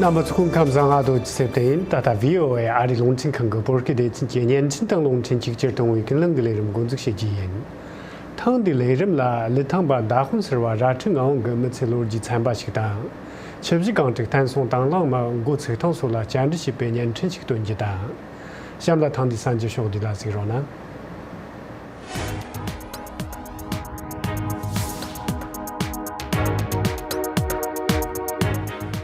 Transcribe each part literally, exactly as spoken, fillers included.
རྣམ་པ་ཚོ་སྐུ་ཁམས་བཟང་། ང་རྡོ་རྗེ་སེབ་ཏེ་ཡིན། ད་ལྟ་བྷི་ཨོ་ཨེ་ཨ་རིའི་རླུང་འཕྲིན་ཁང་གི་བོད་སྐད་སྡེ་ཚན་གྱི་བརྙན་འཕྲིན་དང་རླུང་འཕྲིན་གཅིག་གྱུར་གཏོང་བའི་ཀུན་གླེང་གི་ལས་རིམ་འགོ་འཛུགས་བྱེད་ཀྱི་ཡིན། ཐེངས་འདིའི་ལས་རིམ་ལ་ལི་ཐང་པ་མདའ་དཔོན་ཟེར་བ་རྭ་སྤྲོད་ངག་དབང་གི་མི་ཚེའི་ལོ་རྒྱུས་ཚན་པ་ཞིག་དང་། ཆུ་བཞི་སྒང་དྲུག་བསྟན་སྲུང་དང་བླངས་མི་འགོ་ཚུགས་སྟངས་སོགས་ལ་བཅར་འདྲི་བྱས་པའི་བརྙན་འཕྲིན་ཞིག་སྟོན་རྒྱུ་དང་། གཤམ་ལ་ཐེངས་འདིའི་གསར་འགྱུར་ཕྱོགས་བསྡུས་ལ་གཟིགས་རོགས་གནང་།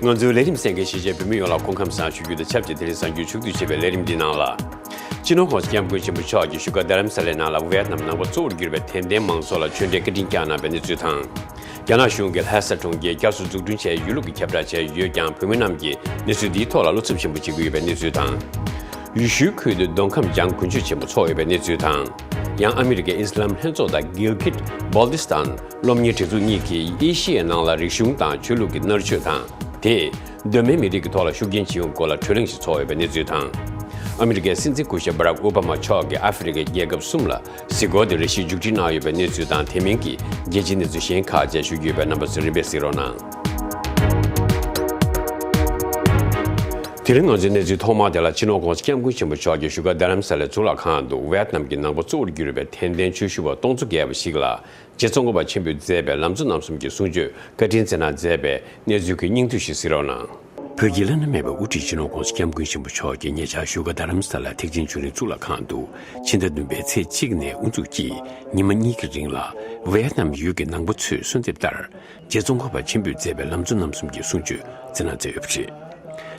ང་ཚོའི་ལས་རིམ་གསན་མཁན་གཞིས་བྱེས་བོད་མི་ཡོངས་ལ་སྐུ་ཁམས་བཟང་ཞུ་རྒྱུ་དང་ཆབས་ཅིག་དེ་རིང་གསར་འགྱུར་ཕྱོགས་བསྡུས་བྱས་པའི་ལས་རིམ་འདིའི་ནང་ལ། སྤྱི་ནོར་༸གོང་ས་༸སྐྱབས་མགོན་ཆེན་པོ་མཆོག་གིས་བཞུགས་སྒར་རྡ་རམ་ས་ལའི་ནང་ལ་ཝེ་ཡེད་ནམ་ནང་པ་གཙོ་བོར་གྱུར་པའི་དད་ལྡན་མང་ཚོགས་ལ་ཆོས་འབྲེལ་བཀའ་དྲིན་བསྐྱངས་གནང་བའི་གནས་ཚུལ་དང་། རྒྱ་ནག་གཞུང་གིས་ལྷ་ས་གྲོང་ཁྱེར་བསྐྱར་གསོ་འཛུགས་སྐྲུན་བྱས་ཡོད་ལུགས་ཀྱི་ཁྱབ་བསྒྲགས་བྱས་ཡོད་ཀྱང་། བོད་མི་རྣམས་ཀྱིས་གནས་ཚུལ་འདིའི་ཐོག་ལ་བློ་འཚབ་ཆེན་པོ་བྱེད་ཀྱི་ཡོད་པའི་གནས་ཚུལ་དང་། ཡུལ་ཤུལ་ཁུལ་དུ་མདོ་ཁམས་ལྗང་དགུན་ཆོས་ཆེན་པོ་འཚོགས་ཡོད་པའི་གནས་ཚུལ་དང་། ཡང་ཨ་མི་རི་ཀའི་ཨི་སི་ལམ་ལྷན་ཚོགས་དང་གིལ་གྷིད་སྦལ་ཏི་སི་ཐན་སློབ་གཉེར་སྒྲིག་འཛུགས་གཉིས་ཀྱིས་ཨེ་ཤི་ཡའི་ནང་ལ་རིག་གཞུང་དང་ཆོས་ལུགས་ཀྱི་མནར་གཅོད་དང་། དེས་གདོད་མའི་མི་རིགས་ཀྱི་ཐོག་ལ་ཤུགས་རྐྱེན་ཅི་ཡོང་སྐོར་ལ་གྲོས་གླེང་ཞིག་འཚོགས་ཡོད་པའི་གནས་ཚུལ་དང་། ཨ་མི་རི་ཀའི་སྲིད་འཛིན་སྐུ་ཞབས་བྷ་རག་ཨོ་བྷ་མ་མཆོག་གིས་ཨ་ཧྥེ་རི་ཁའི་རྒྱལ་ཁབ་གསུམ་ལ་གཟིགས་སྐོར་དེ་རེ་ཞིག་མཇུག་སྒྲིལ་གནང་ཡོད་པའི་གནས་ཚུལ་དང་། དེ་མིན་གྱི་རྒྱལ་སྤྱིའི་གནས་ཚུལ་གཞན་ཁག་བཅས་ཞུ་རྒྱུ་ཡོད་པས། རྣམ་པ་ཚོས་རིམ་པས་གཟིགས་རོགས་གནང་། དེ་རིང་ང་ཚོའི་གནས་ཚུལ་ཐོག་མ་དེ་ལ་སྤྱི་ནོར་༸གོང་ས་༸སྐྱབས་མགོན་ཆེན་པོ་མཆོག་གིས་བཞུགས་སྒར་རྡ་རམ་ས་ལའི་གཙུག་ལག་ཁང་དུ་ཝེ་ཡེད་ནམ་གྱི་ནང་པ་གཙོ་བོར་གྱུར་པའི་དད་ལྡན་ཆོས་ཞུ་བ་སྟོང་ཚོ་བརྒལ་བ་ཞིག་ལ། རྗེ་ཙོང་ཁ་པ་ཆེན་པོས་མཛད་པའི་ལམ་གཙོ་རྣམ་གསུམ་གྱི་གསུང་ཆོས་བཀའ་དྲིན་སྩལ་གནང་མཛད་པའི་གནས་ཚུལ་གྱི་སྙིང་བསྡུས་ཤིག་གཟིགས་རོགས་གནང་། བོད་ཀྱི་བླ་ན་མེད་པའི་དབུ་ཁྲིད་སྤྱི་ནོར་༸གོང་ས་༸སྐྱབས་མགོན་ཆེན་པོ་མཆོག་གིས་ཉེ་ཆར་བཞུགས་སྒར་རྡ་རམ་ས་ལ་ཐེག་ཆེན་ཆོས་གླིང་གཙུག་ལག་ཁང་དུ་ཕྱི་ཟླ་བདུན་པའི་ཚེས་གཅིག་ནས་དབུ་འཛུགས་ཀྱིས་ཉི་མ་གཉིས་ཀྱི་རིང་ལ་ཝེ་ཡེད་ནམ་ཡུལ་གྱི་ནང་པ་ཚོས་གསོལ་འདེབས་ལྟར། རྗེ་ཙོང་ཁ་པ་ཆེན་པོས་མཛད་པའི་ལམ་གཙོ་རྣམ་གསུམ་གྱི་གསུང་ཆོས་སྩལ་གནང་མཛད་ཡོད་པ་རེད།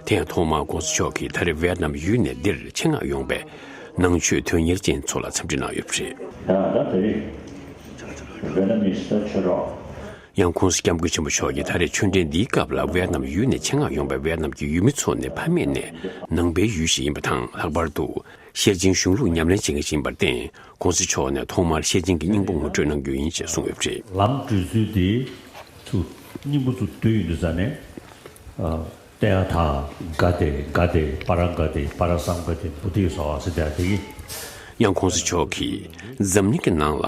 དེ་ཡང་ཐོག་མར་༸གོང་ས་མཆོག་གིས་ད་རེས་ཝེ་ཡེད་ནམ་ཡུལ་ནས་འདིར་ཆེད་མངགས་ཡོང་པའི་ནང་ཆོས་དོན་གཉེར་ཅན་ཚོ་ལ་འཚམས་འདྲི་གནང་ཡོད་པ་རེད། ཡང་༸གོང་ས་༸སྐྱབས་མགོན་ཆེན་པོ་མཆོག་གིས་ད་རེས་ཆོས་འབྲེལ་འདིའི་སྐབས་ལ་ཝེ་ཡེད་ནམ་ཡུལ་ནས་ཆེད་མངགས་ཡོང་པའི་ཝེ་ཡེད་ནམ་གྱི་ཡུལ་མི་ཚོ་ནི་ཕ་མེས་ནས་ནང་པའི་ཡུལ་ཞིག་ཡིན་པ་དང་། ལྷག་པར་དུ་ཤེར་ཕྱིན་གཞུང་ལུགས་ཉམས་ལེན་བྱེད་མཁན་ཞིག་ཡིན་པར་བརྟེན། ༸གོང་ས་མཆོག་ནས་ཐོག་མར་ཤེར་ཕྱིན་གྱི་སྙིང་པོ་ངོ་སྤྲོད་གནང་རྒྱུ་ཡིན་ཞེས་གསུངས་ཡོད་པ་རེད། ལམ་བགྲོད་ཚུལ་དེ་ཚུར་སྙིང་པོ་ཚུར་བསྡུས་ཡོང་དུས་ཙ་ནས། ཨ། ཏདྱ་ཐཱ་ག་ཏེ་ག་ཏེ་པ་ར་ག་ཏེ་པ་ར་སཾ་ག་ཏེ་བོ་དྷི་སྭཱ་ཧཱ་ཟེར་ཏེ་དེ་གི། ཡང་༸གོང་ས་མཆོག་གིས་འཛམ་གླིང་གི་ནང་ལ་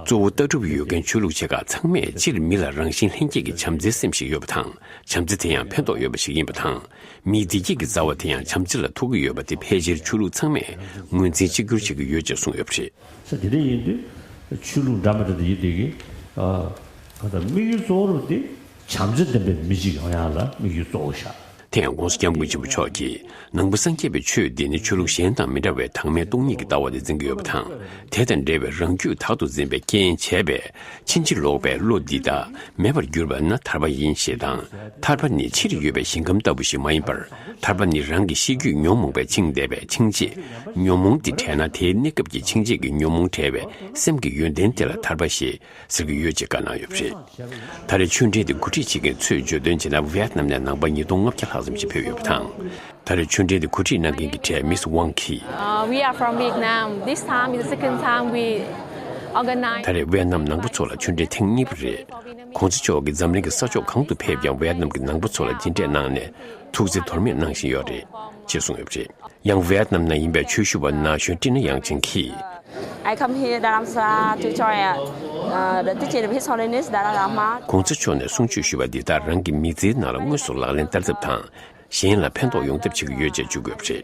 གཙོ་བོ་ལྟ་གྲུབ་ཡོད་མཁན་ཆོས་ལུགས་ཆེ་ཁག་ཚང་མས་སྤྱིར་མི་ལ་རང་བཞིན་ལྷན་སྐྱེས་ཀྱི་བྱམས་བརྩེའི་སེམས་ཤིག་ཡོད་པ་དང་། བྱམས་བརྩེ་དེ་ཡང་ཕན་ཐོགས་ཡོད་པ་ཞིག་ཡིན་པ་དང་། མིའི་བདེ་སྐྱིད་ཀྱི་རྩ་བ་དེ་ཡང་བྱམས་བརྩེ་ལ་ཐུག་གི་ཡོད་པ་དེ་ཕལ་ཆེར་ཆོས་ལུགས་ཚང་མས་ངོས་འཛིན་གཅིག་གྱུར་བྱེད་ཀྱི་ཡོད་ཅེས་གསུངས་ཡོད་པ་རེད། ས་དེ་འདྲ་ཡིན་དུས་ཆོས་ལུགས་འདྲ་མི་འདྲ་དེ་ཡིན་དེ་གི་ཨ་ག་ད་དམིགས་ཡུལ་གཙོ་བོ་དེ་བྱམས་བརྩེ་ལྡན་པའི་མི་གཅིག་ཡོང་ཡག་ལ་དམིགས་ཡུལ་གཙོ་བོ་བཞག་དེ་ཡང་༸གོང་ས་༸སྐྱབས་མགོན་ཆེན་པོ་མཆོག་གིས་ནང་པ་སངས་རྒྱས་པའི་ཆོས་འདི་ནི་ཆོས་ལུགས་གཞན་དང་མི་འདྲ་བའི་དྭངས་མའི་སྟོང་ཉིད་ཀྱི་ལྟ་བ་དེ་འཛིན་གྱི་ཡོད་པ་དང་། དེ་དང་འབྲེལ་བའི་རང་རྒྱུད་དག་ཏུ་འཛིན་པའི་རྐྱེན་བྱས་པས་ཕྱིན་ཅི་ལོག་པའི་བློ་འདི་དག་མེད་པར་གྱུར་པ་ན་ཐར་པ་ཡིན་ཞེས་དང་། ཐར་པ་ནི་ཕྱིར་ཡོད་པའི་ཞིང་ཁམས་ལྟ་བུ་ཞིག་མ་ཡིན་པར། ཐར་པ་ནི་རང་གི་ཤེས་རྒྱུད་ཉོན་མོངས་པས་འཆིང་བསྡད་པའི་འཆིང་བྱེད། ཉོན་མོངས་འདི་བྲལ་ན་དེའི་གནས་སྐབས་ཀྱི་འཆིང་བྱེད་ཀྱི་ཉོན་མོངས་བྲལ་བའི་སེམས་ཀྱི་ཡོན་ཏན་དེ་ལ་ཐར་པ་ཞེས་ཟེར་གྱི་ཡོད་ཅེས་བཀའ་གནང་ཡོད་པ་རེད། ད་རེས་ཆོས་འབྲེལ་དེ་གོ་སྒྲིག་བྱེད་མཁན་ཚོས་བརྗོད་དོན་བྱས་ན། ཝེ་ཡེད་ནམ་ནས་ནང་པ་ཉིས་སྟོང་ལྔ་བརྒྱ་ལྷག་ཙམ་ཞིག་ཕེབས་ཡོད་པ་དང་། ད་རེས་ཆོས་འབྲེལ་དེ་གོ་སྒྲིག་གནང་མཁན་གྱི་གྲས་མིས་ཝང་གིས། Uh, we are from Vietnam. This time is the second time we organize. ད་རེས་ཝེ་ཡེད་ནམ་ནང་པ་ཚོ་ལ་ཆོས་འབྲེལ་ཐེངས་གཉིས་པ་རེད། ༸གོང་ས་མཆོག་གིས་འཛམ་གླིང་གི་ས་ཕྱོགས་གང་དུ་ཕེབས་ཀྱང་ཝེ་ཡེད་ནམ་གྱི་ནང་པ་ཚོ་ལ་མཇལ་འཕྲད་གནང་ནས་ཐུགས་བརྩེ་དོན་སྨིན་གནང་བཞིན་ཡོད་རེད་ཅེས་གསུངས་ཡོད་པ་རེད། ཡང་ཝེ་ཡེད་ནམ་ན་ཡིན་པའི་ཆོས་ཞུ་བ་ན་གཞོན་ཊི་ན་ཡང་ཆིང་གིས། I come here Dharamsala to join, uh, the teaching of His Holiness Dalai Lama. ༸གོང་ས་མཆོག་ནས་གསུང་ཆོས་ཞུ་བ་འདི་དག་རང་གི་མི་ཚེའི་ནང་ལ་དངོས་སུ་ལག་ལེན་བསྟར་ཐབས་དང་། གཞན་ལ་ཕན་ཐོགས་ཡོང་ཐབས་བྱེད་ཀྱི་ཡོད་ཅེས་བརྗོད་དགོས་པ་རེད།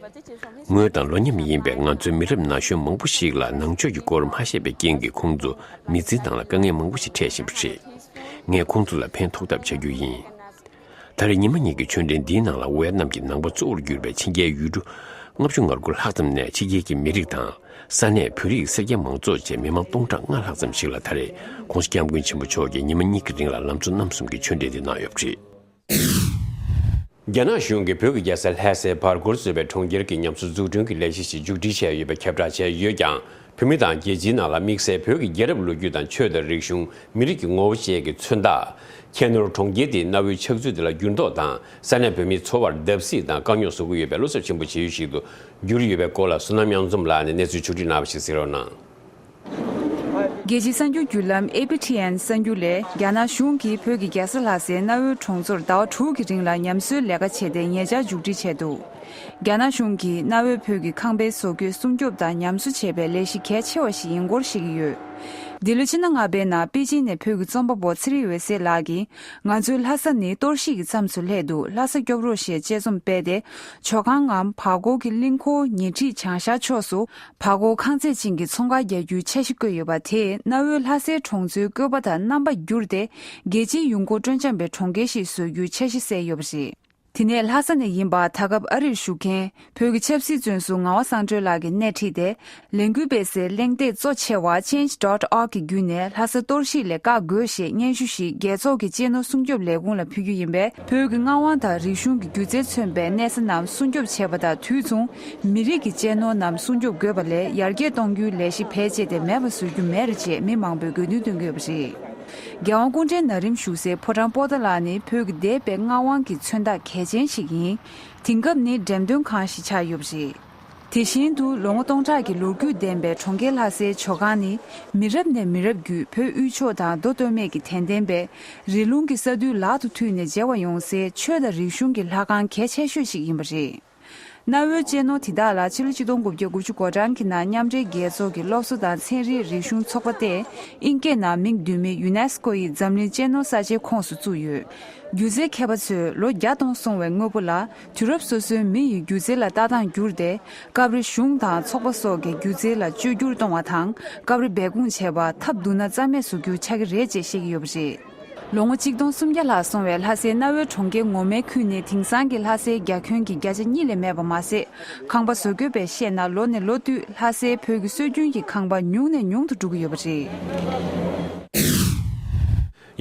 ངོས་དང་ལོ་མཉམ་ཡིན་པའི་ང་ཚོའི་མི་རབས་ན་གཞོན་མང་པོ་ཞིག་ལ་ནང་ཆོས་ཀྱི་སྐོར་མ་ཤེས་པའི་རྐྱེན་གྱིས་ཁོང་ཚོ་མི་ཚེའི་ནང་ལ་དཀའ་ངལ་མང་པོ་ཞིག་འཕྲད་བཞིན་པ་རེད། ངས་ཁོང་ཚོ་ལ་ཕན་ཐོགས་ཐབས་བྱ་རྒྱུ་ཡིན། ད་རེས་ཉི་མ་གཉིས་ཀྱི་ཆོས་འབྲེལ་འདིའི་ནང་ལ་ཝེ་ཡེད་ནམ་གྱི་ནང་པ་གཙོ་བོར་གྱུར་པའི་ཕྱི་རྒྱལ་ཡུལ་གྲུ་ལྔ་བཅུ་ང་དགུ་ལྷག་ཙམ་ནས་ཕྱི་རྒྱལ་གྱི་མི་རིགས་དང་ས་གནས་བོད་རིགས་སེར་སྐྱ་མང་ཚོགས་བཅས་མི་མང་སྟོང་ཕྲག་ལྔ་ལྷག་ཙམ་ཞིག་ལ་ད་རེས་༸གོང་ས་༸སྐྱབས་མགོན་ཆེན་པོ་མཆོག་གིས་ཉི་མ་གཉིས་ཀྱི་རིང་ལ་ལམ་གཙོ་རྣམ་གསུམ་གྱི་ཆོས་འབྲེལ་འདི་གནང་ཡོད་པ་རེད། རྒྱ་ནག་གཞུང་གིས་བོད་ཀྱི་རྒྱལ་ས་ལྷ་སའི་བར་སྐོར་བཟོས་པའི་གྲོང་ཁྱེར་གྱི་ཉམས་གསོ་འཛུགས་སྐྲུན་གྱི་ལས་གཞི་ཞིག་མཇུག་སྒྲིལ་བྱས་ཡོད་པའི་ཁྱབ་བསྒྲགས་བྱས་ཡོད་ཀྱང་། བོད་མི་དང་རྒྱལ་སྤྱིའི་ནང་ལ་དམིགས་བསལ་བོད་ཀྱི་རྒྱལ་རབས་ལོ་རྒྱུས་དང་ཆོས་དང་རིག་གཞུང་། མི་རིགས་ཀྱི་ངོ་བོ་བཅས་ཀྱི་མཚོན་རྟགས། ཁྱད་ནོར་གྲོང་ཁྱེར་དེའི་གནའ་བོའི་ཆགས་ཚུལ་དེ་ལ་འགྱུར་ལྡོག་དང་ས་གནས་བོད་མིའི་འཚོ་བར་བརྡབ་གསིག་དང་དཀའ་རྙོག་བཟོ་གི་ཡོད་པའི་བློ་འཚབ་ཆེན་པོ་བྱེད་ཡུལ་ཞིག་ཏུ་གྱུར་ཡོད་པའི་སྐོར་ལ་བསོད་ནམས་དབྱངས་འཛོམས་ལགས་ནས་གནས་ཚུལ་ཕྱོགས་སྒྲིག་གནང་བ་ཞིག་གཟིགས་རོགས་གནང་། རྒྱལ་སྤྱིའི་གསར་འགྱུར་བརྒྱུད་ལམ་ཨེ་པི་ཊི་ཨེན་གསར་འགྱུར་ལས། རྒྱ་ནག་གཞུང་གིས་བོད་ཀྱི་རྒྱལ་ས་ལྷ་སའི་གནའ་བོའི་གྲོང་ཚོར་ཟླ་བ་དྲུག་གི་རིང་ལ་ཉམས་གསོའི་ལས་ཀ་བྱས་ཏེ་ཉེ་ཆར་མཇུག་སྒྲིལ་བྱས་འདུག་རྒྱ་ནག་གཞུང་གིས་གནའ་བོའི་བོད་ཀྱི་ཁང་པའི་བཟོ་བཀོད་སྲུང་སྐྱོབ་དང་ཉམས་གསོ་བྱེད་པའི་ལས་གཞི་གལ་ཆེ་བ་ཞིག་ཡིན་སྐོར་བཤད་ཀྱི་ཡོད། འདི་ལོའི་ཕྱི་ཟླ་ལྔ་པའི་ནང་པེ་ཅིན་ནས་བོད་ཀྱི་རྩོམ་པ་པོ་ཚེ་རིང་འོད་ཟེར་ལགས་ཀྱིས། ང་ཚོའི་ལྷ་ས་ནི་གཏོར་བཤིག་གི་མཚམས་སུ་སླེབས་འདུག་ལྷ་ས་སྐྱོབ་རོགས་ཞེས་དཔྱད་རྩོམ་སྤེལ་ཏེ། ཇོ་ཁང་ངམ་བར་སྐོར་གྱི་གླིང་སྐོར་ཉེ་འཁྲིས་བྱང་ཤར་ཕྱོགས་སུ་བར་སྐོར་ཁང་ཚད་ཅན་གྱི་ཚོང་ཁང་རྒྱག་རྒྱུའི་འཆར་གཞི་བཀོད་ཡོད་པ་དེས་གནའ་བོའི་ལྷ་སའི་གྲོང་ཚོའི་བཀོད་པ་དང་རྣམ་པ་བསྒྱུར་ཏེ། རྒྱལ་སྤྱིའི་ཡུལ་སྐོར་སྤྲོ་འཆམ་པའི་གྲོང་ཁྱེར་ཞིག་བཟོ་རྒྱུའི་འཆར་གཞི་གསལ་ཡོད་པ་རེད། དེ་ནས་ལྷ་ས་ནས་ཡིན་པ། ད་སྐབས་ཨ་རིར་བཞུགས་མཁན་བོད་ཀྱི་ཆབ་སྲིད་བཙོན་ཟུར་ངག་དབང་གསང་སྒྲོལ་ལགས་ཀྱིས་སྣེ་ཁྲིད་དེ། ལས་འགུལ་སྤེལ་སའི་གླེང་སྟེགས་གཙོ་ཆེ་བ་change dot org གི་བརྒྱུད་ནས་ལྷ་ས་གཏོར་བཤིག་ལས་བཀག་དགོས་ཞེས་སྙན་ཞུ་ཞིག་རྒྱལ་ཚོགས་ཀྱི་གཅེས་ནོར་སྲུང་སྐྱོབ་ལས་ཁུངས་ལ་ཕུལ་རྒྱུ་ཡིན་པས། བོད་ཀྱི་མངའ་དབང་དང་རིག་གཞུང་གི་སྒྱུ་རྩལ་མཚོན་པའི་གནས་ས་རྣམས་སྲུང་སྐྱོབ་བྱེད་པ་དང་དུས་མཚུངས་མི་རིགས་ཀྱི་གཅེས་ནོར་རྣམས་སྲུང་སྐྱོབ་དགོས་པ་ལས་ཡར་རྒྱས་གཏོང་རྒྱུའི་ལས་གཞི་བེད་སྤྱད་དེ་མེད་པ་བཟོ་རྒྱུ་མེད་རེད་ཅེས་མི་མང་པོས་དགོས་འདུན་བཏོན་གྱི་ཡོད་པ་རེད། རྒྱལ་དབང་སྐུ་ཕྲེང་ན་རིམ་བཞུགས་སའི་ཕོ་བྲང་པོ་ཏཱ་ལ་ནི་བོད་ཀྱི་འདས་པའི་མངའ་དབང་གི་མཚོན་རྟགས་གལ་ཆེན་ཞིག་ཡིན། དེང་སྐབས་ནི་འགྲེམས་སྟོན་ཁང་ཞིག་ཆགས་ཡོད་པ་རེད། དེ་བཞིན་དུ་ལོ་ངོ་སྟོང་ཕྲག་གི་ལོ་རྒྱུས་ལྡན་པའི་གྲོང་ཁྱེར་ལྷ་སའི་ཇོ་ཁང་ནི་མི་རབས་ནས་མི་རབས་བརྒྱུད་བོད་དབུས་ཕྱོགས་དང་མདོ་སྟོད་སྨད་ཀྱི་དད་ལྡན་པས་རི་ཀླུང་གི་ས་རྡུལ་ལག་ཏུ་མཐུད་ནས་མཇལ་བར་ཡོང་སའི་ཆོས་དང་རིག་གཞུང་གི་ལྷ་ཁང་གལ་ཆེ་ཤོས་ཤིག་ཡིན་པ་རེད། གནའ་བོའི་གཅེས་ནོར་དེ་དག་ལ་ཕྱི་ལོ་ཆིག་སྟོང་དགུ་བརྒྱ་དགུ་བཅུ་གོ་གྲངས་ཀྱི་ནང་མཉམ་འབྲེལ་རྒྱལ་ཚོགས་ཀྱི་སློབ་གསོ་དང་ཚན་རིག་རིག་གཞུང་ཚོགས་པ་སྟེ། ཨིན་སྐད་ནང་མིང་བསྡུས་མི་ཡུ་ནེས་ཀོ་ཡིས་འཛམ་གླིང་གཅེས་ནོར་གསར་བརྗེའི་ཁོངས་སུ་བཙུགས་ཡོད། སྒྱུ་རྩལ་མཁས་པ་ཚོས་ལོ་བརྒྱ་སྟོང་སོང་བའི་དངོས་པོ་ལ་དུས་རབས་སོ་སོའི་མི་ཡི་སྒྱུ་རྩལ་ལ་ལྟ་སྟངས་བསྒྱུར་ཏེ། སྐབས་རེ་གཞུང་དང་ཚོགས་པ་སོགས་ཀྱིས་སྒྱུ་རྩལ་ལ་བཅོས་བསྒྱུར་གཏོང་བ་དང་། སྐབས་རེ་སྦས་སྐུང་བྱས་པ་ཐབས་སྡུག་ན་རྩ་མེད་བཟོ་རྒྱུ་ཆགས་ཀྱི་རེད་ཅེས་བཤད་ཀྱི་ཡོད་པ་རེད། ལོ་ངོ་གཅིག་སྟོང་སུམ་བརྒྱ་ལྷག་སོང་བའི་ལྷ་སའི་གནའ་བོའི་གྲོང་ཁྱེར་ངོ་མའི་ཁུལ་ནི་དེང་སང་གི་ལྷ་སའི་རྒྱ་ཁྱོན་གྱི་བརྒྱ་ཆ་གཉིས་ལས་མེད་པ་མ་ཟད། ཁང་པ་བཟོ་བཀོད་པས་བཤད་ན་ལོ་ནས་ལོ་བསྟུད་ལྷ་སའི་བོད་ཀྱི་སྲོལ་རྒྱུན་གྱི་ཁང་པ་ཉུང་ནས་ཉུང་དུ་འགྲོ་གི་ཡོད་པ་རེད།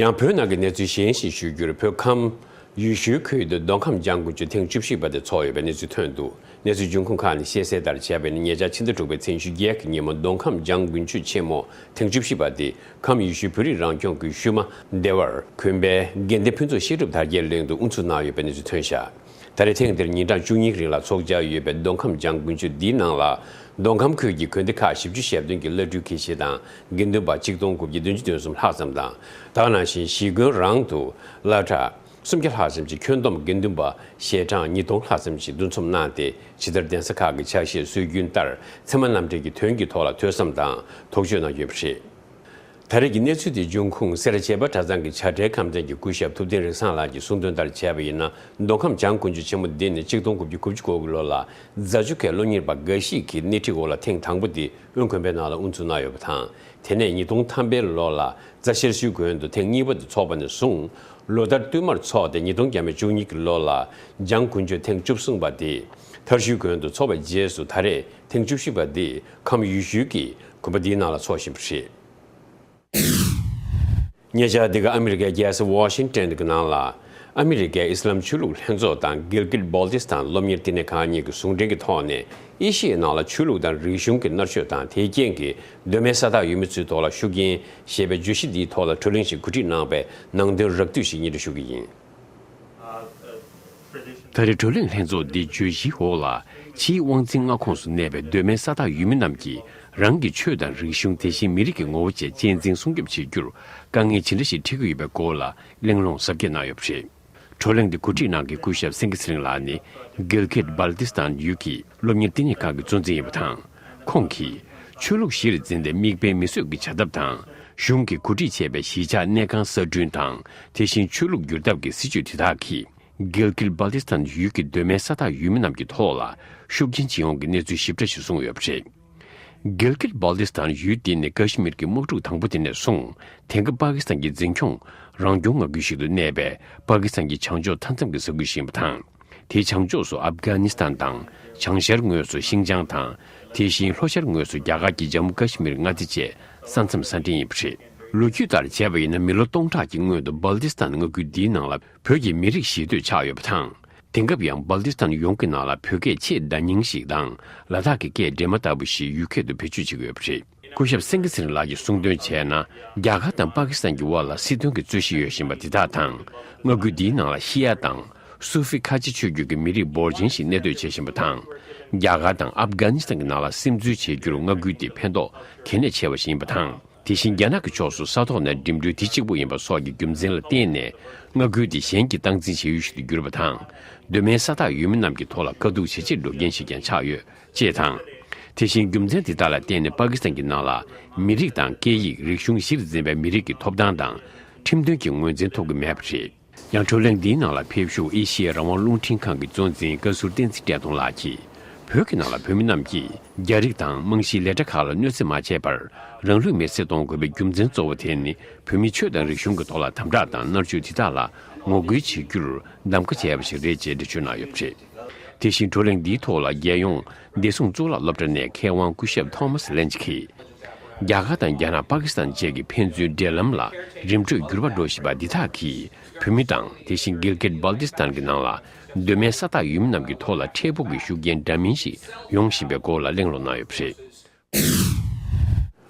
ཡང་བོད་ནང་གི་གནས་ཚུལ་གཞན་ཞིག་ཞུ་རྒྱུར། བོད་ཁམས་ཡུལ་ཤུལ་ཁུལ་དུ་མདོ་ཁམས་ལྗང་དགུན་ཆུ་ཐེངས་བཅུ་བཞི་པ་དེ་ཚོགས་ཡོད་པའི་གནས་ཚུལ་ཐོན་འདུག་གནས་ཚུལ་འབྱུང་ཁུངས་ཁག་ནས་ཤེས་གསལ་ལྟར་བྱས་པ་ཡིན་ན། ཉེ་ཆར་ཕྱི་ཟླ་དྲུག་པའི་ཚེས་ཉི་ཤུ་བརྒྱད་ཀྱི་ཉིན་མོ་མདོ་ཁམས་ལྗང་དགུན་ཆུ་ཆེན་མོ་ཐེངས་བཅུ་བཞི་པ་དེ་ཁམས་ཡུལ་ཤུལ་བོད་རིགས་རང་སྐྱོང་ཁུལ་ཤུལ་མ་སྡེ་བར་དགོན་པའི་དགེ་ལྡན་ཕུན་ཚོགས་བཤད་སྒྲུབ་དར་རྒྱས་གླིང་དུ་དབུ་འཛུགས་གནང་ཡོད་པའི་གནས་ཚུལ་ཐོན་ཤག་ད་རེས་ཐེངས་འདིར་ཉིན་གྲངས་བཅུ་གཉིས་ཀྱི་རིང་ལ་འཚོགས་འཆར་ཡོད་པའི་མདོ་ཁམས་ལྗང་དགུན་ཆུ་འདིའི་ནང་ལ། མདོ་ཁམས་ཁུལ་གྱི་དགོན་སྡེ་ཁག་བཞི་བཅུ་ཞེ་བདུན་གྱི་བླ་སྤྲུལ་དགེ་བཤེས་དང་དགེ་འདུན་པ་གཅིག་སྟོང་དགུ་བརྒྱ་བདུན་ཅུ་དོན་གསུམ་ལྷག་ཙམ་དང་། ད་ག་ནང་བཞིན་གཞིས་དགོན་རང་དུ་བླ་གྲྭ་སུམ་བརྒྱ་ལྷག་ཙམ་གྱིས་ཁྱོན་བསྡོམས་དགེ་འདུན་པ་ཞལ་གྲངས་ཉིས་སྟོང་ལྷག་ཙམ་ཞིག་འདུ་འཛོམས་གནང་སྟེ། ཇི་ལྟར་གདན་ས་ཁག་གི་ཕྱག་བཞེས་སྲོལ་རྒྱུན་ལྟར་ཚད་མ་རྣམ་འགྲེལ་གྱི་དོན་གྱི་ཐོག་ལ་ཐོས་བསམ་དང་དོགས་གཅོད་གནང་ཡོད་པ་རེད། ད་རེས་ཀྱི་གནས་ཚུལ་དེའི་འབྱུང་ཁུངས་སེ་ར་བྱེས་པ་གྲྭ་ཚང་གི་བྱ་བྲལ་ཁམས་ཚན་གྱི་སྐུ་ཞབས་ཐུབ་བསྟན་རིག་བཟང་ལགས་ཀྱིས་གསུངས་དོན་ལྟར་བྱས་པ་ཡིན་ན། མདོ་ཁམས་ལྗང་དགུན་ཆུ་ཆེན་མོ་འདི་ནི་གཅིག་སྟོང་དགུ་བརྒྱ་དགུ་བཅུ་གོ་དགུ་ལོ་ལ་རྫ་ཆུ་ཁའི་སློབ་གཉེར་པ་འགའ་ཞིག་གིས་སྣེ་ཁྲིད་འོག་ལ་ཐེངས་དང་པོ་དེ་དབོན་དགོན་པའི་ནང་ལ་དབུ་འཛུགས་གནང་ཡོད་པ་དང་། དེ་ནས་ཉིས་སྟོང་ཐམ་པའི་ལོ་ལ་རྫ་ཤར་ཤུལ་དགོན་དུ་ཐེངས་གཉིས་པ་དེ་འཚོགས་པ་ནས་བཟུང་། ལོ་ལྟར་བསྟུད་མར་འཚོགས་ཏེ། ཉིས་སྟོང་བརྒྱ་མེད་བཅུ་གཉིས་ཀྱི་ལོ་ལ་ལྗང་དགུན་ཆུ་ཐེངས་བཅུ་གསུམ་པ་དེ་མཐར་ཤུལ་དགོན་དུ་འཚོགས་པའི་རྗེས་སུ། ད་རེས་ཐེངས་བཅུ་བཞི་པ་འདི་ཁམས་ཡུལ་ཤུལ་གྱི་དགོན་པ་འདིའི་ནང་ལ་འཚོགས་བཞིན་པ་རེད། ཉེ་ཆར་འདི་ག་ཨ་མི་རི་ཀའི་རྒྱལ་ས་ཝ་ཤིང་ཏན་གྱི་ནང་ལ། ཨ་མི་རི་ཀའི་ཨི་སི་ལམ་ཆོས་ལུགས་ལྷན་ཚོགས་དང་གིལ་གིད་བྷོལ་ཏི་སི་ཐན་སློབ་གཉེར་བསྟི་གནས་ཁང་གཉིས་ཀྱི་ཟུང་འབྲེལ་གྱི་ཐོག་ནས། ཨེ་ཤི་ཡའི་ནང་ལ་ཆོས་ལུགས་དང་རིག་གཞུང་གི་མནར་གཅོད་དང་། དེའི་རྐྱེན་གྱིས་གདོད་མའི་ས་ཐག་ཡོད་མི་ཚོའི་ཐོག་ལ་ཤུགས་རྐྱེན་ཞེས་པའི་བརྗོད་གཞི་འདིའི་ཐོག་ལ་བགྲོ་གླེང་ཞིག་གོ་སྒྲིག་གནང་བའི་ནང་དོན་རགས་བསྡུས་ཤིག་སྙན་སྒྲོན་ཞུ་གི་ཡིན། ད་རེས་བགྲོ་གླེང་ལྷན་ཚོགས་འདིའི་བརྗོད་གཞིའི་འོག་ལ། ཕྱིའི་དབང་འཛིན་མངའ་ཁོངས་སུ་གནས་པའི་གདོད་མའི་ས་ཐག་ཡོད་མི་རྣམས་ཀྱིས་རང་གི་ཆོས་དང་རིག་གཞུང་། དེ་བཞིན་མི་རིགས་ཀྱི་ངོ་བོ་བཅས་གཅེས་འཛིན་སྲུང་སྐྱོབ་བྱེད་རྒྱུར་དཀའ་ངལ་ཇི་འདྲ་ཞིག་འཕྲད་ཀྱི་ཡོད་པའི་སྐོར་ལ་གླེང་སློང་གཟབ་རྒྱས་གནང་ཡོད་པ་རེད། བགྲོ་གླེང་འདི་གོ་སྒྲིག་གནང་མཁན་སྐུ་ཞབས་སེང་གེ་ཚེ་རིང་ལགས་ནི་གིལ་གིད་བྷལ་ཏི་སི་ཐན་ཡུལ་གྱི་སློབ་གཉེར་བསྟི་གནས་ཁང་གི་གཙོ་འཛིན་ཡིན་པ་དང་། ཁོང་གིས་ཆོས་ལུགས་གཞིར་འཛིན་ཏེ་མིག་དཔེ་མིག་གསོད་ཀྱི་བྱ་ཐབས་དང་། གཞུང་གིས་གོ་སྒྲིག་བྱས་པའི་གཞིས་ཆགས་གནས་ཁང་གསར་སྐྲུན་དང་། དེ་བཞིན་ཆོས་ལུགས་བསྒྱུར་ཐབས་ཀྱི་སྲིད་བྱུས་དེ་དག་གིས། གིལ་གིད་བྷལ་ཏི་སི་ཐན་ཡུལ་གྱི་གདོད་མའི་ས་ཐག་ཡོད་མི་རྣམས་ཀྱི་ཐོག་ལ་ཤུགས་རྐྱེན་ཅི་ཡོང་གི་གནས་ཚུལ་ཞིབ་ཕྲ་ཞིག་གསུངས་ཡོད་པ་རེད། གིལ་གིད་བྷལ་ཏི་སི་ཐན་ཡུལ་འདི་ནི་ཀ་ཤི་མིར་གྱི་དམག་འཁྲུག་དང་པོ་དེ་ནས་བཟུང་། དེང་སྐབས་པ་ཀི་སི་ཐན་གྱི་འཛིན་སྐྱོང་རང་སྐྱོང་མངའ་ཁུལ་ཞིག་ཏུ་གནས་པའི་པ་ཀི་སི་ཐན་གྱི་བྱང་ཕྱོགས་མཐའ་མཚམས་ཀྱི་ས་ཁུལ་ཞིག་ཡིན་པ་དང་། དེའི་བྱང་ཕྱོགས་སུ་ཨབ་གྷ་ནི་སི་ཐན་དང་། བྱང་ཤར་ངོས་སུ་ཤིང་ཅང་དང་། དེ་བཞིན་ལྷོ་ཤར་ངོས་སུ་རྒྱ་གར་གྱི་ཇམ་མུ་ཀ་ཤི་མིར་མངའ་སྡེ་བཅས་ས་མཚམས་ས་འདྲེན་ཡིན་པ་རེད། ལོ་རྒྱུས་ལྟར་བྱས་པ་ཡིན་ན། མི་ལོ་སྟོང་ཕྲག་གི་སྔོན་དུ་བྷལ་ཏི་སི་ཐན་མངའ་ཁུལ་འདིའི་ནང་ལ་བོད་ཀྱི་མི་རིགས་གཞིས་སྡོད་ཆགས་ཡོད་པ་དང་། དེང་སྐབས་ཡང་བྷལ་ཏི་སི་ཐན་ཡོངས་ཀྱི་ནང་ལ་བོད་སྐད་ཆེས་བརྡ་རྙིང་ཞིག་དང་། ལ་དྭགས་ཀྱི་སྐད་འདྲེས་མ་ལྟ་བུ་ཞིག་ཡུལ་སྐད་དུ་བེད་སྤྱོད་བྱེད་ཀྱི་ཡོད་པ་རེད། སྐུ་ཞབས་སེང་གེ་ཚེ་རིང་ལགས་ཀྱིས་གསུངས་དོན་བྱས་ན། རྒྱ་གར་དང་པ་ཀི་སི་ཐན་གྱི་དབར་ལ་སྲིད་དོན་གྱི་རྩོད་གཞི་ཡོད་བཞིན་པ་དེ་དག་དང་། མངའ་ཁུལ་འདིའི་ནང་ལ་ཤི་ཡ་དང་སུ་ཧྥི་ཁ་ཆེ་ཆོས་བརྒྱུད་ཀྱི་མི་རིགས་འབོར་ཆེན་ཞིག་གནས་སྡོད་བྱེད་བཞིན་པ་དང་། རྒྱ་གར་དང་ཨབ་གྷ་ནི་སི་ཐན་གྱི་ནང་ལ་སིམ་འཛུལ་བྱེད་རྒྱུར་མངའ་ཁུལ་དེས་ཕན་ཐོགས་གལ་གནད་ཆེ་བ་ཞིག་ཡིན་པ་དང་། དེ་བཞིན་རྒྱ་ནག་གི་ཕྱོགས་སུ་ས་ཐོག་ནས་འགྲིམ་འགྲུལ་དེ་གཅིག་པུ་ཡིན་པ་སོགས་ཀྱི་རྒྱུ་མཚན་ལ་བརྟེན་ནས། མངའ་ཁུལ་དེ་གཞན་གྱིས་སྟངས་འཛིན་བྱེད་ཡུལ་ཞིག་ཏུ་གྱུར་པ་དང་། གདོད་མའི་ས་ཐག་ཡོད་མི་རྣམས་ཀྱི་ཐོག་ལ་དཀའ་སྡུག་ཇེ་ཆེར་འགྲོ་མཁན་ཞིག་ཀྱང་ཆགས་ཡོད། ཅེས་དང་། དེ་བཞིན་རྒྱུ་མཚན་དེ་དག་ལ་བརྟེན་ནས་པ་ཀི་སི་ཐན་གྱི་ནང་ལ་མི་རིགས་དང་སྐད་ཡིག་རིག་གཞུང་གཞིར་འཛིན་པའི་མི་རིགས་ཀྱི་ཐོབ་ཐང་དང་ཁྲིམས་དོན་གྱི་ངོས་འཛིན་ཐོབ་ཀྱི་མེད་པ་རེད། ཡང་གྲོས་གླེང་འདིའི་ནང་ལ་ཕེབས་བཞུགས་ཨེ་ཤི་ཡའི་རང་དབང་རླུང་འཕྲིན་ཁང་གི་གཙོ་འཛིན་བཀའ་ཟུར་བསྟན་འཛིན་བཀྲས་མཐོང་ལགས་ཀྱིས། བོད་ཀྱི་ནང་ལ་བོད་མི་རྣམས་ཀྱིས་རྒྱ་རིགས་དང་རྨང་གཞིའི་ལས་གྲྭ་ཁག་ལ་གནོད་འཚེ་མ་བྱས་པར། རང་ལུས་མེར་སྲེག་གཏོང་དགོས་པའི་རྒྱུ་མཚན་གཙོ་བོ་དེ་ནི། བོད་མིའི་ཆོས་དང་རིག་གཞུང་གི་ཐོག་ལ་དམ་དྲག་དང་མནར་གཅོད་དེ་དག་ལ་ངོ་རྒོལ་བྱེད་རྒྱུར་གདམ་ག་བྱས་པ་ཞིག་རེད་ཅེས་འགྲེལ་བརྗོད་གནང་ཡོད་པ་རེད། དེ་བཞིན་བགྲོ་གླེང་འདིའི་ཐོག་ལ་རྒྱལ་ཡོངས་བདེ་སྲུང་གཙུག་ལག་སློབ་གྲྭ་ནས་མཁས་དབང་སྐུ་ཞབས་ཐོ་མཱས་ལེན་ཇི་གིས། རྒྱ་གར་དང་རྒྱ་ནག་པ་ཀི་སི་ཐན་བཅས་ཀྱི་ཕན་ཚུན་འབྲེལ་ལམ་ལ་རིམ་གྲོས་འགྱུར་བ་འགྲོ་བཞིན་པ་འདི་དག་གིས་བོད་མི་དང་དེ་བཞིན་གིལ་གིད་སྦལ་ཏི་སི་ཐན་གྱི་ནང་ལ་གདོད་མའི་ས་ཐག་ཡོད་མི་རྣམས་ཀྱི་ཐོག་ལ་འཕྲལ་ཕུགས་ཀྱི་ཤུགས་རྐྱེན་འདྲ་མིན་ཞིག་ཡོང་བཞིན་པའི་སྐོར་ལ་གླེང་སློང་གནང་ཡོད་པ་རེད།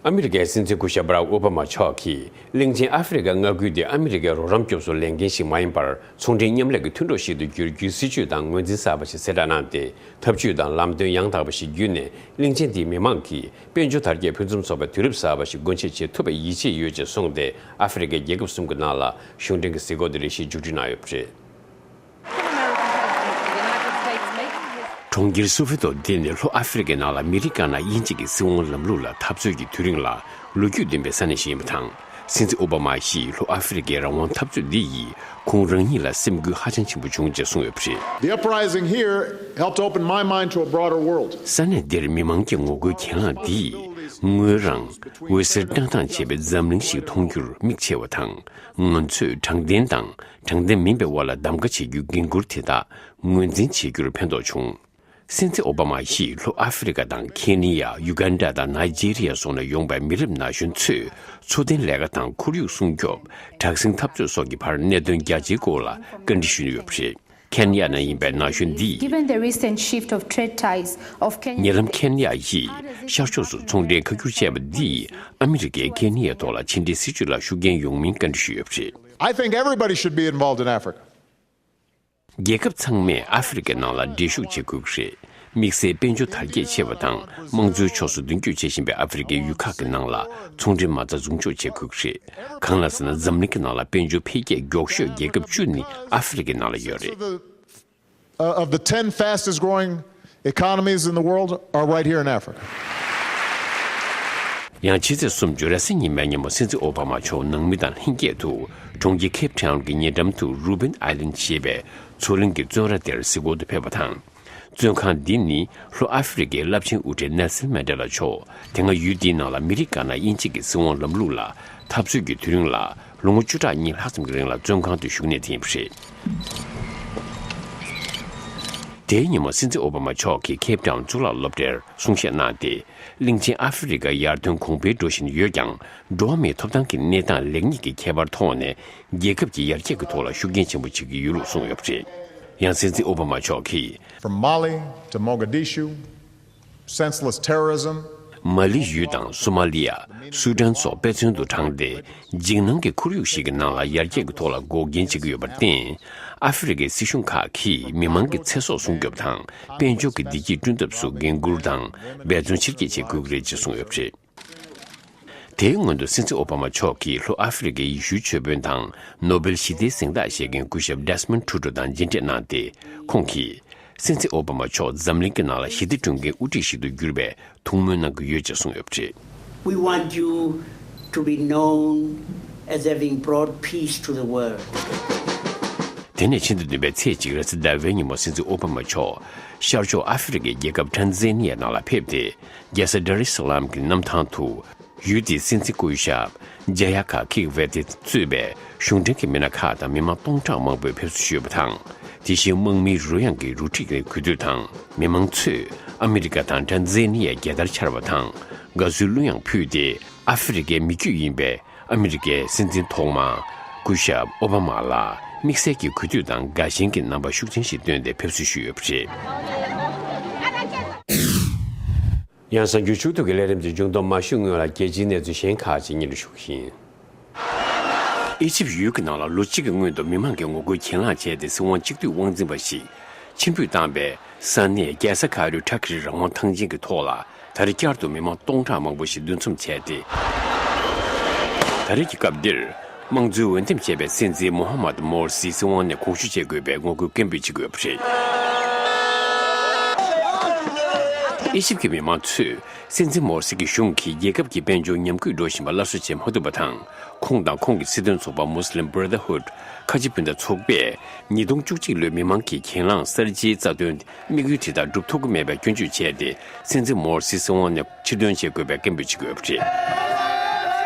ཨ་མི་རི་ཀའི་སྲིད་འཛིན་སྐུ་ཞབས་བྷ་རག་ཨོ་བྷ་མ་མཆོག་གིས་གླིང་ཆེན་ཨ་ཧྥེ་རི་ཀ་མངའ་ཁུལ་དེ་ཨ་མི་རི་ཀའི་རོགས་རམ་སྐྱོབ་གསོ་ལས་འགན་ཞིག་མ་ཡིན་པར་ཚོང་འབྲེལ་མཉམ་ལས་ཀྱི་མཐུན་གྲོགས་ཤིག་ཏུ་བསྒྱུར་རྒྱུའི་སྲིད་ཇུས་དང་ངོས་འཛིན་གསར་པ་ཞིག་གསལ་བསྒྲགས་གནང་སྟེ། ཐབས་ཇུས་དང་ལམ་སྟོན་ཡང་དག་པ་ཞིག་བརྒྱུད་ནས་གླིང་ཆེན་དེའི་མི་མང་གིས་དཔལ་འབྱོར་དར་རྒྱས་ཕུན་སུམ་ཚོགས་པའི་དུས་རབས་གསར་པ་ཞིག་སྒོ་འབྱེད་བྱེད་ཐུབ་པའི་ཡིད་ཆེས་ཡོད་ཅེས་གསུངས་ཏེ། ཨ་ཧྥེ་རི་ཀའི་རྒྱལ་ཁབ་གསུམ་གྱི་ནང་ལ་གཞུང་འབྲེལ་གྱི་གཟིགས་སྐོར་དེ་རེ་ཞིག་མཇུག་སྒྲིལ་གནང་ཡོད་པ་རེད། གྲོང་ཁྱེར་སུ་ཧྥེ་ཏོ་འདི་ནི་ལྷོ་ཨ་ཧྥེ་རི་ཀའི་ནང་ལ་མི་རིགས་དཀར་ནག་དབྱེ་འབྱེད་ཀྱི་སྲིད་དབང་ལམ་ལུགས་ལ་འཐབ་རྩོད་ཀྱི་དུས་རིང་ལ་ལོ་རྒྱུས་ལྡན་པའི་ས་གནས་ཤིག་ཡིན་པ་དང་། སྲིད་འཛིན་ཨོ་བྷ་མ་ཡིས་ལྷོ་ཨ་ཧྥེ་རི་ཀའི་རང་དབང་འཐབ་རྩོད་འདི་ཡིས་ཁོང་རང་ཉིད་ལ་སེམས་འགུལ་ཧ་ཅང་ཆེན་པོ་བྱུང་ཅེས་གསུངས་ཡོད་པ་རེད། The uprising here helped open my mind to a broader world. ས་གནས་འདིར་མི་མང་གི་ངོ་རྒོལ་གྱེན་ལངས་འདིས་ངོས་རང་འོད་ཟེར་བཀྲག་མདངས་ཆེ་བའི་འཛམ་གླིང་ཞིག་མཐོང་རྒྱུར་མིག་ཕྱེ་བ་དང་། ང་ཚོས་དྲང་བདེན་དང་དྲང་བདེན་མིན་པའི་དབར་ལ་གདམ་ག་བྱེད་རྒྱུའི་འགན་འཁུར་དེ་དག་ངོས་འཛིན་བྱེད་རྒྱུར་ཕན་ཐོགས་བྱུང་། སྲིད་འཛིན་ཨོ་བྷ་མ་ཡིས་ལྷོ་ཨ་ཧྥེ་རི་ཀ་དང་ཁེ་ནི་ཡ། ཡུ་གན་ཌ་དང་ནཱི་ཇི་རི་ཡ་སོགས་ནས་ཡོང་པའི་མི་རབས་ན་གཞོན་ཚོས་འཚོ་རྟེན་ལས་ཀ་དང་ཁོར་ཡུག་སྲུང་སྐྱོབ། དྲག་ཟིང་འཐབ་རྩོད་སོགས་ཀྱི་བར་གནད་དོན་རྒྱ་ཆེའི་སྐོར་ལ་བཀའ་འདྲི་ཞུས་ཡོད་པ་རེད། ཁེན་ཡ་ནས་ཡིན་པའི་ན་གཞོན་འདིས། Given the recent shift of trade ties of Kenya, ཉེ་ལམ་ཁེན་ཡ་ཡིས་ཤར་ཕྱོགས་སུ་ཚོང་འབྲེལ་ཁ་བསྒྱུར་བྱས་པ་འདིས་ཨ་མི་རི་ཀས་ཁེན་ཡའི་ཐོག་ལ་ཕྱི་འབྲེལ་སྲིད་ཇུས་ལ་ཤུགས་རྐྱེན་ཡོང་མིན་བཀའ་འདྲི་ཞུས་ཡོད་པ་རེད། I think everybody should be involved in Africa. རྒྱལ་ཁབ་ཚང་མས་ཨ་ཧྥེ་རི་ཀའི་ནང་ལ་འགྲན་ཞུགས་བྱེད་དགོས་ཀྱི་རེད། དམིགས་བསལ་དཔལ་འབྱོར་དར་རྒྱས་ཆེ་བ་དང་དམངས་གཙོའི་ཕྱོགས་སུ་མདུན་སྐྱོད་བྱེད་བཞིན་པའི་ཨ་ཧྥེ་རི་ཀའི་ཡུལ་ཁག་གི་ནང་ལ་ཚོང་འབྲེལ་མ་རྩ་འཛུགས་འཇོག་བྱེད་དགོས་ཀྱི་རེད། གང་ལ་ཟེར་ན། འཛམ་གླིང་གི་ནང་ལ་དཔལ་འབྱོར་འཕེལ་རྒྱས་མགྱོགས་ཤོས་རྒྱལ་ཁབ་བཅུ་ནི་ཨ་ཧྥེ་རི་ཀའི་ནང་ལ་ཡོད་རེད། Uh, of the ten fastest growing economies in the world are right here in Africa. ཡང་ཕྱི་ཚེས་སུམ་ཅུ་རེས་གཟའ་ཉི་མའི་ཉིན་མོ་སྲིད་འཛིན་ཨོ་བྷ་མ་མཆོག་ནང་མི་དང་ལྷན་རྒྱས་དུ་གྲོང་ཁྱེར་ཁེབ་ཊའུན་གྱི་ཉེ་འགྲམ་དུ་རུ་བིན་ཨའི་ལན་ཞེས་པའི་མཚོ་གླིང་གི་བཙོན་ར་དེར་གཟིགས་སྐོར་དུ་ཕེབས་པ་དང་། བཙོན་ཁང་འདི་ནི་ལྷོ་ཨ་ཧྥེ་རི་ཀའི་རླབས་ཆེན་དབུ་ཁྲིད་ནེལ་སན་མན་ཌེ་ལ་མཆོག་དེ་སྔ་ཡུལ་འདིའི་ནང་ལ་མི་རིགས་དཀར་ནག་དབྱེ་འབྱེད་ཀྱི་སྲིད་དབང་ལམ་ལུགས་ལ་འཐབ་རྩོད་ཀྱི་དུས་རིང་ལ་ལོ་ངོ་བཅུ་ཕྲག་གཉིས་ལྷག་ཙམ་གྱི་རིང་ལ་བཙོན་ཁང་དུ་བཞུགས་གནས་དེ་ཡིན་པ་རེད། དེའི་ཉིན་མོ་སྲིད་འཛིན་ཨོ་བྷ་མ་མཆོག་གིས་ཁེབ་ཊའུན་གཙུག་ལག་སློབ་གྲྭར་གསུང་བཤད་གནང་སྟེ། གླིང་ཆེན་ཨ་ཧྥེ་རི་ཀ་ཡར་ཐོན་གོང་འཕེལ་འགྲོ་བཞིན་ཡོད་ཀྱང་། འགྲོ་བ་མིའི་ཐོབ་ཐང་གི་གནས་སྟངས་ལེགས་ཉེས་ཀྱི་ཁྱད་པར་མཐོང་ནས། རྒྱལ་ཁབ་ཀྱི་ཡར་རྒྱས་ཀྱི་ཐོག་ལ་ཤུགས་རྐྱེན་ཆེན་པོ་བྱེད་ཀྱི་ཡོད་ལུགས་གསུངས་ཡོད་པ་རེད། ཡང་སྲིད་འཛིན་ཨོ་བྷ་མ་མཆོག་གིས། From Mali to Mogadishu, senseless terrorism. མ་ལི་ཡུལ་དང་སོ་མ་ལི་ཡ། སུ་ཌན་སོགས་དཔེ་མཚོན་དུ་དྲངས་ཏེ། འཇིགས་སྣང་གི་ཁོར་ཡུག་ཞིག་གི་ནང་ལ་ཡར་རྒྱས་ཀྱི་ཐོག་ལ་འགོག་རྐྱེན་བྱེད་ཀྱི་ཡོད་པར་བརྟེན། ཨ་ཧྥེ་རི་ཀའི་སྲིད་གཞུང་ཁག་གིས་མི་མང་གི་ཚེ་སྲོག་སྲུང་སྐྱོབ་དང་དཔལ་འབྱོར་གྱི་བདེ་སྐྱིད་བསྐྲུན་ཐབས་སུ་འགན་འཁུར་དང་འབད་བརྩོན་ཆེར་སྐྱེད་བྱེད་དགོས་ཀྱི་རེད་ཅེས་གསུངས་ཡོད་པ་རེད། དེའི་སྔོན་དུ་སྲིད་འཛིན་ཨོ་བྷ་མ་མཆོག་གིས་ལྷོ་ཨ་ཧྥེ་རི་ཀའི་ཡེ་ཤུའི་ཆོས་དཔོན་དང་ནོ་སྦེལ་ཞི་བདེའི་གཟེངས་རྟགས་བཞེས་མཁན་སྐུ་ཞབས་ཌེ་སི་མོན་ཊུ་ཌོ་དང་མཇལ་འཕྲད་གནང་སྟེ། ཁོང་གིས། སྲིད་འཛིན་ཨོ་བྷ་མ་མཆོག་འཛམ་གླིང་གི་ནང་ལ་ཞི་བདེ་བསྐྲུན་མཁན་དབུ་ཁྲིད་ཞིག་ཏུ་གྱུར་པའི་ཐུགས་སྨོན་གནང་གི་ཡོད་ཅེས་གསུངས་ཡོད་པ་རེད། We want you to be known as having brought peace to the world. དེ་ནས་ཕྱི་ཟླ་བདུན་པའི་ཚེས་གཅིག་རེས་གཟའ་ཟླ་བའི་ཉིན་མོ་སྲིད་འཛིན་ཨོ་བྷ་མ་མཆོག་ཤར་ཕྱོགས་ཨ་ཧྥེ་རི་ཀའི་རྒྱལ་ཁབ་ཊན་ཛེ་ནི་ཡའི་ནང་ལ་ཕེབས་ཏེ། རྒྱལ་ས་ཌར་ཨི་སི་ལམ་གྱི་གནམ་ཐང་དུ། ཡུལ་དེའི་སྲིད་འཛིན་སྐུ་ཞབས་ཇ་ཡ་ཀ་ཁིག་ཝེ་ཏི་གཙོས་པའི་གཞུང་འབྲེལ་གྱི་མི་སྣ་ཁག་དང་མི་མང་སྟོང་ཕྲག་མང་པོས་ཕེབས་བསུ་ཞུས་པ་དང་། དེ་བཞིན་དམག་མིའི་རོལ་དབྱངས་ཀྱི་རུ་ཁྲིད་ཀྱི་གུས་འདུད་དང་། མི་མང་ཚོས་ཨ་མི་རི་ཀ་དང་ཊན་ཛེ་ནི་ཡའི་རྒྱལ་དར་འཕྱར་བ་དང་། དགའ་བསུའི་གླུ་དབྱངས་ཕུལ་ཏེ། ཨ་ཧྥེ་རི་ཀའི་མི་རྒྱུད་ཡིན་པའི་ཨ་མི་རི་ཀའི་སྲིད་འཛིན་ཐོག་མ་སྐུ་ཞབས་ཨོ་བྷ་མ་ལ་དམིགས་བསལ་གྱི་གུས་འདུད་དང་དགའ་ཞེན་གྱི་རྣམ་པ་ཤུགས་ཆེན་ཞིག་བཏོན་ཏེ་ཕེབས་བསུ་ཞུས་ཡོད་པ་རེད། ཡང་གསར་འགྱུར་ཕྱོགས་བསྡུས་ཀྱི་ལས་རིམ་དེ་མཇུག་བསྡོམས་མ་ཞུས་སྔོན་ལ། རྒྱལ་སྤྱིའི་གནས་ཚུལ་གཞན་ཁག་ཅིག་སྙན་སྒྲོན་ཞུ་གི་ཡིན། ཨི་ཇིབ་ཡུལ་གྱི་ནང་ལ་ལོ་གཅིག་གི་སྔོན་དུ་མི་མང་གིས་ངོ་རྒོལ་གྱེན་ལངས་བྱས་ཏེ། སྲིད་དབང་གཅིག་སྡུད་དབང་འཛིན་པ་ཞིག་ཕྱིར་འབུད་བཏང་བའི་ས་གནས་རྒྱལ་ས་ཁ་ཡོ་ཊ་ཁིར་རང་དབང་ཐང་ཆེན་གྱི་ཐོག་ལ། ད་རེས་བསྐྱར་དུ་མི་མང་སྟོང་ཕྲག་མང་པོ་ཞིག་འདུ་འཛོམས་བྱས་ཏེ། ད་རེས་ཀྱི་སྐབས་འདིར། དམངས་གཙོའི་འོས་འདེམས་བྱས་པའི་སྲིད་འཛིན་མོ་ཧ་མད་མོར་སི་སྲིད་དབང་ནས་གོང་ཞུ་བྱེད་དགོས་པའི་ངོ་རྒོལ་སྐད་འབོད་བྱེད་དགོས་པ་རེད། ཨི་ཇིབ་ཀྱི་མི་མང་ཚོས་སྲིད་འཛིན་མོར་སི་གི་གཞུང་གིས་རྒྱལ་ཁབ་ཀྱི་དཔལ་འབྱོར་ཉམས་རྒུད་འགྲོ་བཞིན་པ་སླར་གསོ་བྱེད་མ་ཐུབ་པ་དང་། ཁོང་དང་ཁོང་གི་སྲིད་དོན་ཚོགས་པ་Muslim Brotherhood ཁ་ཆེ་སྤུན་ཟླ་ཚོགས་པས་ཉིས་སྟོང་བཅུ་གཅིག་ལོའི་མི་མང་གི་གྱེན་ལངས་གསར་བརྗེའི་རྩ་དོན་དམིགས་ཡུལ་དེ་དག་སྒྲུབ་ཐུབ་ཀྱི་མེད་པའི་སྐྱོན་བརྗོད་བྱས་ཏེ། སྲིད་འཛིན་མོར་སི་སྲིད་དབང་ནས་ཕྱིར་འདོན་བྱེད་དགོས་པའི་སྐད་འབོད་བྱེད་དགོས་པ་རེད།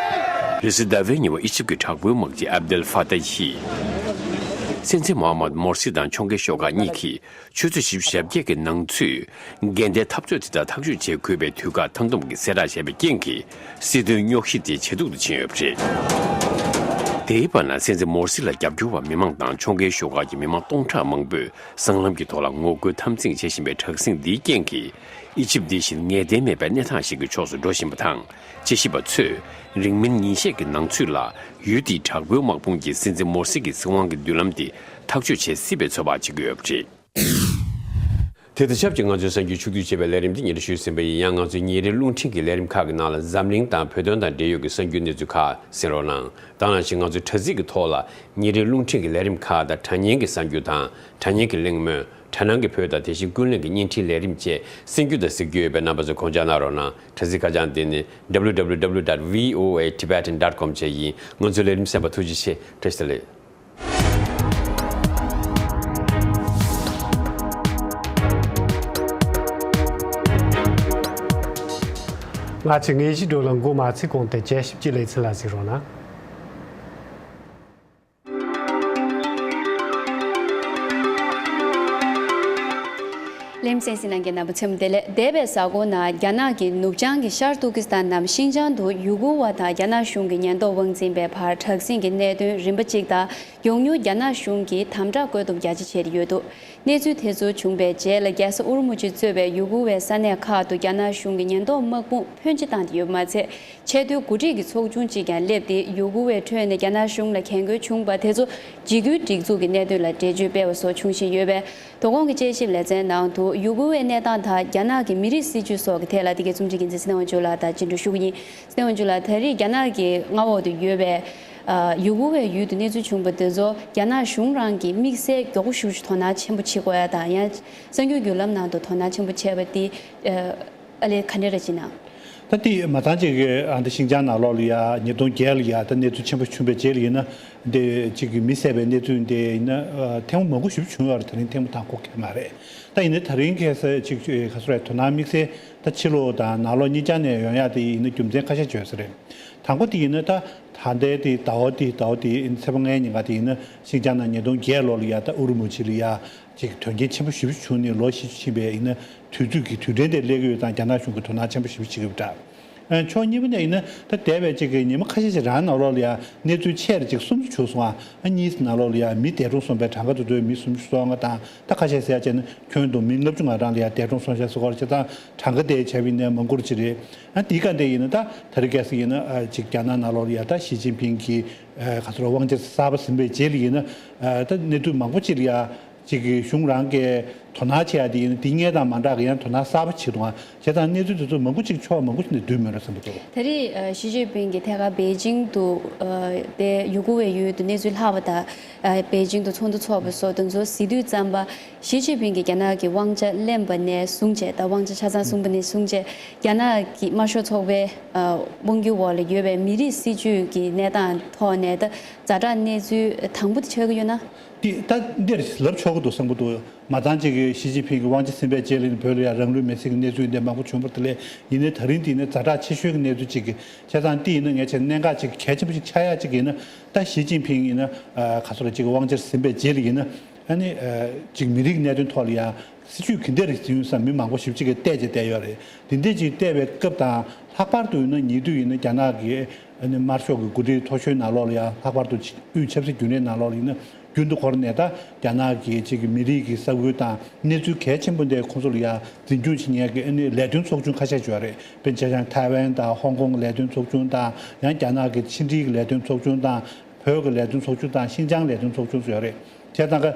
རེས་གཟའ་ཟླ་བའི་ཉིན་མོ་ཨི་ཇིབ་ཀྱི་དྲག་པོའི་དམག་སྤྱི་ཨབ་དེལ་ཧྥ་ཏཱ་ཧི། སྲིད་འཛིན་མོ་ཧ་མད་མོར་སི་དང་ཕྱོགས་འགལ་ཤོག་ཁག་གཉིས་ཀྱིས་ཆུ་ཚོད་བཞི་བཅུ་ཞེ་བརྒྱད་ཀྱི་ནང་ཚུད། འགལ་ཟླའི་འཐབ་རྩོད་དེ་དག་ཐག་གཅོད་བྱེད་དགོས་པའི་དུས་བཀག་མཐའ་འདོམས་ཀྱིས་གསལ་བསྒྲགས་བྱས་པའི་རྐྱེན་གྱིས། སྲིད་དོན་རྙོག་གཞི་དེ་ཇེ་སྡུག་ཏུ་ཕྱིན་ཡོད་པ་རེད། དེའི་བར་ན། སྲིད་འཛིན་མོར་སི་ལ་རྒྱབ་སྐྱོར་བ་མི་མང་དང་ཕྱོགས་འགལ་ཤོག་ཁག་གི་མི་མང་སྟོང་ཕྲག་མང་པོས་སྲང་ལམ་གྱི་ཐོག་ལ་ངོ་རྒོལ་འཐབ་འཛིང་བྱེད་བཞིན་པའི་དྲག་ཟིང་འདིའི་རྐྱེན་གྱིས། ཨི་ཇིབ་འདི་བཞིན་ངེས་གཏན་མེད་པའི་གནས་སྟངས་ཤིག་གི་ཕྱོགས་སུ་འགྲོ་བཞིན་པ་དང་། དཔྱད་ཞིབ་པ་ཚོས། རིང་མིན་ཉིན་ཤས་ཀྱི་ནང་ཚུད་ལ། ཡུལ་དེའི་དྲག་པོའི་དམག་དཔུང་གིས་སྲིད་འཛིན་མོར་སི་གི་སྲིད་དབང་གི་མདུན་ལམ་དེ་ཐག་གཅོད་བྱེད་སྲིད་པའི་ཚོད་དཔག་བྱེད་ཀྱི་ཡོད་པ་རེད། དེ་དང་ཆབས་ཅིག་ང་ཚོའི་གསར་འགྱུར་ཕྱོགས་བསྡུས་བྱས་པའི་ལས་རིམ་འདི་སྙན་སྒྲོན་ཞུས་ཟིན་པ་ཡིན། ཡང་ང་ཚོའི་ཉིན་རེའི་རླུང་འཕྲིན་གྱི་ལས་རིམ་ཁག་གི་ནང་ལ་འཛམ་གླིང་དང་བོད་དོན་དང་འབྲེལ་ཡོད་ཀྱི་གསར་འགྱུར་གནས་ཚུལ་ཁག་གསན་རོགས་གནང་། དེ་ནང་བཞིན་ང་ཚོའི་དྲ་ཚིགས་ཀྱི་ཐོག་ལ་ཉིན་རེའི་རླུང་འཕྲིན་གྱི་ལས་རིམ་ཁག་དང་དྲ་བརྙན་གྱི་གསར་འགྱུར་དང་དྲ་བརྙན་གྱི་གླེང་མོལ། དྲ་སྣང་གི་བོད་དང་དེ་བཞིན་ཀུན་གླེང་གི་བརྙན་འཕྲིན་ལས་རིམ་བཅས་གསན་རྒྱུ་དང་གཟིགས་རྒྱུ་ཡོད་པས། རྣམ་པ་ཚོས་དགོངས་འཇགས་གནང་རོགས་གནང་། དྲ་ཚིགས་ཁ་བྱང་འདི་ནི་W W W dot V O A Tibetan dot com བཅས་ཡིན། ང་ཚོའི་ལས་རིམ་གསན་པར་ཐུགས་རྗེ་ཆེ། བཀྲ་ཤིས་བདེ་ལེགས། ང་ཚོས་དངོས་གཞིའི་བགྲོ་གླེང་འགོ་མ་ཚུགས་གོང་དུ་དཔྱད་ཞིབ་ཀྱི་ལེ་ཚན་ལ་གཟིགས་རོགས་གནང་། ལེམ་སེན་སི་ནང་གི་རྣམ་པ་ཚོ་བདེ་ལེགས། འདས་པའི་གཟའ་འཁོར་ནང་རྒྱ་ནག་གི་ནུབ་བྱང་གི་ཤར་ཏུར་ཀི་སི་ཐན་ནམ་ཤིན་ཅང་དུ་ཡུ་གུར་བ་དང་རྒྱ་ནག་གཞུང་གི་ཉེན་རྟོག་དབང་འཛིན་པའི་བར་དྲག་ཟིང་གི་གནད་དོན་རིམ་པ་གཅིག་དང་། ཡང་སྙིང་རྒྱ་ནག་གཞུང་གིས་དམ་དྲག་བཀོད་འདོམས་རྒྱ་ཆེ་བྱས་ཏེ་ཡོད་འདུག་གནས་ཚུལ་དེ་ཚོ་བྱུང་བའི་རྗེས་ལ། རྒྱལ་ས་ཨུར་མུ་ཅི་གཙོས་པའི་ཡུ་གུར་བའི་ས་གནས་ཁག་ཏུ་རྒྱ་ནག་གཞུང་གི་ཉེན་རྟོག་དམག་དཔུང་ཕོན་ཆེ་བཏང་སྟེ་ཡོད་པ་མ་ཚད། ཆེས་མཐོའི་འགོ་ཁྲིད་ཀྱི་ཚོགས་ཆུང་གཅིག་ཀྱང་སླེབས་ཏེ། ཡུ་གུར་བའི་ཁྲོད་ནས་རྒྱ་ནག་གཞུང་ལ་རྒན་རྒོན་བྱུང་བ་དེ་ཚོ་འཇིགས་སྐུལ་སྒྲིག་འཛུགས་ཀྱི་གནད་དོན་ལ་འགྲེལ་བརྗོད་སྤེལ་བ་སོགས་བྱུང་བཞིན་ཡོད་པས། དོ་དགོང་གི་དཔྱད་ཞིབ་ལེ་ཚན་ནང་དུ་ཡུ་གུར་བའི་གནས་སྟངས་དང་རྒྱ་ནག་གི་མི་རིགས་སྲིད་བྱུས་སོགས་ཀྱི་ཐད་ལ། འདི་གའི་རྩོམ་སྒྲིག་འགན་འཛིན་ཚེ་བརྟན་དབང་ཕྱུག་ལགས་དང་བཅར་འདྲི་ཞུ་གི་ཡིན། ཚེ་བརྟན་དབང་ཕྱུག་ལགས། ད་རེས་རྒྱ་ནག་གི་མངའ་འོག་ཏུ་ཡོད་པའི་ཨ་ཡུ་གུར་བའི་ཡུལ་དུ་གནས་ཚུལ་བྱུང་བ་དེ་ཚོ་རྒྱ་ནག་གཞུང་རང་གིས་དམིགས་བསལ་མགྱོགས་པོ་ཞེ་པོ་ཅིག་དོ་སྣང་ཆེན་པོ་བྱེད་དགོས་ཡ་དང་། ཡང་གསར་འགྱུར་བརྒྱུད་ལམ་ནང་དུ་དོ་སྣང་ཆེན་པོ་བྱས་པ་དེ་ཨ་ལས་ག་འདྲ་རེད་ཅེ་ན། ད་དེ་མ་ཚང་གཅིག་གི་ཨ་འདི་ཤིང་ཅང་ནང་ལོགས་ལ་ཡ་ཉིས་སྟོང་བརྒྱད་ལ་ཡ་ད་གནས་ཚུལ་ཆེན་པོ་བྱུང་བའི་རྗེས་ལ་ཡིན་ན། འདི་གཅིག་གི་མི་བསད་པའི་གནས་ཚུལ་འདི་ཡིན་ན་ཨ་ཐེངས་མང་པོ་ཞིག་བྱུང་ཡོད་རེད། དེ་རིང་ཐེངས་མ་དང་པོ་ག་མ་རེད། ད་ཡིན་ན་དེ་རིང་ཁ་སང་གཅིག་ག་སུ་རེད། དོ་སྣང་དམིགས་བསལ་ད་ཕྱི་ལོགས་དང་ནང་ལོགས་གཉིས་ཆ་ནས་ཡོང་ཡ་དེ་ཡིན་ན་རྒྱུ་མཚན་ཁ་ཤས་ཡོད་ས་རེད། དང་པོ་དེ་ཡིན་ན་ད་ད་ལྟའི་དེ་ཟླ་བ་དེ་ཟླ་བ་དེ་ཚེས་པ་ལྔའི་ཉིན་ཀ་དེ་ཡིན་ན་ཤིང་ཅང་ནང་ཉིས་སྟོང་བརྒྱད་ལོ་ལ་ཡ་ད་ཨུ་རུ་མུ་ཆི་ལ་ཡ། ཅིག་དོན་རྐྱེན་ཆེན་པོ་ཞེ་པོ་བྱུང་ནས་ལོ་བཞི་བཅུ་ཕྱིན་པའི་ཡིན་ན། དུས་ཚོད་ཀྱི་དུས་དྲན་དེ་སླེབས་ཀྱི་ཡོད་ཙང་རྒྱ་ནག་གཞུང་གིས་དོ་སྣང་ཆེན་པོ་ཞེ་པོ་བྱེད་ཀྱི་ཡོད་པ་འདྲ། ཨ་ཕྱོགས་གཉིས་པ་ནས་ཡིན་ན་ད་འདས་པའི་ཅིག་གི་ཉི་མ་ཁ་ཤས་ཤིག་རང་ནང་ལོགས་ལ་ཡང་གནས་ཚུལ་ཆེ་རུ་ཅིག་གསུམ་བྱུང་སོང་ཨ། གཉིས་ནང་ལོགས་ལ་ཡང་མི་འདས་གྲོངས་སོང་པའི་གྲངས་ཀ་དེ་ཚོའི་མི་སུམ་ཅུ་སོ་ལྔ་དང་། ད་ཁ་ཤས་ཟེར་ཡ་བྱས་ན་ཁྱོན་བསྡོམས་མི་ལྔ་བཅུ་ང་གྲངས་ལ་ཡང་འདས་གྲོངས་སོང་ཤག་ཟེར་གྱི་ཡོད་རེད། བྱས་ཙང་གྲངས་ཀ་དེ་བྱས་པ་ཡིན་ན་མང་པོ་ཅིག་རེད། ཨ་འདིའི་སྒང་དེ་ཡིན་ན་ད་ད་རེས་གལ་སྲིད་ཡིན་ན་ཨ་ཅིག་རྒྱ་ནག་ནང་ལོགས་ལ་ཡང་ད་ཞི་ཅིན་ཕིང་གི་ཨ་ག་ཚོད་རེད། དབང་ཆ་གསར་པ་ཟིན་པའི་རྗེས་ལ་ཡིན་ན་ཨ་ད་གནས་ཚུལ་མང་པོ་ཅིག་ལ་ཡང་། ཅིག་གིས་གཞུང་རང་གིས་དོ་སྣང་བྱེད་ཡ་དེ་ཡིན་ན་དེ་སྔའི་དང་མ་འདྲ་གི་ཡང་དོ་སྣང་གསར་པ་བྱེད་འདུག་ཨ། བྱས་ཙང་གནས་ཚུལ་དེ་ཚོ་མང་པོ་ཅིག་ཕྱོགས་མང་པོ་ཅིག་ནས་བསྡུས་མེད་འགྲོ་བསམ་གྱི་འདུག་ད་རེས་ཨ་ཞི་ཅིན་ཕིང་གིས་ཐད་ཀར་པེ་ཅིང་དུ་ཨ་དེ་ཡུ་གུར་བའི་ཡུལ་དུ་གནས་ཚུལ་ལྷག་པ་དང་། ཨ་པེ་ཅིང་དུ་ཚོགས་འདུ་འཚོགས་པ་སོགས་དེ་ཚོ་གཟིགས་དུས་ཙམ་པ། ཞི་ཅིན་ཕིང་གིས་རྒྱ་ནག་གི་དབང་ཆ་ལེན་པ་ནས་བཟུང་བྱས། ད་དབང་ཆ་ཆ་ཚང་བཟུང་པ་ནས་བཟུང་བྱས། རྒྱ་ནག་གི་དམར་ཤོག་ཚོགས་པའི་ཨ་དབང་སྒྱུར་འོག་ལ་ཡོད་པའི་མི་རིགས་སྲིད་བྱུས་ཀྱི་གནས་སྟངས་ཐོག་ནས་ད་ཛ་དྲག་གནས་ཚུལ་དང་པོ་དེ་ཆགས་ཀྱི་ཡོད་ན། འདི་ད་འདིར་ལབ་ཆོག་གི་འདུག་བསམ་གྱི་འདུག་མ་ཚང་གཅིག་གིས་ཞི་ཅིན་ཕིང་གིས་དབང་ཆ་ཟིན་པའི་རྗེས་ལ་ནི་བོད་ལ་ཡང་རང་ལུས་མེར་སྲེག་གི་གནས་ཚུལ་འདི་མང་པོ་བྱུང་བ་དེ་ལས་ཡིན་ནའི་ད་རིང་འདི་ནི་ཛ་དྲག་ཆེ་ཤོས་ཀྱི་གནས་ཚུལ་གཅིག་གི་བྱས་ཙང་འདི་ཡིན་ན་ངས་བྱས་གནད་འགག་ཅིག་གལ་ཆེན་པོ་ཅིག་ཆགས་ཡག་ཅིག་ཡིན་ན། ད་ཞི་ཅིན་ཕིང་ཡིན་ན་ག་ཚོད་ཅིག་དབང་ཆ་ཟིན་པའི་རྗེས་ལ་ཡིན་ན་ཨ་ནི་ཅིག་མི་རིགས་གནད་དོན་ཐོག་ལ་ཡང་སྲིད་བྱུས་ག་འདྲ་རེ་ཟིན་ཡོད་བསམ་མི་མང་པོ་ཞེ་པོ་ཅིག་གིས་བལྟས་བྱས་བསྡད་ཡོད་རེད། འདི་འདྲ་ཅིག་བལྟས་པའི་སྐབས་དང་ལྷག་པར་དུ་ཡིན་ན་ཉེ་དུས་ཡིན་ན་རྒྱ་ནག་གི་ཨ་ནི་དམར་ཤོག་གི་འགོ་ཁྲིད་མཐོ་ཤོས་ནང་ལོགས་ལ་ཡང་ལྷག་པར་དུ་དབུས་ཆབ་སྲིད་རྒྱུན་ལས་ནང་ལོགས་ལ་ཡིན་ན་རྒྱུན་དུ་འཁོར་ནས་ད་རྒྱ་ནག་གི་ཅིག་གི་མི་རིགས་ཀྱི་ས་ཁུལ་དང་གནས་ཚུལ་གལ་ཆེན་པོ་འདི་ཁོང་ཚོ་ལ་ཡང་འཛིན་སྐྱོང་བྱེད་མཁན་གྱི་ཨ་ནི་ལས་དོན་ཚོགས་ཆུང་ཁ་ཤས་ཡོད་རེད། དཔེར་ན་ཆ་བཞག་ཐའེ་ཝན་དང་ཧོང་ཀོང་གི་ལས་དོན་ཚོགས་ཆུང་དང་། ཡང་རྒྱ་ནག་གི་ཕྱི་འབྲེལ་གྱི་ལས་དོན་ཚོགས་ཆུང་དང་། བོད་ཀྱི་ལས་དོན་ཚོགས་ཆུང་དང་ཤིན་ཅང་ལས་དོན་ཚོགས་ཆུང་སོགས་ཡོད་རེད། བྱས་ཙང་ཀ་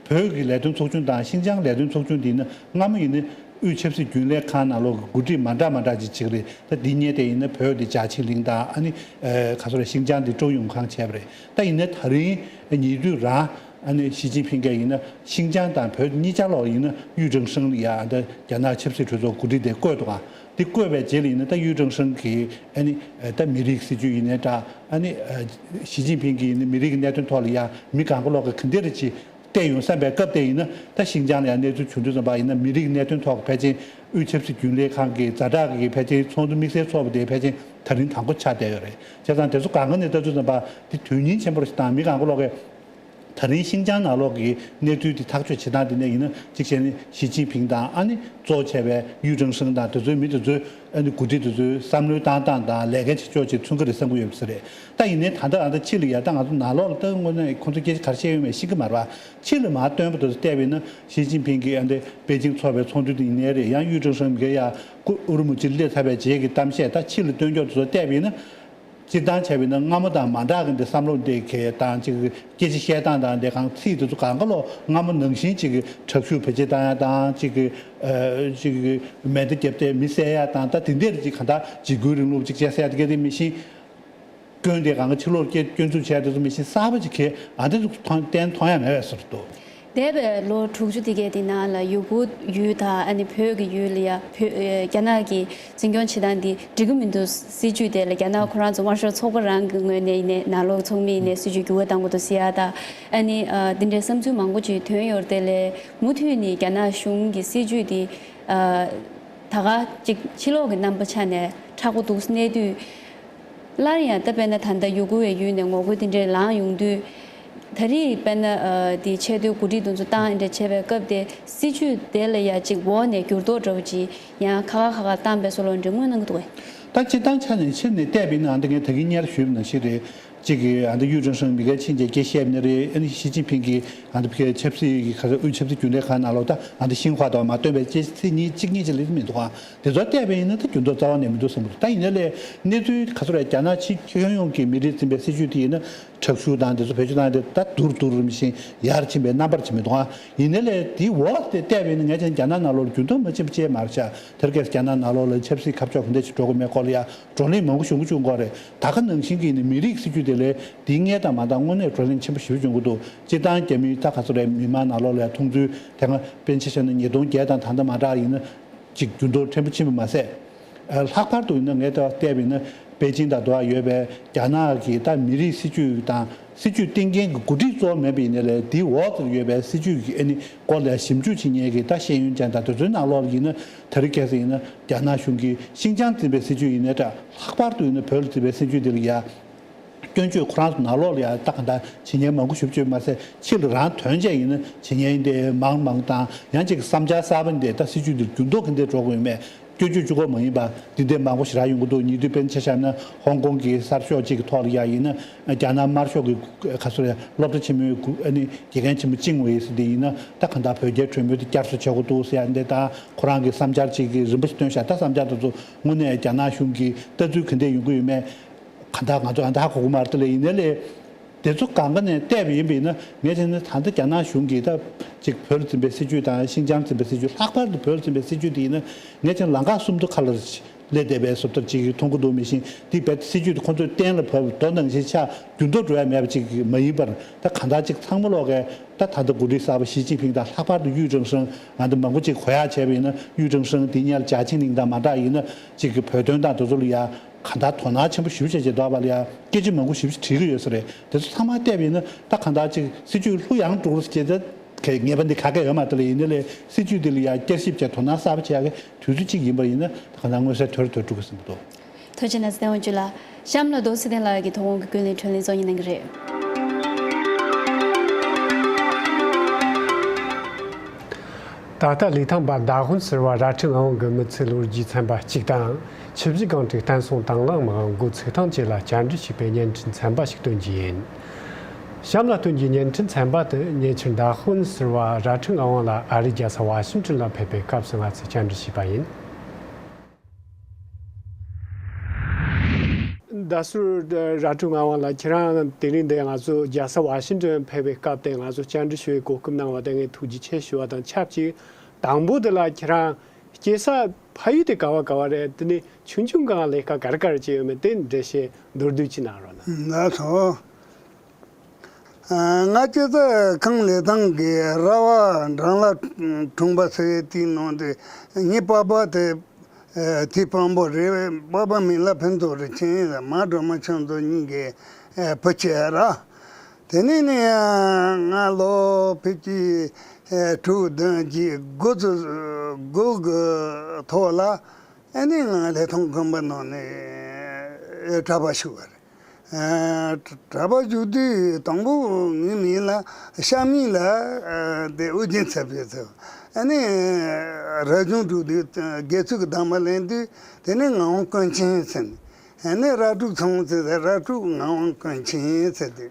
བོད་ཀྱི་ལས་དོན་ཚོགས་ཆུང་དང་ཤིན་ཅང་ལས་དོན་ཚོགས་ཆུང་འདི་ནི་སྔ་མོ་ཡིན་ནི་ དབུས་ཆབ་སྲིད་རྒྱུན་ལས་ཁང་ནང་ལོགས་ཀྱི་འགོ་ཁྲིད་མ་འདྲ་མ་འདྲ་ཅིག་བྱེད་ཀྱི་རེད། ད་འདི་སྔོན་དེ་ཡིན་ན་བོད་དེ་ཅཱ་ཆིང་ལིང་དང་ཨ་ནི་ག་ཚོད་རེད། ཤིང་ཅང་དེ་ཀྲོའུ་ཡུང་ཁང་བྱས་པ་རེད། ད་ཡིན་ནའི་ད་རིང་ཉེ་དུས་རང་ཨ་ནི་ཞི་ཅིན་ཕིང་གིས་ཡིན་ན་ཤིང་ཅང་དང་བོད་གཉིས་ཆ་ལོག་ཡིན་ན་ཡུས་ཀྲེང་ཧྲེང་ལ་ཡ་ད་རྒྱ་ནག་ཆབ་སྲིད་གྲོས་ཚོགས་འགོ་ཁྲིད་དེ་བསྐོས་འདུག་ག་འདི་བསྐོས་པའི་རྗེས་ལ་ཡིན་ན་ད་ཡུས་ཀྲེང་ཧྲེང་གིས་ཨ་ནི་ད་མི་རིགས་སྲིད་ཇུས་ཡིན་ནའི་འདྲ། ཨ་ནི་ཞི་ཅིན་ཕིང་གིས་ཡིན་ན་མི་རིགས་གནད་དོན་ཐོག་ལ་ཡ་མི་གང་ག་ལོག་གི་ག་འདྲ་ཅིག་བལྟས་ཡོང་བསམ་པའི་སྐབས་དེ་ཡིན་ན། ད་ཤིང་ཅང་ལ་ཡང་གནས་ཚུལ་བྱུང་དུས་ཙམ་པ་ཡིན་ན་མི་རིགས་གནད་དོན་ཐོག་གི་ཕལ་ཆེར་དབུས་ཆབ་སྲིད་རྒྱུན་ལས་ཁང་གི་ཛ་དྲག་གི་ཕལ་ཆེར་ཚོགས་འདུ་དམིགས་བསལ་ཚོགས་པ་དེ་ཕལ་ཆེར་ད་རིང་དང་པོ་ཆགས་བསྡད་ཡོད་རེད། བྱས་ཙང་དེ་ཚོ་སྒང་ག་ནས་ལྟ་དུས་ཙམ་པ་དེ་དོན་སྙིང་ཆེན་པོ་རེད་ཞེས་དང་། མི་གང་ག་ལོག་གིས་ད་རིང་ཤིང་ཅང་ནང་ལོགས་ཀྱི་གནས་ཚུལ་དེ་ཐག་གཅོད་བྱེད་སྟངས་དེ་ནས་ཡིན་ན། གཅིག་བྱས་ནས་ཞི་ཅིན་ཕིང་དང་ཨ་ནི་གཙོ་བྱས་པའི་ཡུས་ཀྲེང་ཧྲེང་དང་དེ་ཚོའི་མི་དེ་ཚོའི་ཨ་ནི་འགོ་ཁྲིད་དེ་ཚོའི་བསམ་བློའི་བཏང་སྟངས་དང་ལས་ཀ་བྱེད་ཕྱོགས་ཅིག་མཚོན་གྱི་རེད་བསམ་གྱི་ཡོད་པ་རེད། ད་ཡིན་ནའི་ད་ལྟ་ཨ་ད་ཕྱི་ལ་ཡ་ད་ང་ཚོ་ནང་ལོགས་ལ་ད་དངོས་གནས་ཁོང་ཚོ་སྐད་ཆ་ག་རེ་བཤད་ཡོད་མེད་ཤེས་ཀྱི་མ་རེད་པ། ཕྱི་ལ་མར་སྟོན་པ་དེ་ཚོ་བལྟས་པ་ཡིན་ན་ཞི་ཅིན་ཕིང་གིས་ཨ་འདི་པེ་ཅིང་ཚོགས་པའི་ཚོགས་འདུ་དེ་ཡིན་ནའི་རེད། ཡང་ཡུས་ཀྲེང་ཧྲེང་མི་སྒེར་ཡ་ཀུ་ཨུ་རུ་མུ་ཅི་སླེབས་ཚར་བའི་རྗེས་ཀྱི་གཏམ་བཤད་ད་ཕྱི་ལ་སྟོན་ཕྱོགས་དེ་ཚོ་བལྟས་པ་ཡིན་ན། སྤྱིར་བཏང་བྱས་པ་ཡིན་ན་སྔ་མོ་དང་མ་འདྲ་གི་འདི་བསམ་བློ་འདི་གས་དང་ཅིག་སྐད་ཆ་བཤད་སྟངས་དང་འདི་གང་ཚིག་དེ་ཚོ་གང་ག་ལོག་སྔ་མོ་ནང་བཞིན་ཅིག་གི་དྲག་ཤུགས་བེད་སྤྱོད་བཏང་ཡ་དང་ཅིག་གི་ཨ་ཅིག་གི་མེ་མདའ་བརྒྱབ་སྟེ་མི་བསད་ཡ་དང་། ད་དེ་འདྲ་ཅིག་གང་ལྟར་འཇིགས་སྐུལ་རིང་ལུགས་ཅིག་བྱས་ཟེར་ཡ་དེ་ག་དེ་མི་ཤེས། སྐྱོན་དེ་གང་ག་ཕྱི་ལོགས་སྐྱོན་སྐྱོན་འཛུགས་བྱས་དེ་ཚོ་མི་ཤེས། གསར་པ་ཅིག་གས་ཨ་འདི་ཚོ་མཐོང་བསྟན་མཐོང་ཡ་མེད་པའི་བཟོ་འདྲ་འདུག་འདས་པའི་ལོ་དྲུག་ཅུ་དེ་གའི་དེ་ནང་ལ་ཡུ་གུར་ཡུལ་དང་ཨ་ནི་བོད་ཀྱི་ཡུལ་ལ་ཡ་བོད་ཨེ་རྒྱ་ནག་གི་འཛིན་སྐྱོང་བྱེད་སྟངས་འདི་འགྲིག་གི་མི་འདུག་སྲིད་ཇུས་དེ་ལ་རྒྱ་ནག་ཁོ་རང་ཚོ་དམར་ཤོག་ཚོགས་པ་རང་གི་ངོས་ནས་ཡིན་ནའི་ནང་ལོགས་ཚོགས་མི་ཡིན་ནའི་སྲིད་ཇུས་འགྱུར་བ་གཏང་དགོས་འདུག་ཟེར་ཡ་དང་། ཨ་ནི་ཨ་འདི་འདྲའི་བསམ་ཚུལ་མང་པོ་ཅིག་ཐོན་ཡོད་རེད་དེ། ལས་མུ་མཐུད་ནས་རྒྱ་ནག་གཞུང་གི་སྲིད་ཇུས་འདི་ཨ་ད་ག་ཅིག་ཕྱི་ལོགས་ཀྱི་རྣམ་པ་ཆ་ནས་མཁྲེགས་པོ་འདུག་གནས་དུས། སླར་ཡང་ད་དཔེར་ན་ད་ལྟ་ཡུ་གུར་བའི་ཡུལ་ནས་ངོ་རྒོལ་དེ་འདྲས་ལངས་ཡོང་དུས། ད་རེས་དཔེར་ན་ཨ་དེ་ཆེས་མཐོའི་འགོ་ཁྲིད་དེ་ཚོ་བཏང་འདྲ་བྱས་པའི་སྐབས་དེ་སྲིད་ཇུས་དེ་ལ་ཡ་གཅིག་འོག་ནས་འགྱུར་ལྡོག་འདྲ་བོ་ཅིག་ཡང་ཁ་ཁ་ཁ་ཁ་བཏང་པའི་བཟོ་ལོ་འདྲ་མངོན་གནང་གི་འདུག་གས། ད་སྤྱིར་བཏང་ཆ་ནས་ཕྱིར་ནས་བལྟས་པ་ཡིན་ན་འདི་ངས་ད་གིན་སྔོན་ལ་ཞུས་པ་ནང་བཞིན་རེད། གཅིག་གིས་ཨ་འདི་གཡུ་ཁྲུན་ཧྲེང་མི་སྒེར་ཕྱིན་རྗེས་སྐད་བཤད་པ་ནི་རེད། ཨ་ནི་ཞི་ཅིན་ཕིང་གིས་ཨ་འདི་ཕ་གིའི་ཆབ་སྲིད་ཀྱི་ག་ཚོད་དབུས་ཆབ་སྲིད་རྒྱུན་ལས་ཁང་ནང་ལོགས་ད་ཨ་འདི་ཤིན་ཧྭ་དང་མ་བཏོན་པའི་སྐད་ཚིག་གཉིས་གཅིག་གཉིས་ཅིག་ལས་མི་འདུག་ཨ། དེ་ཚོ་བལྟས་པ་ཡིན་ན་ད་འགྱུར་ལྡོག་རྩ་བ་ནས་མི་འདུག་བསམ་གྱི་འདུག་ད་ཡིན་ན་ལས་གནས་ཚུལ་ག་ཚོད་རེད། རྒྱ་ནག་ཕྱི་ཁྱོན་ཡོངས་ཀྱི་མི་རིགས་འཛིན་པའི་སྲིད་ཇུས་དེ་ཡིན་ན་དྲག་ཤུགས་དང་དེ་ཚོ་བེད་སྤྱོད་བཏང་སྟེ་ད་སྡུག་རུ་སྡུག་རུ་རིམ་བཞིན་ཡར་ཕྱིན་པའི་རྣམ་པར་ཕྱིན་མི་འདུག་ཨ། ཡིན་ན་ལས་དེའི་འོག་དེ་བལྟས་པ་ཡིན་ན་ངས་ཀྱང་རྒྱ་ནག་ནང་ལོགས་འགྱུར་ལྡོག་མ་ཕྱིན་པ་ཅིག་མ་རེད་ཤག་དེར་གས་རྒྱ་ནག་ནང་ལོགས་ལ་ཆབ་སྲིད་ཁ་ཕྱོགས་ག་འདྲ་ཞིག་འགྲོ་གི་མེད་སྐོར་ལ་ཡ་བགྲོ་གླེང་མང་པོ་བྱུང་གི་བྱུང་གི་རེད། ད་ག་ནང་བཞིན་གྱི་ཡིན་ན་མི་རིགས་སྲིད་ཇུས་དེ་ལས་དེའི་སྔོན་དང་མ་འདྲ་དངོས་གནས་བགྲོ་གླེང་ཆེན་པོ་ཞེ་པོ་བྱུང་གི་འདུག་སྤྱིར་བཏང་རྒྱ་མིའི་ད་ག་ཚོད་རེད། མི་མང་ནང་ལོགས་ལ་ཡ་མཐོང་ཚུལ་དེ་སྔ་དཔེར་ན་ཆ་བཞག་ན་ཉིས་སྟོང་བརྒྱད་དང་ད་ལྟ་མ་འདྲ་ཡིན་ན། ཅིག་འགྱུར་ལྡོག་ཕྲན་བུ་ཕྱིན་པ་མ་ཟད། ཨ་ལྷག་པར་དུ་ཡིན་ན་ངས་ལྟ་བ་བལྟས་པ་ཡིན་ན་པེ་ཅིང་དང་འདྲ་བ་ཡོད་པའི་རྒྱ་ནག་གི་ད་མི་རིགས་སྲིད་ཇུས་དང་སྲིད་ཇུས་བཏིང་མཁན་གྱི་འགོ་ཁྲིད་གཙོ་བོ་མེད་པ་ཡིན་ན་ལས་དེའི་འོག་ཏུ་ཡོད་པའི་སྲིད་ཇུས་ཀྱི་ཨ་ནི་སྐོར་ལ་ཞིབ་འཇུག་བྱེད་མཁན་གྱི་ད་ཤེས་ཡོན་ཅན་དང་དེ་ཚོའི་ནང་ལོགས་ལ་ཡིན་ན་དེ་རིང་ཁ་སང་ཡིན་ན་རྒྱ་ནག་གཞུང་གིས་ཤིན་ཅང་འཛིན་པའི་སྲིད་ཇུས་ཡིན་ནའི་འདྲ། ལྷག་པར་དུ་ཡིན་ན་བོད་ལ་འཛིན་པའི་སྲིད་ཇུས་དེ་ལ་ཡ། སྐྱོན་བརྗོད་ཁོ་རང་ཚོ་ནང་ལོགས་ལ་ཡང་ད་གང་ལྟར་བྱེད་མཁན་མང་པོ་ཞེ་པོ་ཅིག་མ་ཟད་ཕྱི་ལ་རང་དོན་ཅན་ཡིན་ན་བྱེད་མཁན་དེ་མང་མང་དང་། ཡང་ཅིག་བསམ་འཆར་གསར་པ་འདི་ད་སྲིད་ཇུས་འདི་འགྱུར་ལྡོག་གི་འདི་འགྲོ་དགོས་ཡོད་མེད་སྐྱོན་བརྗོད་གཅིག་པོ་མ་ཡིན་པ་འདི་འདྲ་མང་པོ་ཞེ་དྲག་ཡོང་གི་འདུག་ཉེ་དུས་དཔེར་ན་ཆ་བཞག་ན་ཧོང་ཀོང་གི་གསར་ཤོག་ཅིག་གི་ཐོག་ལ་ཡ་ཡིན་ན་རྒྱ་ནག་དམར་ཤོག་གི་ག་ཚོད་རེད། སློབ་གྲྭ་ཆེན་མོའི་གུ་ཨ་ནི་དགེ་རྒན་ཆེན་མོ་ཅིང་ཝེ་ཟེར་དེ་ཡིན་ན་ད་གང་ལྟར་བོད་རྒྱའི་གྲོས་མོལ་དེ་བསྐྱར་གསོ་བྱེད་དགོས་འདུག་ཟེར་ཡ་འདི་དང་། ཁོ་རང་གི་བསམ་འཆར་ཅིག་གི་རིམ་པ་ཞིག་བཏོན་ཤག་ད་བསམ་འཆར་དེ་ཚོ་དངོས་གནས་རྒྱ་ནག་གཞུང་གི་ལྟ་ཚུལ་ག་འདྲ་ཡོང་གི་ཡོད་མེད། གང་ལྟར་ང་ཚོ་ཨ་ད་ཧ་གོ་གི་མ་རེད་དེ་ལས། ཡིན་ནའི་ལས་དེ་ཚོ་སྒང་ག་ནས་བལྟས་པ་ཡིན་པ་ཡིན་ན་ངས་བྱས་ན་ད་ལྟ་རྒྱ་ནག་གཞུང་གིས་ད་ཅིག་བོད་ལ་འཛིན་པའི་སྲིད་ཇུས་དང་ཤིན་ཅང་འཛིན་པའི་སྲིད་ཇུས། ལྷག་པར་དུ་བོད་ལ་འཛིན་པའི་སྲིད་ཇུས་དེ་ཡིན་ན་ངས་བྱས་ན་ལམ་ཁ་སུམ་མདོ་ཁ་ལ་སླེབས་བསྡད་པའི་བཟོ་ལྟ་ཅིག་མཐོང་གི་འདུག་མི་ཤེས་དེ་བས་སྲིད་ཇུས་དེ་ཁོ་ཚོས་གཏན་ལ་ཕབ་རྡོ་ནང་བཞིན་ཆགས་འགྱུར་ལྡོག་འགྲོ་ཡ་མེད་པ་ཅིག་མ་ཡིན་པར། ད་གང་ལྟར་ཅིག་ཚང་མ་ལོག་གས་ད་ད་ལྟ་འགོ་ཁྲིད་གསར་པ་ཞི་ཅིན་ཕིང་དང་ལྷག་པར་དུ་ཡུས་ཀྲེང་ཧྲེང་ང་ཚོ་མང་པོ་ཅིག་གོ་ཡ་བྱས་པ་ཡིན་ན་ཡུས་ཀྲེང་ཧྲེང་དེ་སྔོན་ལ་ཅཱ་ཆིང་ལིང་དང་མ་འདྲ་ཡིན་ན་ཅིག་གི་བོད་དོན་དང་དེ་ཚོ་ལ་ཡ། གང་ལྟར་དོ་སྣང་ཆེན་པོ་ཞེ་པོ་བྱས་བྱས་འདུག་པ་ལ་ཡ་སྐད་ཆ་མང་པོ་ཞེ་པོ་ཅིག་དྲིས་ཀྱི་ཡོད་ས་རེད། དེ་ཚོ་ཚང་མ་བལྟས་པ་ཡིན་ན་ད་གང་ལྟར་ཅིག་སྲིད་ཇུས་ལྷུག་ཡངས་འགྲོ་རུ་སྐྱེ་ད་གལ་ངེས་པ་འདི་ག་གེ་ཡོད་མ་རེད་ལ། ཡིན་ནའི་ལས་སྲིད་ཇུས་འདི་ལ་ཡ་བསྐྱར་ཞིབ་བྱས་དོ་སྣང་གསར་པ་བྱེད་ཡ་གི་དུས་ཚོད་ཅིག་ཡིན་པ་ཡིན་ན་ད་གང་ལྟར་མངོན་གསལ་དོད་རུ་དོད་འགྲོ་གི་བསམ་གྱི་འདུག་ཐུགས་རྗེ་གནང་སོང་། བསྟན་དབང་ཅུ་ལགས། གཤམ་ལ་རྡོ་རྗེ་ཚེ་བརྟན་ལགས་ཀྱིས་དོ་དགོང་གི་ཀུན་གླེང་དྲིས་ལན་གཙོ་གཉེར་གནང་གི་རེད། ད་ལྟ་ལི་ཐང་པ་མདའ་དཔོན་ཟུར་པ་རྭ་སྒྲེང་ངག་དབང་གི་མི་ཚེའི་ལོ་རྒྱུས་ཚན་པ་གཅིག་དང་། ཆུ་བཞི་སྒང་དྲུག་བསྟན་སྲུང་དང་བླངས་མི་དབང་འགོ་ཚུགས་ཐེངས་གཅིག་ལ་བཅར་འདྲི་ཞུས་པའི་བརྙན་འཕྲིན་ཚན་པ་ཞིག་སྟོན་རྒྱུ་ཡིན། གཤམ་ལ་སྟོན་རྒྱུའི་བརྙན་འཕྲིན་ཚན་པ་དེ་ཉེ་ཆར་མདའ་དཔོན་ཟུར་པ་རྭ་སྒྲེང་ངག་དབང་ལགས་ཨ་རིའི་རྒྱལ་ས་ཝ་ཤིང་ཏོན་ལ་ཕེབས་པའི་སྐབས་སུ་ང་ཚོས་བཅར་འདྲི་ཞུས་པ་ཡིན། མདའ་ཟུར་རྭ་སྒྲེང་ངག་དབང་ལགས། ཁྱེད་རང་དེ་རིང་འདིར་ང་ཚོ་རྒྱལ་ས་ཝ་ཤིང་ཏོན་ཕེབས་པའི་སྐབས་དེར་ང་ཚོ་བཅར་འདྲི་ཞུ་བའི་གོ་སྐབས་གནང་བ་དེར་ངས་ཐུགས་རྗེ་ཆེ་ཞུ་བ་དང་ཆབས་ཅིག་དང་པོ་དེ་ལ་ཁྱེད་རང་ སྐྱེས་ས་ཕ་ཡུལ་དེ་ག་བ་ག་བ་རེད། དེ་ནས་ཆུང་ཆུང་སྒང་ལས་ཀ་ག་རེ་ག་རེ་བྱས་ཡོད་མེད་དེ་འགྲེལ་བཤད་མདོར་བསྡུས་ཅིག་གནང་རོགས་གནང་། ལགས་སོ། ང་སྐྱེས་ས་ཁམས་ལི་ཐང་གི་ར་བ་འབྲང་ལ་གྲོང་པ་ཟེར་དེའི་ནང་དུ་ངའི་པ་ཕ་དེ་དེའི་དཔོན་པོ་རེད། པ་ཕ་མིང་ལ་ཕུན་ཚོགས་རིན་ཆེན། མ་སྒྲོལ་མ་ཆོས་མཚོ་གཉིས་ཀྱི་བུ་སྐྱེས་ར། དེ་ནས་ནི་ང་ལོ་ཕལ་ཆེར་དྲུག་བདུན་བརྒྱད་དགུ་ཚོ་དགུ་གི་ཐོག་ལ་ཨ་ནི་ང་ལི་ཐང་དགོན་པ་ནང་ནས་གྲྭ་པ་ཞུགས་པ་རེད། གྲྭ་པ་ཞུགས་དུས་དང་པོ་ངའི་མིང་ལ་ཤ་མིང་ལ་དེ་ཨོ་རྒྱན་ཚེ་འཕེལ་ཟེར། ཨ་ནི་རབ་བྱུང་དྲུག་དུས་དགེ་ཚུལ་གྱི་གདམས་པ་ལེན་དུས་དེ་ནས་ངག་དབང་ཀུན་མཁྱེན་ཟེར་ནས། ཨ་ནི་ར་ཕྲུག་ཚང་ཟེར་ཟེར། ར་ཕྲུག་ངག་དབང་ཀུན་མཁྱེན་ཟེར་དུས།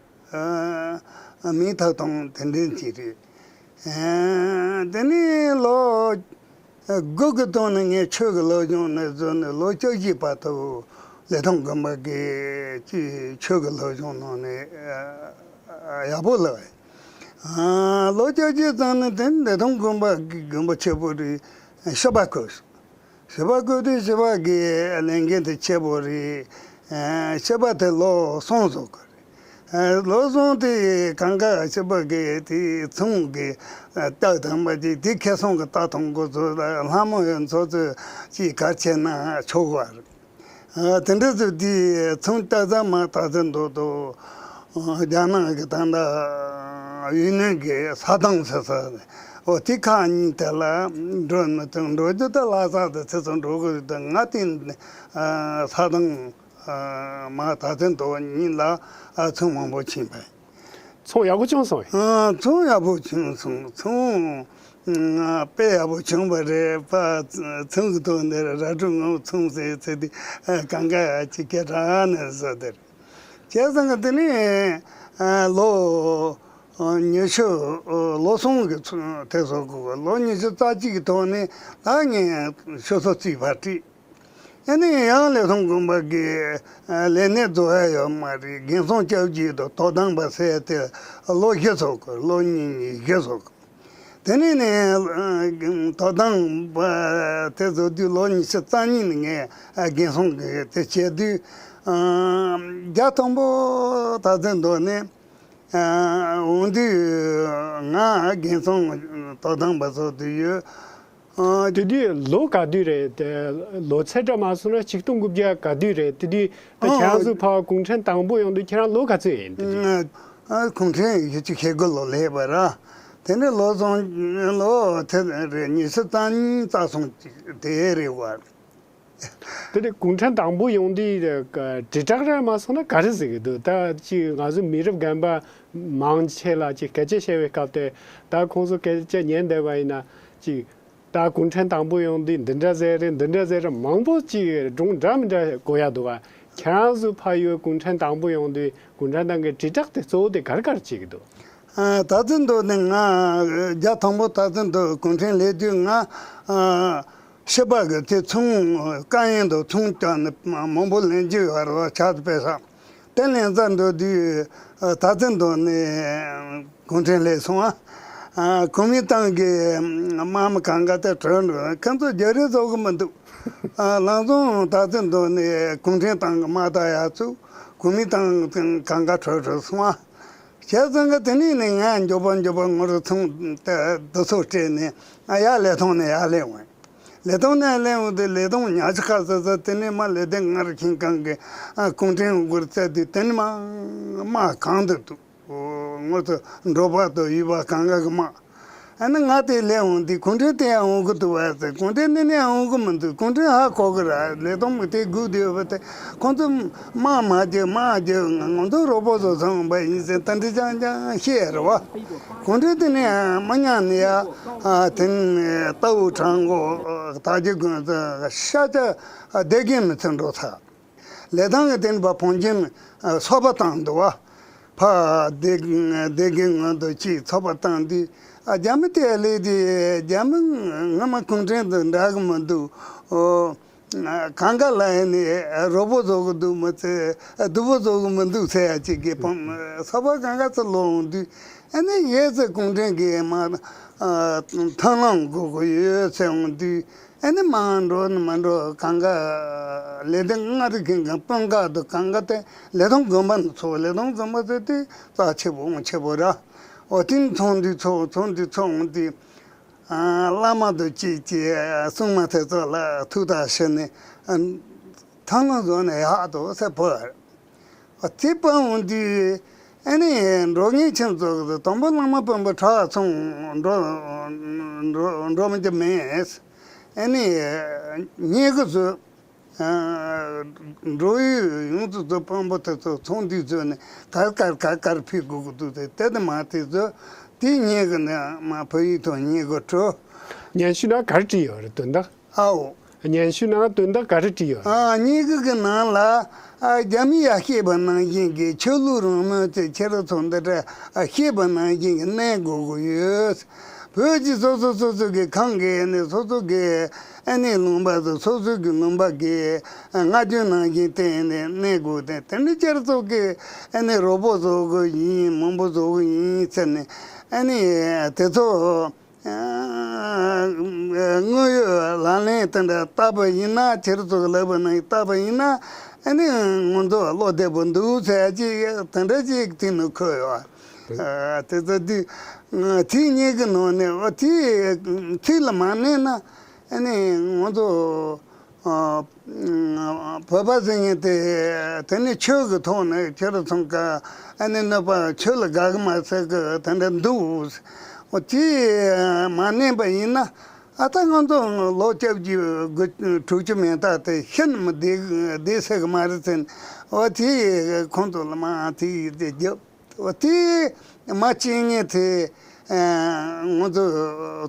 མིང་ཐོགས་སྟངས་དེ་འདྲ་ཅིག་རེད། དེ་ནས་ལོ་དགུ་གི་སྟོན་ནས་ངས་ཆོས་ཀྱི་སློབ་སྦྱོང་ནས་བཟོས་ནས་ལོ་བཅུ་བཞི་བར་དུ་ལི་ཐང་དགོན་པ་གི་ཅིག་ཆོས་ཀྱི་སློབ་སྦྱོང་གནང་ནས་ཡག་པོ་ལབ། ལོ་བཅུ་བཞི་ཙམ་ནས་དེ་ལི་ཐང་དགོན་པ་གི་དགོན་པ་ཆེ་པོ་རེད། ཤི་བ་བཀོད། ཞི་བ་བཀོད་དུས་ཞི་བ་གི་ལས་འགན་དེ་ཆེ་བོ་རེད། ཨ་ཞི་བ་དེ་ལོ་གསུམ་བཟོ་དགོས་རེད། ཨ་ལོ་གསུམ་དེ་གང་ག་ཞི་བ་གི་དེ་ཚོང་གི་ཨ་རྟགས་དང་པ་ཅིག་དེ་ཁེ་བཟང་གི་རྟགས་ཐོན་དགོས་ཚོད་ལ་ལྷ་མོ་ཡི་ཚོ་ཚོད་ཅིག་ག་བྱས་ན་ཆོག་གི་རེད། ཨ་དེ་འདྲ་ཚོད་དེ་ཚོང་རྟགས་ཙམ་མ་ཐག་ཚད་མདོག་དོ། རྒྱ་ནག་གི་ད་ལྟ་ཡུན་ནན་གྱི་ས་ཐང་ཟེར་ས་ནས་འོ་དེ་ཁག་གཉིས་དེ་ལ་འགྲོ་མི་ཐུབ། འགྲོ་རྒྱུ་དེ་ལྷ་ས་དེ་ཚེ་སྲོག་འགྲོ་དགོས་དེ་ང་དེ་ས་ཐང་མ་ཐག་ཚད་མདོག་གཉིས་ལ་ཚོང་མང་པོ་ཕྱིན་པས། ཚོང་ཡག་པོ་བྱུང་སོང་། ཚོང་ཡག་པོ་བྱུང་སོང་། ཚོང་དཔེ་ཡག་པོ་བྱུང་བ་རེད། པ་ཚོང་གི་ཐོག་འདིར་ར་ཕྲུག་ངོ་ཚོང་ཟེར་ཚེ་དེ་གང་ག་ཅིག་སྐད་གྲགས་ནས་བཟོ་དེར། བྱས་ཙང་གི་དེ་ནས་ལོ་ཉི་ཤུ་ལོ་གསུམ་གི་ཚུན་དེ་བཟོ་དགོས། ལོ་ཉི་ཤུ་རྩ་གཅིག་གི་ཐོག་ནས་ད་ངས་ཆོས་ཚོགས་རྩིས་པར་ཁྲིད། ཨ་ནི་ཡང་ལི་ཐང་དགོན་པ་གི་ལས་གནས་རྫོགས་ཡ་ཡོད་མ་རེད། དགེ་སློང་སྐྱབས་རྗེ་དང་དོ་དམ་པ་ཟེར་དེ་ལོ་བཞི་ཚོགས་དགོས། ལོ་གཉིས་གཉིས་བཞི་ཚོགས་དགོས། དེ་ནས་ནས་དོ་དམ་པ་དེ་བཟོ་དུས་ལོ་ཉི་ཤུ་རྩ་གཉིས་ནས་ངས་དགེ་སློང་གི་དེ་བྱས་དུས་རྒྱ་དང་པོ་ད་ཚེ་མདོ་ནས་འོང་དུས་ང་དགེ་སློང་དོ་དམ་པ་བཟོ་དུས་ཡོད། དེ་དུས་ལོ་ག་དུས་རེད། དེ་ལོ་ཚད་འདྲ་མ་སོང་ན་ཆིག་སྟོང་དགུ་བརྒྱ་ག་དུས་རེད། དེ་དུས་ད་ཁྱེད་རང་ཚོ་ཕར་གུང་ཁྲན་དང་པོ་ཡོང་དུས་ཁྱེད་རང་ལོ་ག་ཚོད་ཡིན་དེ་དུས། ཨ་གུང་ཁྲན་ཡུལ་གྱི་ཤེལ་སྒོ་ལོ་ལེགས་པ་ར། དེ་འདྲ་ལོ་སོང་ལོ་དེ་རེད། ཉི་ཤུ་རྩ་གཉིས་རྩ་སོང་དེ་རེད་བ། དེ་ནས་གུང་ཁྲན་དང་པོ་ཡོང་དུས་དྲིལ་བསྒྲགས་རེད་མ་སོང་ན་ག་རེ་ཟེར་གི་འདུག་ད་ཅིག་ང་ཚོ་མི་རབས་རྒན་པ་མང་ཆེ་ལ་ཅིག་སྐད་ཆ་བཤད་པའི་སྐབས་དེ་ད་ཁོང་ཚོ་སྐད་ཆ་ཉན་བསྡད་པ་ཡིན་ན་ཅིག་ད་གུང་ཁྲན་དང་པོ་ཡོང་དུས་འདི་འདྲ་ཟེར་རེད། འདི་འདྲ་ཟེར་རེད། མང་པོ་ཅིག་སྒྲུང་འདྲ་མི་འདྲ་གོ་ཡ་འདུག་བ། ཁྱེད་རང་ཚོ་ཕ་ཡུལ་གུང་ཁྲན་དང་པོ་ཡོང་དུས་གུང་ཁྲན་ཏང་གི་དྲིལ་བསྒྲགས་དེ་གཙོ་བོ་དེ་ག་རེ་ག་རེ་བྱེད་ཀྱི་འདུག་ད་ཚོད་འདུག་ནི་ང་རྒྱ་དང་པོ་ད་ཚོད་འདུག་གུང་ཁྲན་སླེབས་དུས་ང་ཨ་ཤི་པ་གི་དེ་ཚོང་དཀའ་ཡིན་འདུག་ཚོང་བཏང་ནས་མང་པོ་ལེན་རྒྱུ་ཡོད་རེད་བ། ཆ་དེ་དཔེ་ས་དེ་ལེན་ས་འགྲོ་དུས་ད་ཚོད་འདུག་ནི་གུང་ཁྲན་སླེབས་སོང་ཨ། གོ་མིན་ཏང་གི་དམག་མི་གང་ག་དེ་བྲོས་འགྲོ། ཁྱེད་ཚོ་རྒྱ་རིགས་བཟོ་གི་མི་འདུག་ཨ་ལང་ཚོ་ད་ཚོད་འདུག་ནི་གུང་ཁྲན་ཏང་གི་དམག་དར་ཡག་ཚུགས། གོ་མིན་ཏང་གང་ག་བྲོས་བྲོས་སོང་ཨ། བྱས་ཙང་གི་དེ་ནས་ནི་ང་མགྱོགས་པོ་མགྱོགས་པོ་ངོ་རུ་ཚོང་དེ་དུ་ཚོགས་སྤྲད་ནས་ཨ་ཡར་ལི་ཐང་ནས་ཡར་སླེབས་འོང་། ལི་ཐང་ནས་སླེབས་འོང་དུས་ལི་ཐང་ཉག་ཆ་ཁ་ཟེར་ས་དེ་ནས་མ་ལི་ཐང་ངར་ཁྱིམ་གང་གི་ཨ་གུང་ཁྲན་འུ་གུར་བཙལ་དུས་དེ་ནས་མ་དམག་གང་དུ་འདུག་ངོ་ཚོ་འབྲོག་པ་དང་ཡུལ་པ་གང་ག་གི་དམག་ཨ་ནི་ང་དེ་ལས་འོང་དུས་གུང་ཁྲན་དེ་ཡང་འོང་གི་འདུག་བ་ཟེར། གུང་ཁྲན་ནི་ནི་ཡང་འོང་གི་མི་འདུག་གུང་ཁྲན་ཧ་གོ་གི་ར། ལི་ཐང་མི་དེ་སྒུག་བསྡད་ཡོད་པ་དེ་ཁོང་ཚོ་དམག་མ་རྒྱག་དམག་རྒྱག་ང་ང་ཚོ་རོགས་པ་ཚོ་ཚང་བ་ཡིན་ཟེར་ད་འདྲི་ཅང་ཅང་བཤད་རེད་བ། གུང་ཁྲན་དེ་ནི་ཡང་མི་ཉག་ནི་ཡ་ཨ་དེ་ནི་རྟ་བོ་བྲང་གོ་དར་རྒྱས་དགོན་ཚོ་ཤ་ཆ་བསྡད་མཁན་མི་ཚོ་འགྲོ་ཚར། ལི་ཐང་གི་སྟེང་པ་བོན་ཆེན་ཚོགས་པ་བཏང་འདུག་བ། ཕ་སྡེ་སྡེ་དགེ་ངོས་འདུག་ཅིག་ཚོགས་པ་བཏང་དུས་ཨ་རྒྱ་མི་དེ་ལས་དེ་རྒྱ་མི་ངོ་མ་གུང་ཁྲན་དང་འདྲ་གི་མི་འདུག་ཨོ། གང་ག་ལ་ཡིན་ནི་རོགས་པོ་བཟོ་གི་འདུག་མི་ཚེ་སྡུག་པོ་བཟོ་གི་མི་འདུག་ཟེར་ཡ་ཅིག་གི་ཕམ་ཚོགས་པ་གང་ག་ཚོ་ལོག་འོང་དུས་ཨ་ནི་ཡས་ཚེ་གུང་ཁྲན་གི་མ་ཐང་ལང་དགོས་གི་ཡོད་ཟེར་འོང་དུས། ཨ་ནི་མར་འགྲོ་ནི་མ་འགྲོ་གང་ག་ལེ་ཏན་མངའ་རིས་ཁང་གི་དཔོན་ཁག་ཏུ་གང་ག་དེ་ལེ་ཐང་དགོན་པ་ནས་ཚོ་ལེ་ཐང་དགོན་པ་ཟེར་དེ་རྩ་ཆེ་བོ་ཆེ་བོ་ར། འོ་དེ་ནས་ཚོང་འདུས་ཚོ་ཚོང་འདུས་ཚོ་འོང་དུས། ཨ། བླ་མ་དང་བཅས་ཀྱི་སྲུང་མ་དེ་ཚོ་ལ་ཐུགས་ཐག་ཞུས་ནས། ཨ། ཐང་ལ་བཟོ་ནས་ཡག་ཏུ་ཟེར་བོས། དེ་སྤང་འོང་དུས། ཨ་ནི་འགྲོ་མཁན་ཁྱིམ་ཚང་གི་དང་པོ་བླ་མ་དཔོན་པོ་གྲྭ་ཚང་འགྲོ་འགྲོ་འགྲོ་མི་རྒྱུ་མེད། ཨ་ནི་ཉེ་གི་ཚོ། ཨ། འགྲོ་ཡུལ་ཡོངས་སུ་རྫོགས་དཔོན་པོ་དེ་ཚོ་ཚོང་འདུས་བཟོས་ནས་གར་གར་གར་གར་ཕུད་དགོས་ཀྱི་འདུག་སྟེ། དེ་དེ་མ་དེ་ཚོ་དེ་ཉེ་གི་ནས་མ་བོད་ཡིག་ཐོག་ཉེ་གི་འཕྲོ། སྙན་ཞུ་ནང་ག་རེ་བྲིས་ཡོད་རེད་དོན་དག་ཨའོ། སྙན་ཞུ་ནང་དོན་དག་ག་རེ་བྲིས་ཡོད་རེད། ཨ། སྙན་ཞུ་གི་ནང་ལ། ཨ། རྒྱ་མི་ཡ་བཤད་པ་ནང་བཞིན་གྱི་ཆོས་ལུགས་རང་མོས་ཀྱི་ཁྱེད་རང་ཚོ་འདི་འདྲ་བཤད་པ་ནང་བཞིན་གྱི་གནས་དགོས་ཀྱི་ཡོད། བོད་ཀྱི་སོ་སོ་སོ་སོ་གི་ཁང་གི་ནས་སོ་སོ་གི་ཨ་ནི་ལུང་པ་དང་སོ་སོ་གི་ལུང་པ་གི་སྔ་རྒྱུན་ནང་བཞིན་བསྟེན་ནས་གནས་དགོས་ཏེ། དེ་ནི་ཁྱེད་ཚོ་གི་ཨ་ནི་རོགས་པ་བཟོ་གི་ཡིན། མང་པོ་བཟོ་གི་ཡིན་ཟེར་ནས། ཨ་ནི་དེ་ཚོ། ཨ། དངོས་ཡོད་ལག་ལེན་དེ་འདྲ་བསྟར་བ་ཡིན་ན། ཁྱེད་ཚོ་གི་ལབ་པ་ནང་བསྟར་བ་ཡིན་ན། ཨ་ནི་ང་ཚོ་བློ་བདེ་པོ་འདུག་ཟེར་ཅིག་དེ་འདྲ་ཅིག་དེ་ནི་འཁོད་ཡོད། ཨ། དེ་ཚོ་དེ་ཚིག་གཉིས་ཀྱི་ནང་ནས། འོ་དེ་ཚིག་ལ་མ་གནས་ན། ཨ་ནི་ང་ཚོ། ཨ། བོད་པ་ཟེར་མཁན་དེ། དེ་ནི་ཆོས་ཀྱི་ཐོག་ནས་ཁྱེད་རང་ཚང་ཀ་ཨ་ནི་གནོད་པ། ཆོས་ལ་དགའ་གི་མ་ཟེར་གི་དེ་འདྲ་འདུག་འོ་དེ་མ་གནས་པ་ཡིན་ན། ཨ། ད་ང་ཚོ་ལོ་བཅོ་བརྒྱད་དྲུག་ཅུ་མན་འདས་དེ་ཤི་ནས་མི་བསྡད་བསྡད་ཟེར་གི་མ་རེད་ཟེར། འོ་དེ་ཁོང་ཚོ་ལ་མ་དེ་ཡིས་དེ་རྒྱབ། འོ་དེ་མ་བྱེད་ངེས་དེ། ཨ། ང་ཚོ་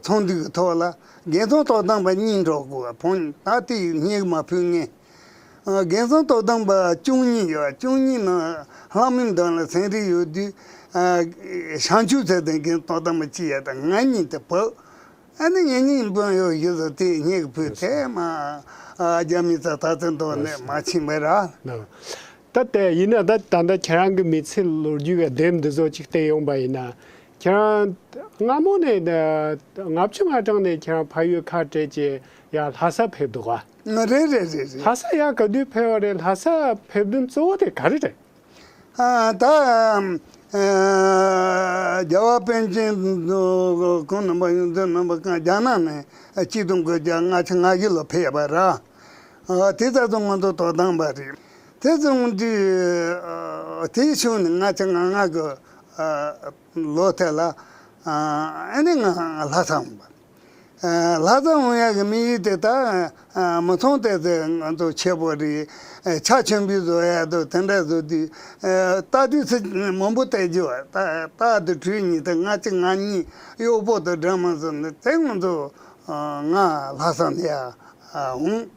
ཚོང་འདུས་ཀྱི་ཐོག་ལ་རྒན་ཚང་དོ་དམ་པ་གཉིས་འགྲོ་དགོས། བོན་ད་དེ་སྙེག་མ་ཕུལ་ངེས། ཨ། རྒན་ཚང་དོ་དམ་པ་བཅུ་གཉིས་ཡོད། བཅུ་གཉིས་ནང་ལྷ་མོའི་མདུན་ལ་ཚན་རིག་ཡོད་དུས། ཨ། བྱང་ཆུབ་ཟེར་དེ་རྒན་དོ་དམ་པ་གཅིག་ཡོད། ད་ང་གཉིས་དེ་བབས། ཨ་ནི་ངེད་གཉིས་དཔོན་གཡོག་བཞི་ཚོ་དེ་སྙེག་ཕུལ་དེ་མ། ཨ། རྒྱ་མི་ཚ་ད་ཚན་ཐོག་ནས་མ་ཕྱིན་པ་ར། ནོ། ད་དེ་ཡིན་ན། ད་ད་ལྟ་ཁྱེད་རང་གི་མི་ཚེའི་ལོ་རྒྱུས་ཀྱི་དེབ་འདི་ཚོ་ཅིག་བལྟས་ཡོང་པ་ཡིན་ན། ཁྱེད་རང་སྔ་མོ་ནས། ལྔ་བཅུ་ང་གྲངས་ནས་ཁྱེད་རང་ཕ་ཡུལ་ཁ་བྲལ་བྱས་ཡར་ལྷ་ས་ཕེབས་འདུག་ག་རེད་རེད་རེད་རེད། ལྷ་ས་ཡར་ག་དུས་ཕེབས་པ་རེད། ལྷ་ས་ཕེབས་དོན་གཙོ་བོ་དེ་ག་རེ་རེད། ཨ། ད། ཨ། རྒྱལ་བ་པཎ་ཆེན་ཁོང་རྣམ་པ། ཡོངས་འཛིན་རྣམ་པ་གང་རྒྱ་ནག་ནས་ཆིག་སྟོང་དགུ་བརྒྱ་ལྔ་བཅུ་ང་བཞི་ལོ་ཕེབས་པ་ར། ཨ། དེ་ཚོ་ང་ཚོ་དོ་དམ་པ་རེད། དེ་ཚོ་དུས། ཨ། དེའི་ཤུལ་ནས་ལྔ་བཅུ་ང་ལྔ་གི། ཨ། ལོ་དེ་ལ། ཨ། ཨ་ནི་ང་ལྷ་ས་འོང་བ། ཨ། ལྷ་ས་འོང་ཡག་གི་དམིགས་ཡུལ་དེ། ད། ཨ། མི་ཚང་དེ་ཚོ་ང་ཚོ་ཆེ་བོ་རེད། ཨ། ཕྱག་མཆོད་འབུལ་བཟོ་ཡག་དང་དེ་འདྲ་བཟོ་དུས། ཨ། རྟ་དུས་ཚོད་མང་པོ་བལྟས་རྒྱུ་བ། རྟ་རྟ་དང་གྲུ་གཉིས་དང་ལྔ་བཅུ་ང་གཉིས་གཡོག་པོ་དང་སྦྲགས་མ་བཟོ་ནས། དེ་ང་ཚོ། ཨ། ང་ལྷ་ས་ནས་ཡར། ཨ། འོང་།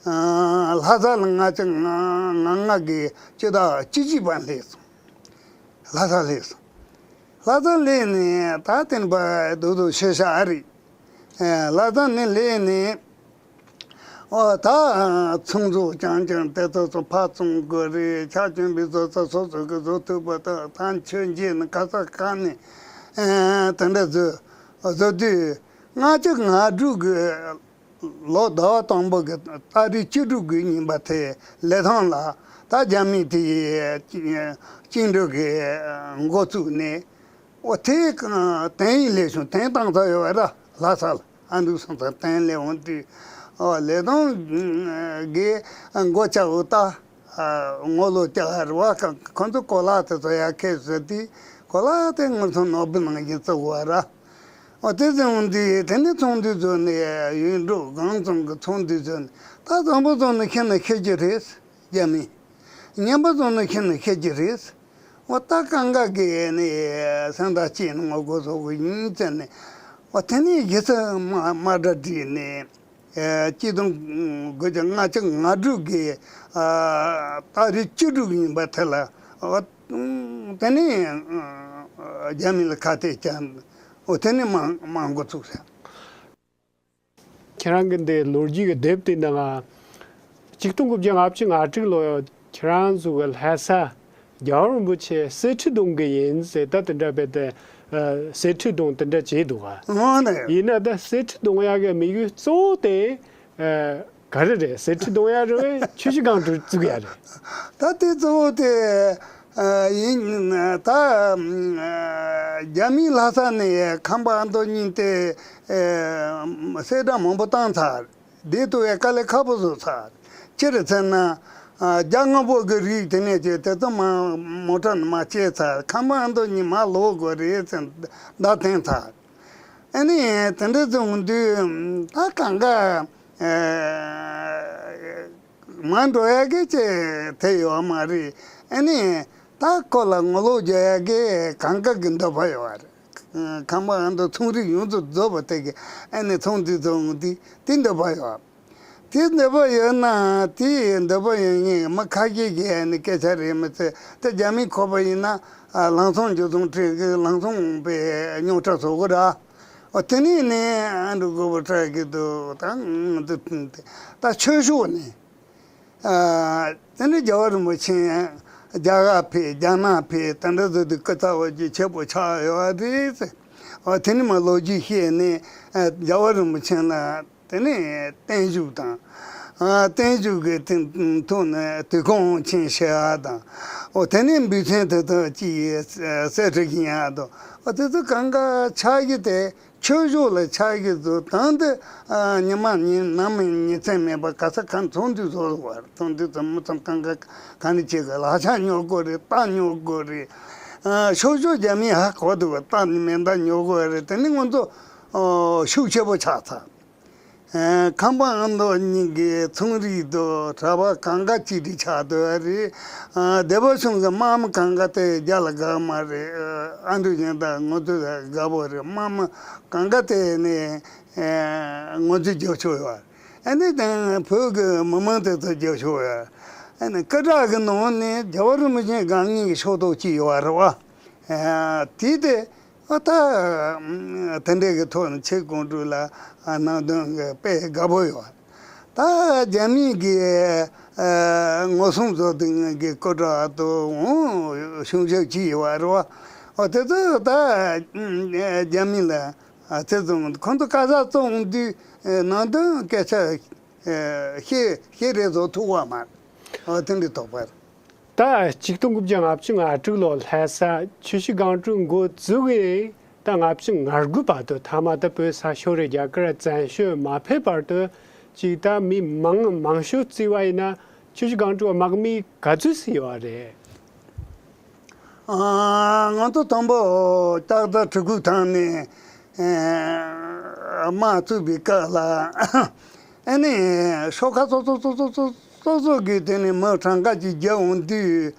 ཨ། ལྷ་ས་ལ་ལྔ་བཅུ་ང་ལྔ་གི་སྤྱི་ཟླ་བཅུ་གཅིག་པ་སླེབས་སོང་། ལྷ་ས་སླེབས་སོང་། ལྷ་ས་སླེབས་ནས་ད་བསྟན་པ་རྡོ་རྡོ་ཤི་ཤ་ཨ་རེད། ཨ། ལྷ་ས་ནས་སླེབས་ནས། ཨོ། ད་ཚོང་ཟོག་རྐྱང་རྐྱང་དེ་ཚོ་ཚོ་ཕར་བཙོང་དགོས་རེད། ཕྱག་མཆོད་འབུལ་བཟོ་ས་སོ་སོ་གི་བཟོ་ཐུབ་པ་དང་། ད་མཆོད་མཇལ་ནས་ག་ས་ག་ནས། ཨ། དེ་འདྲ་བཟོ་བཟོ་དུས། ལྔ་བཅུ་ང་དྲུག་གི་ལོ་ཟླ་བ་དང་པོ་གི་ཏ་རིག་བཅུ་དྲུག་གི་ཉིན་པ་དེ་ལི་ཐང་ལ། ད་རྒྱ་མི་དེ་བཅིངས་འགྲོལ་གི་འགོ་བཙུགས་ནས། ཨོ། དེ་གང་ཐེངས་སླེབས་བྱུང་། ཐེངས་བཏང་ཚར་ཡོད་པ་ར། ལྷ་ས་ལ་ཨ་འདུག་སོང་ཙང་ཐེངས་སླེབས་འོང་དུས། ཨོ། ལི་ཐང་གི་འགོ་བཅག་པོ་ད། ཨ། ངོ་ལོག་རྒྱ་གར་བ་གང་། ཁོ་ཚོ་གོ་ལ་དེ་ཚོ་ཡར་ཁྱེར་ཟེར་དུས། གོ་ལ་དེ་ང་ཚོ་ནོར་བུ་ནང་བཞིན་བརྩི་དགོས་པ་ར། ཨོ། དེ་ཚོ་འོང་དུས། དེ་ནས་ཚོང་འདུས་བཟོས་ནས། ཡུལ་འབྲོག་སྒང་ཚང་གི་ཚོང་འདུས་བཟོས་ནས། ད་བཟང་པོ་བཟོས་ནས་ཁྱེར་ན་ཁྱེར་གྱི་རེད། རྒྱ་མི། ངན་པ་བཟོས་ནས་ཁྱེར་ན་ཁྱེར་གྱི་རེད། ཨོ། ད་གང་ག་གི་ནི་སེམས་ཐག་བཅད་ནས་ངོ་རྒོལ་བཟོ་དགོས་ཡིན་ཟེར་ནས། ཨོ། དེ་ནས་གཞི་རྩ་དམག་དམག་སྒར་བསྒྲིགས་ནས། ཨ། ཆིག་སྟོང་དགུ་བརྒྱ་ལྔ་བཅུ་ང་དྲུག་གི། ཨ། ཏ་རིག་བཅུ་དྲུག་ཡིན་པ་དེ་ལ། ཨོ། དེ་ནས། ཨ། རྒྱ་མི་ལ་ཁ་གཏད་བཅག། ཨོ། དེ་ནས་དམག་དམག་འགོ་ཚུགས་ཟེར། ཁྱེད་རང་གི་འདི་ལོ་རྒྱུས་ཀྱི་དེབ་དེ་ནང་། ཆིག་སྟོང་དགུ་བརྒྱ་ལྔ་བཅུ་ང་དྲུག་ལོ་ཁྱེད་རང་ཚོ་གི་ལྷ་ས་རྒྱལ་བ་རིན་པོ་ཆེ་གསེར་ཁྲི་གཏོང་གི་ཡིན་ཟེར། ད་དེ་འདྲ་བས་ཏེ་ གསེར་ཁྲི་སྒྲུང་དེ་འདྲ་བྱས་འདུག་ག་འོ་ནས། ཡིན་ན་ད་གསེར་ཁྲི་སྒྲུང་ཡག་གི་དམིགས་ཡུལ་གཙོ་བོ་དེ་ག་རེ་རེད། གསེར་ཁྲི་སྒྲུང་ཡག་རེད་པས་ཆུ་བཞི་སྒང་དྲུག་བཙུགས་ཡག་རེད། ད་དེ་གཙོ་བོ་དེ་ཡིན། ད་རྒྱ་མིའི་ལྷ་ས་ནས་ཁམས་པ་ཨ་མདོ་གཉིས་དེ་གསེར་སྒྲེང་མང་པོ་བཏང་ཚར། བསྡད་ཐུབ་པའི་དཀའ་ལས་ཁག་པོ་བཟོས་ཚར། སྤྱིར་བྱས་ན། རྒྱ་དངོས་པོ་གི་རིགས་དེ་ནས་ཀྱི་དེ་ཚོ་མ་མོ་ཊ་ནས་མ་སྐྱེས་ཚར། ཁམས་པ་ཨ་མདོ་གཉིས་མ་ལོག་དགོས་རེད་ཟེར་བརྡ་བསྟན་ཚར། ཨ་ནི་དེ་འདྲ་བྱུང་དུས་ད་གང་ག་མར་འགྲོ་ཡག་གི་ཅིག་དེ་ཡོད་མ་རེད། ཨ་ནི་ད་ཁོ་ལ་ངོ་ལོག་རྒྱག་ཡག་གི་གང་ག་གི་འདོད་པ་ཡོད་རེད། ཁམས་པ་ཨ་མདོ་ཚོང་རིགས་ཡོངས་སུ་རྫོགས་པ་དེ་གི་ཨ་ནི་ཚོང་འདུས་ཚོང་འདི་དེ་འདོད་པ་ཡོད། དེ་འདོད་པ་ཡོད་ན་དེ་འདོད་པ་ཡོད་ངེས་མི་ཁ་ཤས་ཀྱི་ཨ་ནི་སྐད་ཆ་རེད་མི་ཚེ་དེ་རྒྱ་མི་ཁོ་པ་ཡིན་ན་ལང་ཚོ་འཇུ་ཚོང་ཁྲིད་གི་ལང་ཚོ་པའི་རྙོག་དྲ་བཟོ་གི་ར། ཨོ་དེ་ནས་ནི་ཨ་འགྲོ་དགོས་པ་ཁྲ་གི་འདུག་ད་ད་ཆོས་ཕྱོགས་ནས། དེ་ནས་རྒྱལ་བ་རིན་པོ་ཆེ་རྒྱ་གར་ཕེབས་རྒྱ་ནག་ཕེབས་དེ་འདྲ་ཟེར་དུས་སྐུ་ཚ་བ་ཅིག་ཆེ་པོ་ཆགས་ཡོད་པ་རེད་ཟེར། དེ་ནས་མ་ལོ་རྒྱུས་བཤད་ནས་རྒྱལ་བ་རིན་པོ་ཆེ་ལ་དེ་ནས་བརྟན་བཞུགས་དང་། བརྟན་བཞུགས་ཀྱི་ཐོག་ནས་དུས་འཁོར་དབང་ཆེན་ཞུ་བ་དང་། དེ་ནས་འབུལ་ཚན་དེ་དག་ཅིག་གསེར་ཁྲི་བཞེངས་ཡག་དང་། དེ་ཚོ་གང་ག་ཆགས་ཀྱི་དེ། ཆོས་ཕྱོགས་ལ་ཆགས་ཀྱི་འདུག་དང་དེ་ཉི་མ་ཉིན་ནམ་ཉིན་མཚན་མེད་པར་ག་ས་ག་ཚོང་འདུས་བཟོ་བར་ཚོང་འདུས་ཚོ་མི་ཚང་གང་ག་ག་ནས་བྱེད་དགོས། ལག་ཆ་ཉོ་དགོས་རེད། རྟ་ཉོ་དགོས་རེད། ཤོག་ཤོག་རྒྱ་མིའི་ཧ་གོ་འདུག་རྟ་མེ་མདའ་ཉོ་དགོས་རེད། དེ་ནི་ང་ཚོ་ཤུགས་ཆེ་པོ་ཆགས་ཚར། ཁམས་པ་ཨ་མདོ་གཉིས་ཀྱི་ཚོང་རིགས་དང་གྲྭ་པ་གང་ག་གཅིག་སྒྲིལ་ཆགས་འདུག་རེད། སྡེ་པ་གཞུང་གི་དམག་མི་གང་ག་དེ་རྒྱ་ལ་དགའ་མ་རེད། ཨ་འདྲ་བཞིན་དང་ང་ཚོ་དགའ་པོ་རེད། དམག་མི་གང་ག་དེ་ནས་ང་ཚོའི་རྒྱབ་སྐྱོར་ཡོད། ཨ་ནི་དེང་བོད་ཀྱི་མི་མང་དེ་ཚོ་རྒྱབ་སྐྱོར་ཡོད། ཨ་ནི་སྐུ་དྲག་གི་ནང་ནས་རྒྱལ་བ་རིན་པོ་ཆེ་སྒང་གཉིས་ཀྱི་ཕྱོགས་གཏོགས་ཅིག་ཡོད་རེད་བ། དེ་དེ་ཨ་ད་དེ་འདྲའི་གི་ཐོག་ནས་ཆེ་དགོངས་དྲུག་ལ་ནང་དོན་གྱི་དཔེ་དགའ་པོ་ཡོད། ད་རྒྱ་མིའི་གི་ངོ་སྲུང་བཟོ་དུས་ངན་གི་སྐུ་དྲག་ཏུ་འོང་གཞུང་ཞབས་ཀྱི་ཡོད་རེད་བ། ཨོ་དེ་ཚོ་ད་རྒྱ་མི་ལ་ཨ་ཚེ་བཙོང་ཁོང་ཚོ་ག་ས་བཙོང་དུས་ནང་དོན་སྐད་ཆ་ཤེས་ཤེས་རེ་བཟོ་ཐུབ་བ་མ་རེད། ཨོ་དེ་འདྲའི་དོགས་པ་རེད། ད་ཆིག་སྟོང་དགུ་བརྒྱ་ལྔ་བཅུ་ང་དྲུག་ལོ་ལྷ་ས་ཆུ་བཞི་སྒང་དྲུག་འགོ་བཙུགས་ནས་ད་ལྔ་བཅུ་ང་དགུ་བར་དུ་ཐ་མ་ད་བོད་ས་ཤོར་རེ་རྒྱ་གར་བཙན་བྱོལ་མ་ཕེབས་བར་དུ་ཅིག་ད་མི་མང་མང་ཤོས་བརྩིས་པ་ཡིན་ན་ཆུ་བཞི་སྒང་དྲུག་དམག་མི་ག་ཚོད་ཙམ་ཡོད་རེད། ང་ཚོ་དང་པོ་ལྕགས་རྟ་གྲི་གུ་ཐང་ནས་དམག་བཙུགས་པའི་སྐབས་ལ། ཨ་ནི་ཤོག་ཁ་སོ་སོ་སོ་སོ་སོ་སོ་སོ་གི་དེ་ནས་མི་གྲངས་ཀ་ཅིག་རྒྱབ་འོང་དུས།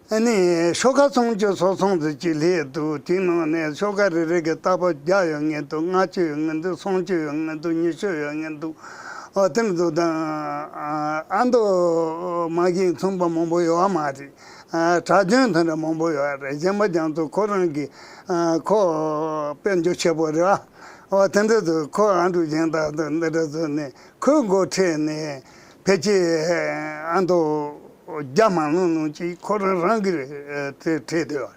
ཨ་ནི་ཤོག་ཁ་སུམ་ཅུ་སོ་གསུམ་ཙམ་ཅིག་སླེབས་འདུག་དེའི་ནང་ནས་ཤོག་ཁ་རེ་རེ་གི་རྟག་པར་བརྒྱ་ཡོད་ངེས་འདུག་ལྔ་བཅུ་ཡོད་ངེས་འདུག་སུམ་ཅུ་ཡོད་ངེས་འདུག་ཉི་ཤུ་ཡོད་ངེས་འདུག་ཨོ་དེ་འདྲ་འདུག་དང་། ཨ་མདོ་མ་གིན་མཚུངས་པ་མང་པོ་ཡོད་མ་རེད། གྲྭ་རྒྱུན་དེ་འདྲ་མང་པོ་ཡོད་རེད། གཞན་པ་རྒྱ་མཚོ་ཁོ་རང་གི་ཁོ་དཔལ་འབྱོར་ཆེ་པོ་རེད་བ། ཨོ་དེ་འདྲ་འདུག་ཁོ་ཨ་འབྲུག་གཞན་དག་འདི་འདྲ་བཟོས་ནས་ཁོའི་འགོ་ཁྲིད་ནས་ཕལ་ཆེར་ཨ་མདོ་བརྒྱ་མ་ལོན་ནང་ཅིག་ཁོ་རང་རང་གི་དེ་ཁྲིད་དེ་བ།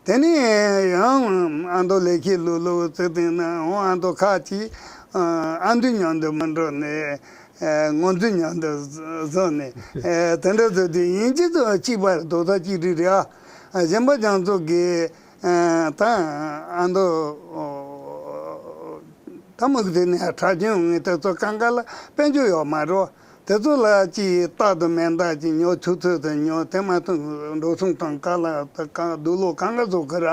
དེ་ནས་ཡང་ཨ་མདོ་ལས་ཁྱི་ལུ་ལུ་ཙི་ཏིང་ན་འོང་ཨ་མདོ་ཁ་ཅིག་ཨ་མདོ་མཉམ་དུ་མི་འགྲོ་ནས་ངོ་འཛིན་མཉམ་དུ་བཟོ་ནས་དེ་འདྲ་བཟོས་ཏེ་ཡིན་གཅིག་ཏུ་གཅིག་པར་རྡོག་རྩ་གཅིག་སྒྲིལ་རེད་ཨ། གཞན་པ་རྒྱ་མཚོ་གིས་ད་ཨ་མདོ་ད་མུག་དེ་ནས་གྲྭ་རྒྱུན་ངས་དེ་ཚོ་གང་ག་ལ་དཔལ་འབྱོར་ཡོད་མ་རེད། དེ་ཚོ་ལ་ཅིག་རྟ་དང་མེ་མདའ་ཅིག་ཉོ་ཆུ་ཚོད་དུ་ཉོ་དེ་མ་ཐུབ་འགྲོ་སོང་དང་ག་ལ་དུ་གང་དུག་ལོག་གང་ག་བཟོ་གི་ར།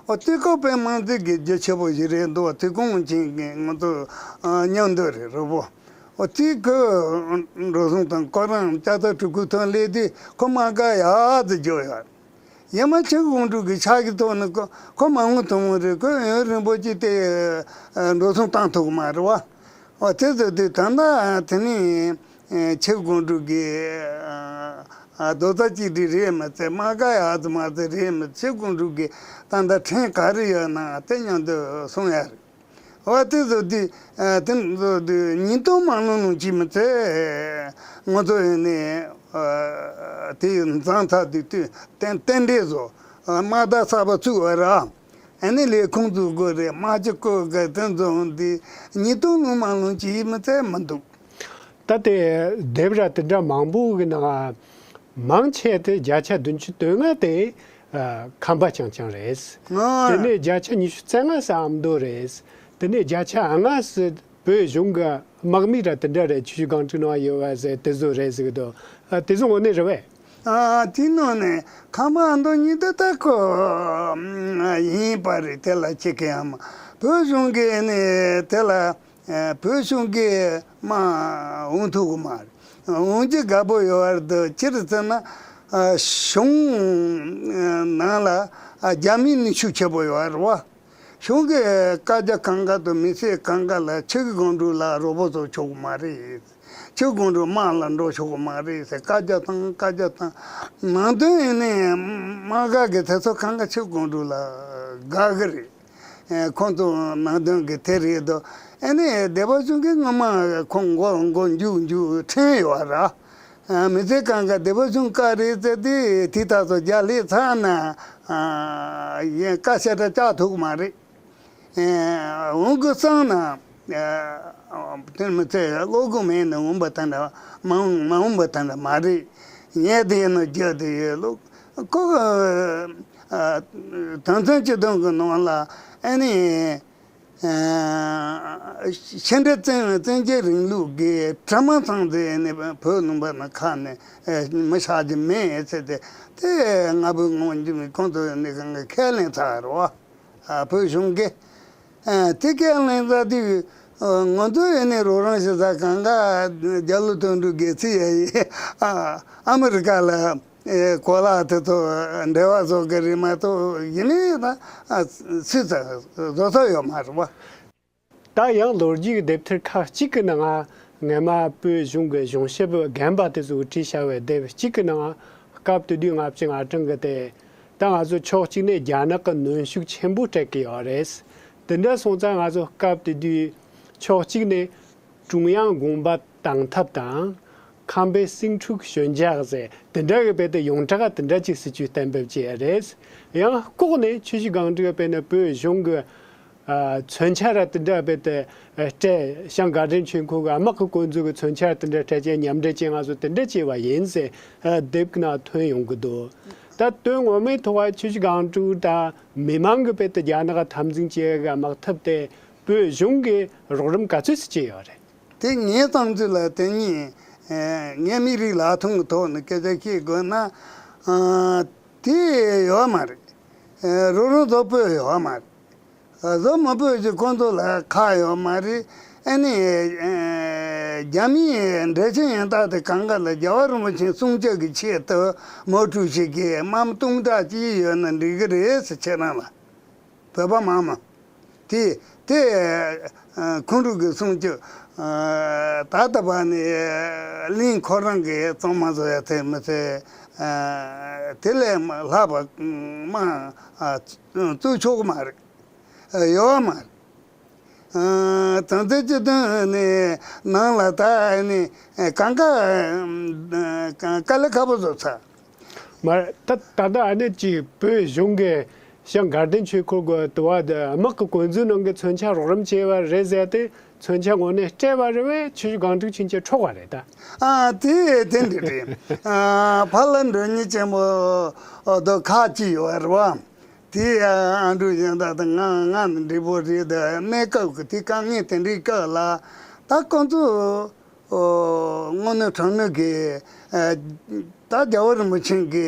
ཨོ་དེ་ཀོ་དཔེ་མང་ཚིག་གི་རྒྱུ་ཆེ་པོ་ཞིག་རེད་འདུག་དེ་གོང་ཅིག་གི་ང་ཚོ་མཉམ་འདོད་རེད་རོ་བོ། ཨོ་དེ་ཀོ་འགྲོ་སོང་དང་ཁོ་རང་ལྕགས་རྟ་གྲི་གུ་ཐོན་སླེབས་དུས་ཁོ་མ་དགའ་ཡག་ཙི་འཇོག་ཡོད། ཡ་མ་ཆེ་དགོང་དྲུག་གི་ཕྱག་གི་ཐོག་ནས་ཁོ་ཁོ་མ་འོང་ཐུབ་མོ་རེད། ཁོ་ཡུན་རིང་པོ་ཅིག་དེ་འགྲོ་སོང་བཏང་ཐུབ་གི་མ་རེད་བ། ཨོ་དེ་ཚོ་དེ་ད་ལྟ་དེ་ནས་ཆེ་དགོང་དྲུག་གི་རྡོག་རྩ་གཅིག་སྒྲིལ་རེད་མ་ཚད་དམག་སྒར་ཡག་ཙི་མ་ཚད་རེད་མ་ཆེ་དགོང་དྲུག་གི་ད་ལྟ་ཕྲན་ག་རེ་ཡོད་ན་དེ་མཉམ་དུ་སོང་ཡ་རེད། འོ་དེ་ཚོ་དེ་ཨ་དེ་ཚོ་དེ་ཉིས་སྟོང་མ་ལོན་ནང་ཅི་མི་ཚེ་ང་ཚོ་ཡིན་ནས་ཨ་དེ་འཛང་ཐག་དེ་དུས་རྟེན་རྟེན་འབྲེལ་བཟོ་དམག་རྟ་གསར་པ་བཙུགས་པ་ར། ཨ་ནི་ལས་ཁུངས་ཚོ་དགོས་རེད། དམག་སྤྱི་བསྐོ་དགོས། དེ་ཚོ་འདི་ཉིས་སྟོང་ལོན་མ་ལོན་ཅི་མི་ཚད་མི་འདུག་ད་དེ་སྡེབ་ར་དེ་འདྲ་མང་པོ་གི་ནང་མང་ཆེ་དེ་བརྒྱ་ཆ་བདུན་ཅུ་དོན་ལྔ་དེ་ཨ་ཁམས་པ་རྐྱང་རྐྱང་རེད། དེ་ནས་བརྒྱ་ཆ་ཉི་ཤུ་རྩ་ལྔ་ས་ཨ་མདོ་རེད། དེ་ནས་བརྒྱ་ཆ་ལྔ་ས་བོད་གཞུང་གི་དམག་མི་ར་དེ་འདྲ་རེད། ཆུ་བཞི་སྒང་དྲུག་ནང་ཡོད་པ་ཟེར་དེ་ཚོ་རེད་ཟེར་གི་འདུག་ཨ་དེ་ཚོ་དངོས་གནས་རེད་པས། ཨ་དེ་ནང་ནས་ཁམས་པ་ཨ་མདོ་གཉིས་དེ་ད་ཁོ་ཡིན་པ་རེད། དེ་ལ་ཅི་གི་ཡང་མ་བོད་གཞུང་གི་ནི་དེ་ལ་ཨ་བོད་གཞུང་གི་མ་འོང་ཐུབ་གི་མ་རེད། འོང་རྒྱུ་དགའ་པོ་ཡོད་པ་རེད། ཅི་རེད་ཟེར་ན་ཨ་གཞུང་ནང་ལ་ཨ་རྒྱ་མི་ནི་ཤུགས་ཆེ་པོ་ཡོད་པ་རེད་བ། གཞུང་གི་བཀའ་རྒྱ་གང་ག་དང་མི་སེར་གང་ག་ལ་ཆུ་བཞི་སྒང་དྲུག་ལ་རོགས་པ་བཟོ་ཆོག་གི་མ་རེད། ཆུ་བཞི་སྒང་དྲུག་དམག་ལ་འགྲོ་ཆོག་གི་མ་རེད་ཟེར་བཀའ་རྒྱ་བཏང་། བཀའ་རྒྱ་བཏང་། ནང་དོན་ཡིན་ནའི་དམག་སྒར་གི་དེ་ཚོ་གང་ག་ཆུ་བཞི་སྒང་དྲུག་ལ་དགའ་གི་རེད། ཨེ་ཁོང་ཚོ་ནང་དོན་གི་དེ་རེད་དོ། ཨ་ནི་སྡེ་པ་གཞུང་གི་སྔོན་མ་ཁོང་མགོ་མགོ་མཇུག་མཇུག་ཁྲིམས་ཡོད་ར། ཨ་མི་ཚེ་གང་ག་སྡེ་པ་གཞུང་བཀའ་རེད་ཟེར་ཏེ་དེ་ད་ཚོ་རྒྱ་ལས་ཚར་ན་ཨ་ཡིན་བཀའ་ཤ་ཁྲ་བཅག་ཐུབ་གི་མ་རེད། ཨ་འོང་གི་སང་ན་ཨ་དེ་མི་ཚེ་བློ་སྒོ་མེད་ནས་འོང་པ་དང་འདྲ། མ་འོང་མ་འོང་པ་དང་འདྲ་མ་རེད། ངས་དེ་ཡིན་ནོ་རྒྱུ་དེ་ཡོད་ལུགས་ཁོ་གི་ཨ་དོན་ཚན་བཅུ་བདུན་གི་ནང་ལ་ཨ་ནི། ཕྱི་འབྲེལ་བཙན་བཙན་རྒྱལ་རིང་ལུགས་ཀྱི་དྲི་མ་ཚང་ཚེ་ནི་བོད་ནང་པ་ནི་ཁ་ནས་མི་ཆགས་ཀྱི་མེད་ཟེར་ཏེ། དེ་ང་བོད་ངོ་འཇིགས་མི་ཁོང་ཚོ་ནི་གང་གི་ཁས་ལེན་ཚར་རོ། བོད་གཞུང་གི་དེ་ཁས་ལེན་ཚར་དུས་ང་ཚོ་ཡིན་ནི་རོགས་རམ་ཞུ་ས་གང་ག་རྒྱ་ལོ་དོན་གྲུབ་རྒྱལ་སྲས་ཡ་ཡི་ཨ་མི་རི་ཀ་ལ། ཨེ་གོ་ལག་དེ་ཚོ་འབྲེལ་བ་བཟོ་གི་རེད་མ་གཏོགས་ཡིན་ནའི་ད་ཨ་སུས་ཙང་བཟོ་ས་ཡོད་མ་རེད་བ། ད་ཡང་ལོ་རྒྱུས་ཀྱི་དེབ་ཐེར་ཁག་གཅིག་གི་ནང་སྔ་མ་བོད་གཞུང་གི་གཞུང་ཞབས་རྒན་པ་དེ་ཚོས་བྲིས་བཞག་པའི་དེབ་གཅིག་གི་ནང་སྐབས་དེ་དུས་ལྔ་བཅུ་ང་གྲངས་ཀྱི་དེ། ད་ང་ཚོ་ཕྱོགས་གཅིག་ནས་རྒྱ་ནག་གི་གནོན་ཤུགས་ཆེན་པོ་སྤྲད་ཀྱི་ཡོད་རེད། དེ་འདྲ་སོང་ཙང་ང་ཚོ་སྐབས་དེ་དུས་ཕྱོགས་གཅིག་ནས་ཀྲུང་དབྱང་དགོངས་པ་དང་ཐབས་དང་། ཁམས་པའི་སེང་ཕྲུག་ཞོད་འཇགས་ཟེར་དེ་འདྲ་གི་དཔེ་དེ་ཡོངས་གྲགས་དེ་འདྲ་ཅིག་སྲིད་ཇུས་གཏན་འབེབས་བྱས་རེད། ཡང་ལྐོག་ནས་ཆུ་བཞི་སྒང་དྲུག་དཔེ་ནི་བོད་གཞུང་གི་ཨ་མཚོན་ཆ་ར་དེ་འདྲ་དཔེ་དེ་སྤྲད། བྱང་དགའ་ལྡན་ཆོས་འཁོར་གི་དམག་གི་བསྐོ་འཛུལ་གི་མཚོན་ཆ་ར་དེ་འདྲ་སྤྲད་ཅེས་མཉམ་འབྲེལ་ཅན་ང་ཚོ་དེ་འདྲ་བྱས་པ་ཡིན་ཟེར་དེབ་ཀྱི་ནང་ཐོན་ཡོང་གི་འདུག་ད་དོན་ངོ་མའི་ཐོག་ཆུ་བཞི་སྒང་དྲུག་དང་མི་མང་གི་དཔེ་དེ་རྒྱ་ནག་འཐབ་འཛིང་བྱེད་ཡ་གི་དམག་འཐབ་དེ་བོད་གཞུང་གིས་རོགས་རམ་ག་ཚོད་ཅིག་བྱས་ཡོད་རེད། དེ་ངའི་བསམ་ཚུལ་ལ་དེ་གཉིས་ངའི་མི་རིགས་ལ་ཐོང་གི་ཐོག་ནས་སྐད་ཆ་བཤད་དགོས་ན་དེ་ཡོད་མ་རེད། རོགས་རམ་རྫོགས་པོ་ཡོད་མ་རེད། བཟོ་མ་ཕོད་ཀྱི་ཁོང་ཚོ་ལ་ཁག་ཡོད་མ་རེད། ཨ་ནི། རྒྱ་མིའི་འགྲེལ་བཤད་ཡན་ལག་དེ་གང་ག་ལ་རྒྱལ་བ་རིན་པོ་ཆེའི་གསུང་ཆོས་ཀྱི་ཆེད་དུ་མའོ་ཀྲུའུ་ཞི་གིས་དམའ་མོ་སྟོང་ཕྲག་གཅིག་ཡོད་ན་འགྲིག་གི་རེད་ཟེར། ཁྱེད་རང་ལ་བོད་པ་མང་མང་དེ་དེ་ཁོང་ཁྲོ་གི་གསུང་ཆོས་ད་ལྟ་བར་ནས་གླིང་ཁོ་རང་གི་གཙང་མ་བཟོ་ཡ་དེ་མི་ཚེ་དེ་ལས་ལྷག་པ་མ་བཙུགས་ཆོག་གི་མ་རེད། ཡོད་མ་རེད། ཨ་དོན་ཚན་བཅུ་བདུན་ནི་ནང་ལ་ད་ནི་གང་ག་དཀའ་ལས་ཁག་པོ་བཟོ་ཚར། མ་རེད། ད་ད་ལྟ་ཨ་ནི་ཅིག་བོད་གཞུང་གི་ཞང་དགའ་ལྡན་ཆོས་འཁོར་གི་དུ་བ་དེ་དམག་གི་བསྐོ་འཛུལ་གནང་གི་མཚོན་ཆ་རོགས་རམ་བྱས་པ་རེད་ཟེར་ཏེ་མཚོན་ཆ་དངོས་གནས་སྤྲད་པ་རེད་པས། ཆུ་བཞི་སྒང་དྲུག་ཕྱིན་ཆད་འཕྲོག་པ་རེད་ད། ཨ་དེ་དེ་འདྲ་རེད། ཨ་ཕ་ལ་མགྲོན་གཉེར་ཆེན་པོ་དོ་ཁག་ཅིག་ཡོད་རེད་བ། དེ་ཡང་ཨ་འབྲུག་གཞན་དག་དང་ང་ང་འདྲ་པོ་རེད། དེ་གནས་སྐབས་ཀྱི་དེ་དཀའ་ངལ་དེ་འདྲའི་སྐབས་ལ་ད་ཁོང་ཚོ་དངོས་གནས་དྲང་གནས་ཀྱི་ད་རྒྱལ་བ་རིན་པོ་ཆེ་གི་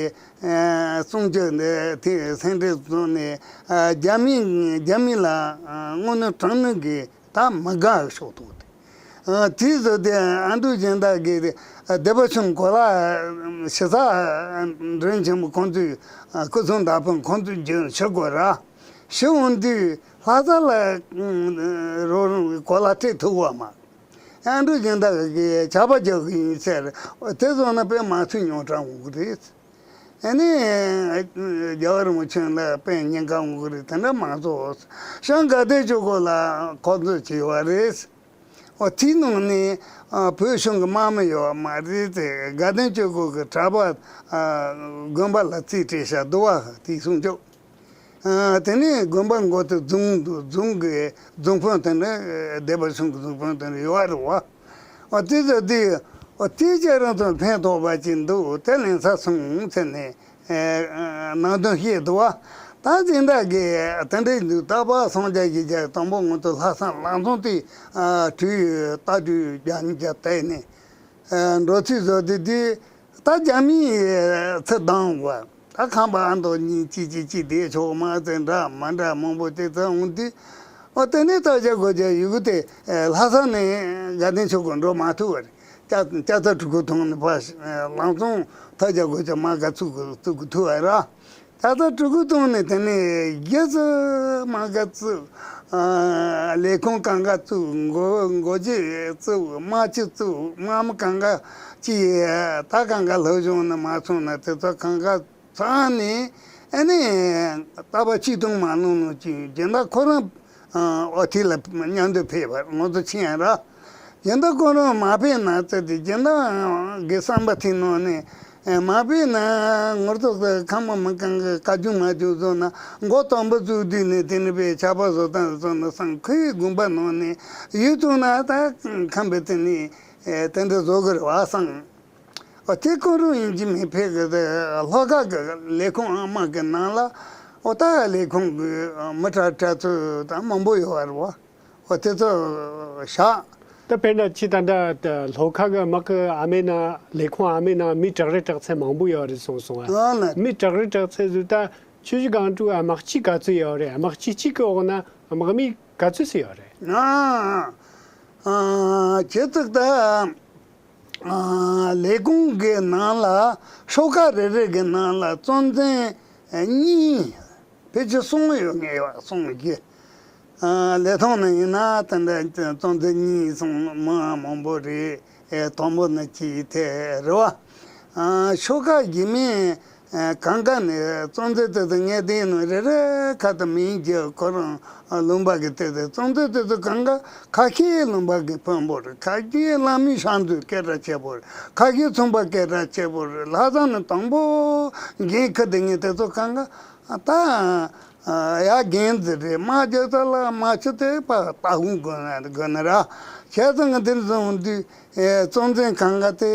གསུང་ཆོས་འདི་དེ་སེམས་ཁྲལ་བཟུང་ནས་རྒྱ་མི་རྒྱ་མི་ལ་དངོས་གནས་དྲང་གནས་ཀྱི་ད་མི་དགའ་ཤོག་ཐུག་དེ། དེའི་བཟོ་དེ་ཨ་འབྲུག་གཞན་དག་གི་སྡེ་པ་ཆུང་གོ་ལ་ཞེ་ས་མགྲོན་ཆེན་པོ་ཁོང་ཚོས་སྐུ་ཚོང་བདག་པོ་ཁོང་ཚོས་རྒྱུན་ཞུ་དགོས་ར། ཞུ་འོང་དུས་ལྷ་ས་ལ་རོགས་རམ་གོ་ལ་སྤྲད་ཐུབ་བ་མ། ཨ་འབྲུག་གཞན་དག་གིས་ཇག་པ་རྒྱག་གི་ཡིན་ཟེར། དེ་སོང་ན་དཔེ་མ་ཚུད་ཉོག་དྲག་འོང་གི་རེད། ཨ་ནི། རྒྱལ་བ་རིན་པོ་ཆེ་ལ་དཔེ་ཉེན་ཁ་འོང་གི་རེད། དེ་འདྲ་མ་བཟོ། ཞང་དགའ་ལྡན་ཆོས་འཁོར་ལ་ཁོ་ཚོས་བྱས་པ་རེད། འོ་དེའི་ནང་ནས་ཨ་བོད་གཞུང་གི་དམག་མི་ཡོད་མ་རེད་དེ། དགའ་ལྡན་ཆོས་འཁོར་གྱི་གྲྭ་པ་ཨ་དགོན་པ་ལ་རྩིས་སྤྲད་བཞག་འདུག་བ། དེའི་གསུང་ཆོས། ཨ། དེ་ནས་དགོན་པ་འགོ་དེ་རྫོང་འདུག་རྫོང་གི་རྫོང་དཔོན་དེ་འདྲ། སྡེ་པ་གཞུང་གི་རྫོང་དཔོན་དེ་འདྲ་ཡོད་རེད་བ། ཨ། དེ་ཚོ་དེ། ཨ། དེ་ཁྱེད་རང་ཚོ་ཕན་ཐོགས་པ་ཅིག་འདུག་དེ་ལེན་ས་སོང་ཟེར་ནས། ཨ། ནང་དོན་བཤད་འདུག་བ། ད་འཛིན་བདག་གིས་དེ་འདྲ་འདུག་རྟག་པར་སངས་རྒྱས་ཀྱི་རྒྱལ་དང་པོ་ང་ཚོ་ལྷ་ས་ལམ་སང་དེ། ཨ། དུས་རྟ་དུས་རྒྱ་ཉིན་རྒྱབ་བལྟས་ནས། ཨ། འགྲོ་ཚུལ་བཟོ་དེ་དེ། ད་རྒྱ་མིའི་ཚུལ་དང་བ། ད་ཁང་པ་ཨ་མདོ་གཉིས་གཅིག་གཅིག་གཅིག་བསྡད་ཆོག་མ་ཚད་འདྲ་མ་འདྲ་མང་པོ་དེ་ཚོ་འོང་དུས། ཨོ། དེ་ནས་ད་བྱ་དགོས་བྱ་ཡི་གུ་དེ། ཨ། ལྷ་ས་ནས་དགའ་ལྡན་ཆོས་སྒོར་འགྲོ་མ་ཐུབ་པ་རེད། ལྕགས་ལྕགས་རྩ་གྲི་གུ་ཐོན་ནས་ཕར། ཨ། ལམ་སང་ད་བྱ་དགོས་བྱ་མ་ག་བཙུགས་གི་བཙུགས་གི་ཐུབ་པ་ར། ད་ལྟ་གྲི་གུ་བཏོན་ནས་དེ་ནས་རྒྱ་ཚོ་མ་ག་བཙུགས། ཨ། ལས་ཁུངས་གང་ག་བཙུགས། འགོ་འགོ་བྱེད་བཙུགས། དམག་སྤྱི་བཙུགས། དམག་མི་གང་ག་ཅི་ཡས་ད་གང་ག་ལྷོ་གཞུང་ནས་མ་སོང་ན་དེ་ཚོ་གང་ག་ཚང་ནས། ཨ་ནི་རྟ་པ་གཅིག་དང་མ་ལོང་ལོང་ཅིག་སྦྱིན་བདག་ཁོ་རང་ཨོ་ཐི་ལ་མཉམ་དུ་ཕེབས་པར་ང་ཚོ་ཕྱིན་ཡ་ར། སྦྱིན་བདག་ཁོ་རང་མ་ཕེབས་ན་ཙི་དེ་སྦྱིན་བདག་གི་བསམ་པ་དེ་ནང་ནས། ཨེ། མ་ཕེབས་ན་ངོ་ཐོག་ཏུ་ཁམས་མི་གང་གི་བཀའ་བཀྱོན་མ་བཀྱོན་བཟོ་ན། མགོ་དང་པོ་བཙུགས་དུས་ནས་དེ་ནས་པའི་ཆར་པ་བཟོ་སྟངས་བཟོ་ན་སང་ཁོའི་དགོན་པ་ནང་ནས་ཡུལ་ཚོ་ན་ད་ཁམས་པའི་དེ་ནས། ཨེ། དེ་འདྲ་བཟོ་དགོས་རེད་བ་སང་། ཨོ། དེ་ཁོ་རང་ཡིན་གཅིག་མིན་ཕེབས་གི། དེ་ལྷོ་ཁ་གི་ལས་ཁུངས་ཨ་མ་གི་ནང་ལ། ཨོ། ད་ལས་ཁུངས་གི་མི་གྲྭ་གྲྭ་ཚོ་ད་མང་པོ་ཡོད་རེད་བ། ཨོ། དེ་ཚོ་བཞག་ད་དཔེར་ན་ཅི་ད་ལྟ་ལྷོ་ཁ་གི་དམག་གི་ཨ་མའི་ནང་ལས་ཁུངས་ཨ་མའི་ནང་མི་དྲག་རེ་དྲག་ཚད་མང་པོ་ཡོད་རེད་གསུངས་སོང་ཨ། ཨ་ལ། མི་དྲག་རེ་དྲག་ཚད་ཟིག་ད་ཆུ་བཞི་སྒང་དྲུག་དམག་སྤྱི་ག་ཚོད་ཡོད་རེད། དམག་སྤྱི་གཅིག་གི་འོག་ན་དམག་མི་ག་ཚོད་ཟིག་ཡོད་རེད། ཨ། ཨ། ཁྱེད་ཚོ་ད། ཨ། ལས་ཁུངས་ཀྱི་ནང་ལ་ཤོག་ཁག་རེ་རེ་གི་ནང་ལ་གཙོ་འཛིན་གཉིས། ཕལ་ཆེར་གསུམ་ཡོད་ངེས་པ་གསུམ་གྱི། ཨ། ལས་ཐོག་ནས་ཡིན་ན་དེ་འདྲ་གཙོ་འཛིན་གཉིས་གསུམ་མང་མང་པོ་རེད། ཨེ། དང་པོ་ནི་གཅིག་དེ་རེད་བ། ཨ། ཤོག་ཁག་རྗེས་མའི། ཨ། གང་ག་ནས་གཙོ་འཛིན་དེ་ཚོ་ངས་བལྟས་ནས་རེ་རེ་ཁ་དུ་མིང་རྒྱུ་ཁོ་རང་ལུང་པ་གི་དེ་དེ་གཙོ་འཛིན་དེ་ཚོ་གང་ག་ཁ་ཤས་ལུང་པ་གི་དཔོན་པོ་རེད། ཁ་ཤས་བླ་མའི་ཤག་འཛུལ་སྐད་གྲགས་ཆེ་པོ་རེད། ཁ་ཤས་ཚོང་པ་སྐད་གྲགས་ཆེ་པོ་རེད། ལྷ་ས་ནས་དང་པོ་འགན་ཁུར་དེ་ངས་དེ་ཚོ་གང་ག་ད། ཨ། ཡ་འགན་འཛིན་རེད། དམག་རྒྱག་ས་ལ་དམག་སྤྱི་དེ་པ་ལྟ་སྐོང་དགོས་ན་དགོས་ན་ར། བྱས་ཙང་ང་འདིར་བཟུང་དུས། ཨེ། གཙོ་འཛིན་གང་ག་དེ།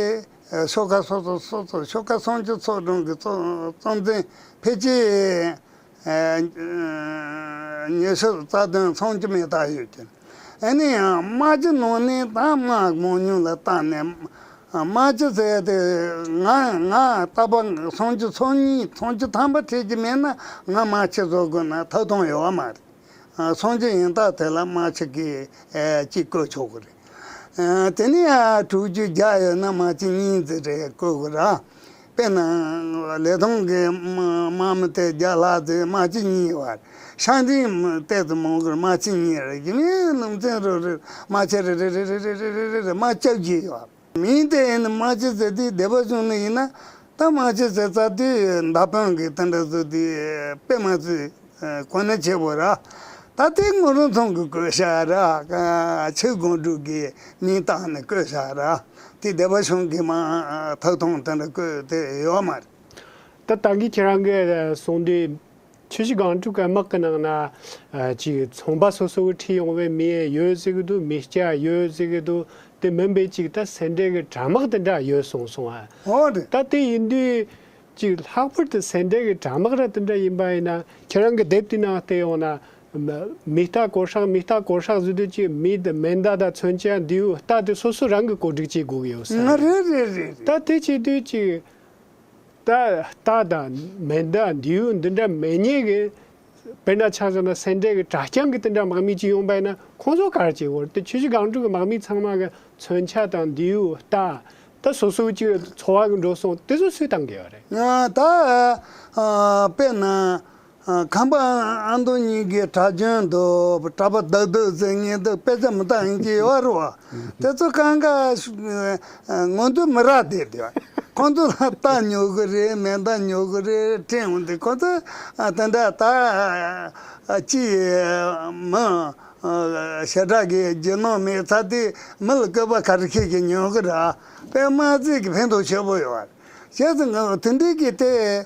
ཨེ། ཤོག་ཁག་སོ་སོ་སོ་སོ་ཤོག་ཁག་སུམ་ཅུ་ཚོགས་དྲུང་གི་གཙོ་གཙོ་འཛིན་ཕལ་ཆེར། ཨེ། ཉི་ཤུ་རྩ་བདུན་སུམ་ཅུ་མེད་ད་ཡོད་ཀྱི། ཨ་ནི་ཡང་དམག་སྤྱི་ནང་ནས་ད་དམག་མང་ཉུང་ལ་བལྟས་ནས། དམག་སྤྱི་ཟེར་དེ་ང་ང་རྟ་པ་སུམ་ཅུ་སོ་གཉིས་སུམ་ཅུ་ཐམ་པ་ཁྲིད་ཀྱི་མེད་ན་ང་དམག་སྤྱི་བཟོ་དགོས་ན་ཐོབ་ཐང་ཡོད་པ་མ་རེད། ཨ། སུམ་ཅུ་ཡིན་སྟབས་དེ་ལ་དམག་སྤྱི་གིས། ཨེ། གཅིག་བསྐོ་ཆོག་གི་རེད། ཨ། དེ་ནས་ཡང་དྲུག་ཅུ་བརྒྱ་ཡོད་ན་དམག་སྤྱི་གཉིས་ཙམ་རེ་བསྐོ་གི་ར། དཔེར་ན་ལི་ཐང་གི་དམག་དམག་མི་དེ་བརྒྱ་ལྷག་ཙམ་དམག་སྤྱི་གཉིས་ཡོད་རེད། ཤང་ཏིང་ཏོག་ཙམ་མང་གི་རེད། དམག་སྤྱི་གཉིས་རེད། རྒྱུ་མེད་ལུང་ཚན་རུ་རེད། དམག་ཆེན་རེ་རེ་རེ་དམག་བཅོ་བརྒྱད་ཡོད། མིང་དེ་ཡིན་ན་དམག་སྤྱི་ཟེར་དུས་སྡེ་པ་གཞུང་ནས་ཡིན་ན་ད་དམག་སྤྱི་ཟེར་ཚར་དུས་མདའ་དཔོན་གྱི་དེ་འདྲ་བཟོ་དུས་དཔེ་མ་ཚོས་གོ་གནས་ཆེ་བོ་ར། ད་དེ་ངོ་རུ་མཚུངས་ཀྱི་བཀོད་བཞག་ར། ཆོས་སྒང་དྲུག་གི་མིང་བཏགས་ནས་བཀོད་བཞག་ར། དེ་སྡེ་པ་གཞུང་གིས་མ་ཐོབ་ཐང་དེ་འདྲ་བཀོད་དེ་ཡོད་མ་རེད། ད་ད་གིན་ཁྱེད་རང་གིས་གསུངས་དུས། ཆུ་བཞི་སྒང་དྲུག་གི་དམག་གི་ནང་ན། ཨ། ཅིག་ཚོང་པ་སོ་སོ་གི་ཁྲིད་ཡོང་བའི་མི་ཡོད་ཟེར་གི་འདུག་མི་སྐྱ་ཡོད་ཟེར་གི་འདུག་དེ་མིན་པའི་ཅིག་ད་སེ་འབྲས་ཀྱི་དྲ་དམག་དེ་འདྲ་ཡོད་གསུངས་སོང་ཨ། འོ་རེད། ད་དེ་ཡིན་དུས་ཅིག་ལྷག་པར་དུ་སེ་འབྲས་ཀྱི་དྲ་དམག་ར་དེ་འདྲ་ཡིན་པ་ཡིན་ན་ཁྱེད་རང་གི་དེབ་དེའི་ནང་བལྟས་ཡོང་ན། མི་རྟ་གོ་ཧྲག་མི་རྟ་གོ་ཧྲག་ཟེར་དུས་ཅིག་མི་དེ་མེ་མདའ་དང་མཚོན་ཆ་མདེའུ་རྟ་དེ་སོ་སོ་རང་གི་བཀོད་སྒྲིག་བྱེད་དགོས་ཀྱི་ཡོད་ས་ང་རེད། རེད་རེད་རེད། ད་དེ་བྱེད་དུས་ཅིག་ད་རྟ་དང་མེ་མདའ་མདེའུ་འདི་འདྲ་མེད་མཁན་གྱི། དཔེར་ན་ཆ་བཞག་ན་སེ་འབྲས་ཀྱི་གྲྭ་རྐྱང་གི་དེ་འདྲ་དམག་མི་ཅིག་ཡོང་པ་ཡིན་ན་ཁོང་ཚོ་ག་རེ་བྱེད་དགོས་རེད། དེ་ཆུ་བཞི་སྒང་དྲུག་གི་དམག་མི་ཚང་མ་གི་མཚོན་ཆ་དང་མདེའུ་རྟ། ད་སོ་སོའི་ཅིག་འཚོ་བ་གི་འགྲོ་སོང་དེ་ཚོ་སུས་བཏང་གི་ཡོད་རེད། ང་ད། ཨ། དཔེར་ན། ཨ། ཁམས་པ་ཨ་མདོ་གཉིས་ཀྱི་གྲྭ་རྒྱུན་དུ་གྲྭ་པ་བདག་སྡུག་ཟེར་མཁན་དུ་དཔེ་ཆ་མི་ལྟ་མཁན་ཅིག་ཡོད་རེད་བ། དེ་ཚོ་གང་ག་ང་ཚོ་མི་རག་བསྡད་དེ། ཁོང་ཚོ་ལ་རྟ་ཉོ་གི་རེད། མེ་མདའ་ཉོ་གི་རེད། ཁྲིད་འོང་དུས་ཁོང་ཚོ་དེ་འདྲ་ད་ཅི་མི་ཞེ་དྲག་གི་རྒྱུ་ནོར་མེད་ཚར་དུས་མི་ལ་བསྐུར་བ་ག་རེ་ཁྱེད་ཀྱིས་ཉོ་གི་ར། དཔེ་མ་ཚིག་གི་ཕན་ཐོགས་ཆེ་པོ་ཡོད་རེད། བྱས་ཙང་དེ་འདྲའི་གི་དེ་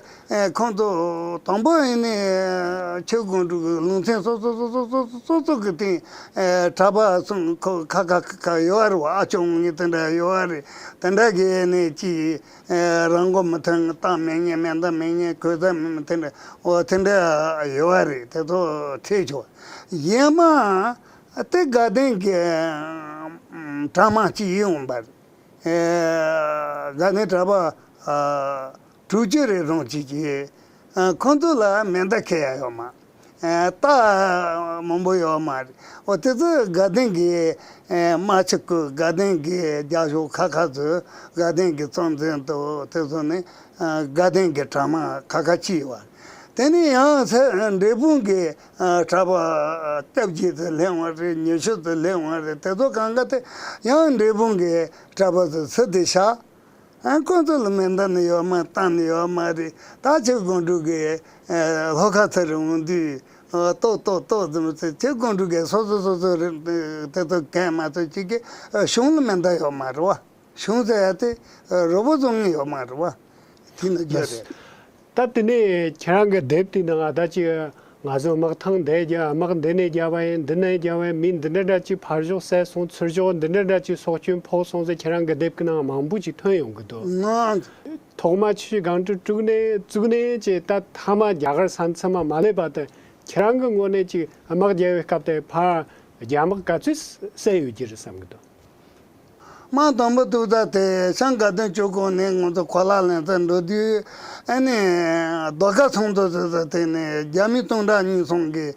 ཁོང་ཚོ་དང་པོ་ཡིན་ནས་ཆོས་སྒང་དྲུག་གི་ལུང་ཚན་སོ་སོ་སོ་སོ་སོ་སོ་གི་སྟེང་གྲྭ་པ་གསུམ་ཁ་ཁ་ཁ་ཁ་ཡོད་རེད་བ། ཨ་ཅོ་ངོ་ངེད་དེ་འདྲ་ཡོད་རེད། དེ་འདྲ་གི་ནས་ཅི་རང་མགོ་མི་ཐོན། གཏམ་མི་ཉན། མེ་མདའ་མི་ཉན། གོས་ས་མི་མི་དེ་འདྲ་འོ་དེ་འདྲ་ཡོད་རེད། དེ་ཚོ་ཁྲིད་ཆོག་ཡིན་མ། དེ་དགའ་ལྡན་གྱི་གྲྭ་མང་གཅིག་ཡིན་འོང་པ་རེད། དགའ་ལྡན་གྲྭ་པ་དྲུག་ཅུ་རེ་རང་གཅིག་གིས་ཁོང་ཚོ་ལ་མེ་མདའ་ཁྱེར་ཡ་ཡོད་མ། རྟ་མང་པོ་ཡོད་མ་རེད། འོ་དེ་ཚོ་དགའ་ལྡན་གྱི་དམག་སྤྱི་སྐུ། དགའ་ལྡན་གྱི་རྒྱབ་ཕྱོགས་ཁ་ཁ་ཚོས། དགའ་ལྡན་གྱི་གཙོ་འཛིན་དུ་དེ་ཚོ་ནི་དགའ་ལྡན་གྱི་གྲྭ་མང་ཁ་ཁ་གཅིག་ཡོད་པ་རེད། དེ་ནས་ཡང་སེ་འབྲས་སྤུངས་ཀྱི་གྲྭ་པ་སྐྱབས་རྗེ་དུ་སླེབས་པ་རེད། ཉི་ཤུ་དུ་སླེབས་པ་རེད། དེ་ཚོ་གང་ག་དེ་ཡང་འབྲས་སྤུངས་ཀྱི་གྲྭ་པ་ཚོ་སུ་དེ་ཤག་ཨ་ཁོང་ཚོ་ལ་མེ་མདའ་ནི་ཡོད་མ། རྟ་ནི་ཡོད་མ་རེད། ད་ཆོས་སྒང་དྲུག་གི་ལྷོ་ཁ་ཚུར་འོང་དུས་ཏོག་ཏོག་ཏོག་ཙམ་ཚེ་ཆོས་སྒང་དྲུག་གི་སོ་སོ་སོ་སོ་རེད། དེ་ཚོ་གན་མ་ཚོ་གཅིག་གི་གཞུང་ལ་མེ་མདའ་ཡོད་མ་རེད་བ། གཞུང་ཟེར་ཡ་དེ་རོ་པོ་བཟོ་མཁན་ཡོད་མ་རེད་བ། དེ་ནི་རྒྱུ་རེད། ད་དེ་ནས་ཁྱེད་རང་གི་དེབ་དེའི་ནང་ད་ཅི་ང་ཚོ་དམག་ཐང་འདི་རྒྱ་དམག་འདི་ནས་རྒྱབ་པ་ཡིན། འདི་ནས་རྒྱབ་པ་ཡིན། མི་འདི་འདྲ་འདྲ་ཅིག་ཕར་ཞོག་བསད་སོང་། ཚུར་ཞོག་འདི་འདྲ་འདྲ་ཅིག་སྲོག་སྐྱོན་ཕོག་སོང་ཟེར་ཁྱེད་རང་གི་དེབ་ཀྱི་ནང་མང་པོ་ཅིག་ཐོན་ཡོང་གི་འདུག་ང་ཐོག་མ་ཆུ་སྒང་དྲུག་དྲུག་ནས་བཙུགས་ནས་ཅིག་ད་མཐའ་མ་རྒྱ་གར་ས་མཚམས་མ་མ་སླེབས་བར་དུ་ཁྱེད་རང་གི་ངོས་ནས་ཅིག་དམག་རྒྱག་པའི་སྐབས་དེ་ཕར་རྒྱ་དམག་ག་ཚོད་བསད་ཡོད་ཀྱི་རེད་བསམ་གི་འདུག་དམག་དང་པོ་བཙུགས་ས་དེ་ཤང་དགའ་ལྡན་ཆོས་སྒང་ནས་ང་ཚོ་གོ་ལ་ལེན་ས་འགྲོ་དུས། ཨ་ནི་རྡོ་ཁ་ཚོང་རྫོང་ཟེར་ས་དེ་ནས་རྒྱ་མི་སྟོང་ཕྲག་གཉིས་ཙམ་གིས་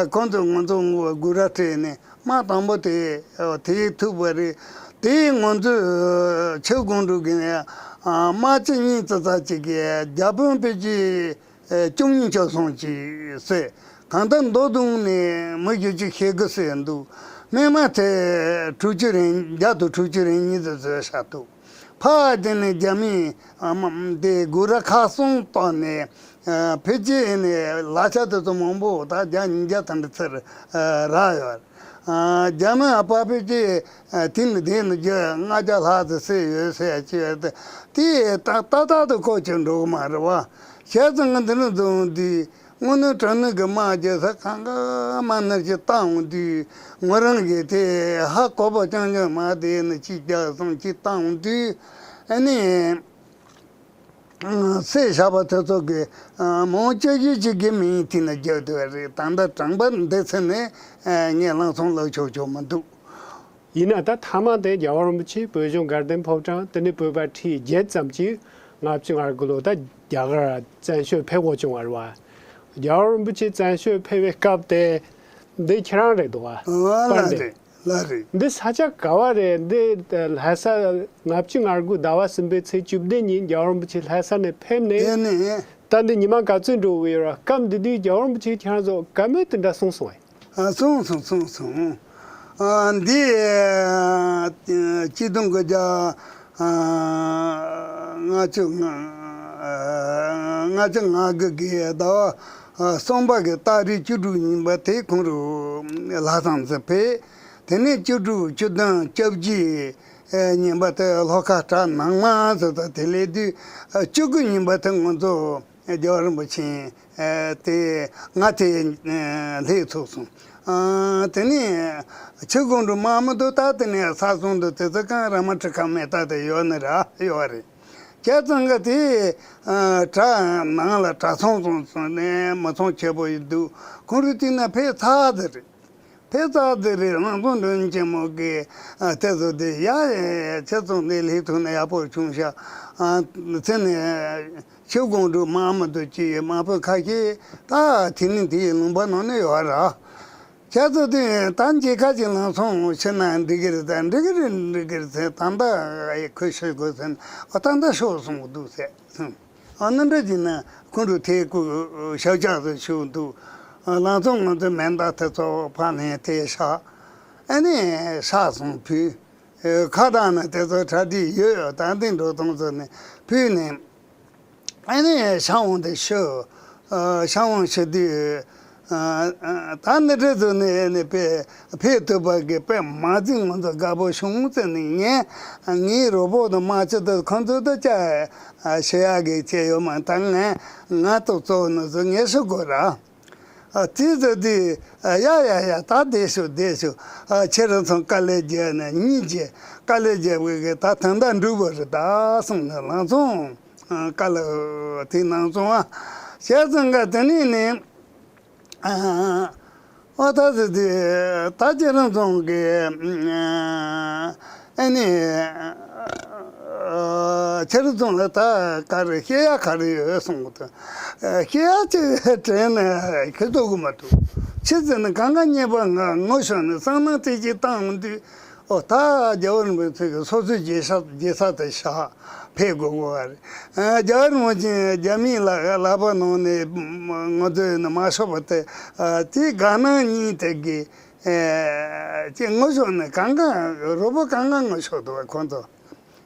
ཁོང་ཚོས་ང་ཚོ་སྒོ་ར་སྤྲད་ནས་དམག་དང་པོ་དེ་དེ་ཐུག་པ་རེད། དེ་ང་ཚོས་ཆོས་སྒང་དྲུག་གི་ནས་དམག་སྤྱི་གཉིས་བཙུགས་ས་ཅིག་གིས་རྒྱ་དཔོན་ཕལ་ཆེར་ཨེ་བཅུ་གཉིས་བཅུ་གསུམ་ཅིག་བསད། གང་ལྟར་མདོ་བསྡུས་ནས་མི་བཞི་བཅུ་ཞེ་དགུ་བསད་འདུག་སྨན་མ་དེ་དྲུག་ཅུ་རེ་བརྒྱ་དང་དྲུག་ཅུ་རེ་གཉིས་དེ་བཟོས་བཞག་འདུག་ཕ་དེ་ནས་རྒྱ་མིས་ཨ་མ་དེ་སྒོ་ར་ཁག་གསུམ་བཏོན་ནས་ཨ་ཕལ་ཆེར་ནས་ལག་ཆ་དེ་ཚོ་མང་པོ་ད་བརྒྱ་ཉིས་བརྒྱ་དེ་འདྲ་ཚུར་ཨ་རག་ཡོད། ཨ་རྒྱ་མི་ཨ་ཕ་ཕལ་ཆེར་ཨ་དེ་ནི་དེ་ནི་བརྒྱ་ལྔ་བརྒྱ་ལྷག་ཙམ་བསད་ཡོད་ཟེར་ཡ་ཅིག་ཡོད་དེ། དེ་ད་ཏག་ཏག་ཏུ་ཁོ་ཅིག་འགྲོ་གི་མ་རེད་བ། བྱས་ཙང་ང་འདི་ནས་འཛོམས་དུས་དངོས་གནས་དྲང་གནས་ཀྱི་དམག་རྒྱག་ས་གང་ག་མ་ནར་གྱི་བཏང་འོང་དུས་ངོ་རང་གི་དེ་ཧ་གོ་བ་རྐྱང་རྐྱང་མ་དེ་ནི་ཅིག་རྒྱག་སོང་ཅིག་བཏང་འོང་དུས་ཨ་ནི། བསད་བཞག་པ་དེ་ཚོ་གི་མང་སྤྱོད་ཡུལ་གཅིག་གི་མིང་དེ་ནས་རྒྱབ་བསྡད་པ་རེད། ད་ལྟ་དྲང་པོ་འདི་ཚེ་ནས་ངས་ལམ་སང་ལབ་ཆོག་ཆོག་མི་འདུག་ཡིན་ན་ད་མཐའ་མ་དེ་རྒྱལ་བ་རིན་པོ་ཆེ་བོད་གཞུང་དགའ་ལྡན་ཕོ་བྲང་དེ་ནས་བོད་པ་ཁྲི་བརྒྱད་ཙམ་གྱིས་ལྔ་བཅུ་ང་དགུ་ལོ་ད་རྒྱ་གར་བཙན་བྱོལ་ཕེབས་དགོས་བྱུང་བ་རེད་བ། རྒྱལ་བ་རིན་པོ་ཆེ་བཙན་བྱོལ་ཕེབས་པའི་སྐབས་དེ་འདི་ཁྱེད་རང་རེད་འདུག་བ། ཨ་ལ་པར་འདི་རེད། ལ་རེད། འདི་ས་ཆ་ག་བ་རེད། འདི་ལྷ་ས་ལྔ་བཅུ་ང་དགུ་ཟླ་བ་གསུམ་པའི་ཚེས་བཅུ་བདུན་ཉིན་རྒྱལ་བ་རིན་པོ་ཆེ་ལྷ་ས་ནས་ཕེབས་ནས། དེ་ནས། ད་འདི་ཉི་མ་ག་ཚོད་འགྲོ་གི་ཡོད་ར། སྐབས་འདི་དུས་རྒྱལ་བ་རིན་པོ་ཆེ་ཁྱེད་རང་ཚོ་བཀའ་མོལ་དེ་འདྲ་གསུངས་སོང་ངས། ཨ་གསུངས་སོང་གསུངས་སོང་། ཨ་འདི་ཨ་སྤྱི་ལོ་ཆིག་སྟོང་དགུ་བརྒྱ་ཨ་ལྔ་བཅུ་ང་ཨ་ལྔ་བཅུ་ང་དགུ་གི་ཟླ་བ་ཨ་གསུམ་པ་གི་ཏ་རིག་བཅུ་དྲུག་ཉིན་པ་དེ་ཁོང་རུ་ལྷ་ས་འཛིན་པས། དེ་ནས་བཅུ་དྲུག་བཅུ་བདུན་བཅོ་བརྒྱད་ཨེ་ཉིན་པ་དེ་ལྷོ་ཁ་བྲག་ནང་མ་ཟེར་ད་དེ་སླེབས་དུས་ཨ་བཅུ་དགུ་ཉིན་པ་དེ་ང་ཚོ་རྒྱལ་བ་རིན་པོ་ཆེ་ཨེ་དེ་ང་དེ་ཨེ་སླེབས་ཚུགས་སོང་། ཨ་དེ་ནས་ཆུ་ཀོང་གྲུ་དམག་མི་འདུག་ད་དེ་ནས་ས་སོང་འདུག་དེ་ཚོ་གང་ར་མ་ཁྲི་ཁ་མེད་ད་དེ་ཡོད་ནི་ར་ཡོད་རེད། བྱས་ཙང་གི་དེ་ཨ་བྲག་ནང་ལ་གྲྭ་ཚང་ཚང་ཚང་ནས་མི་ཚང་ཆེ་པོ་ཡིན་འདུག་ཁོང་རུ་དེ་ན་ཕེབས་ཚར་དེ་རེད། ཕེབས་ཚར་དེ་རེད། ལང་ཚོ་མགྲོན་ཆེན་མོ་གིས་ཨ་དེ་ཚོ་དེ་ཡ་ཡ་ཡ་ཁྱེད་ཚོ་འདི་སླེབས་ཐུབ་ན་ཡག་པོ་བྱུང་ཤག་ཨ་ཚེ་ནས་ཆུ་ཀོང་གྲུ་དམག་མི་འདུག་ཅི་ཡི་དམག་དཔོན་ཁ་ཤས་ད་དེ་ནི་དེའི་ལུང་པ་ནང་ནས་ཡོད་ར། ཁྱེད་ཚོ་དེ་ད་མཇལ་ཁ་ཅིག་ལང་ཚོ་ཕྱིན་ན་འགྲིག་གི་རེད། ད་འགྲིག་གི་རེད་འགྲིག་གི་རེད་ཟེར། ད་ལྟ་ཁོས་ཤོད་དགོས་ཟེར་ན་ཨ་ད་ལྟ་ཤོད་གསུང་གི་འདུག་ཟེར། ཨ་ནི་འདྲ་བྱས་ན་ཁོང་ཚོ་དེ་ཁོ་ཞབས་བཅགས་སུ་ཞུགས་འདུག་ལང་ཚོ་ང་ཚོའི་མེ་མདའ་དེ་ཚོ་ཕར་ལེན་དེ་བཞག་ཨ་ནི་ཤག་སོང་ཕུལ། ཁ་བཏང་ན་དེ་ཚོ་གྲ་སྒྲིག་ཡོད། ད་འདི་འགྲོ་སྟངས་ཚོ་ནི་ཕུལ་ནས་ཨ་ནི་ཤག་འོང་དེ་ཤོད། ཤག་འོང་ཤི་དུས་ ད་ནི་འདྲ་བཟོས་ནས་ནི་དཔེ་ཕེབས་ཐུབ་པ་གི་དཔེ་མ་ཚིག་ང་ཚོ་དགའ་པོ་བྱུང་ཟེར་ནས། ངས་ངའི་རོགས་པོ་དང་མ་ཅི་དང་ཁོང་ཚོ་དང་བཅར་བཤད་ཡག་གི་བྱས་ཡོད་མ། ད་ངས་ང་ཏོག་གཙོ་བོ་ནི་བཟོ་ངས་ཤོད་དགོས་ར། ཨ། དེ་ཚོ་དེ། ཨ། ཡ་ཡ་ཡ། ད་བསྡད་ཤོག་བསྡད་ཤོག་ཨ། ཁྱེད་རང་ཚོ་དཀའ་ལས་བརྒྱབ་ནས་གཉིས་བྱས། དཀའ་ལས་བརྒྱབ་པའི་གི་ད་དོན་དག་འགྲུབ་པ་རེད་ད་གསུངས་ནས་ལངས་སོང་། ཨ། དཀའ་ལས་དེ་གནང་སོང་ཨ། བྱས་ཙང་ག་དེ་ནས་ནི། ཨ། ཨོ་ད་དེ་དེ། ད་ཁྱེད་རང་ཚོ་གི། ཨ་ནི། ཨ། ཁྱེད་རང་ཚོ་ལ་ད་ག་རེ་བཤད་ཡག་ག་རེ་ཡོད་གསུངས་གི་འདུག་བཤད་ཡག་ཅིག་དྲན་ནས་ཁྱེད་ཚོ་གི་མ་འདུག་ཕྱི་ཚེ་ནི་གང་ག་རྙེད་པ་ང་ངོ་ཤོར་ནས་བསམ་སྣང་དེ་ཅིག་བཏང་འོང་དུས། ཨོ་ད་རྒྱལ་བ་རིན་པོ་ཆེ་གི་སོ་སོའི་རྒྱལ་ས་རྒྱལ་ས་དེ་བཞག་ཕེབས་དགོས་དགོས་པ་རེད། ཨ། རྒྱལ་བ་རིན་པོ་ཆེ་རྒྱ་མིའི་ལག་ལག་པ་ནང་ནས་ང་ཚོས་ནི་མ་ཤོར་བ་དེ། ཨ། དེ་དགའ་སྣང་གཉིས་དེ་གི། ཨེ། ཅེས་ངོ་ཤོར་ནས་གང་ག་རོགས་པོ་གང་ག་ངོ་ཤོར་འདུག་བ་ཁོང་ཚོ།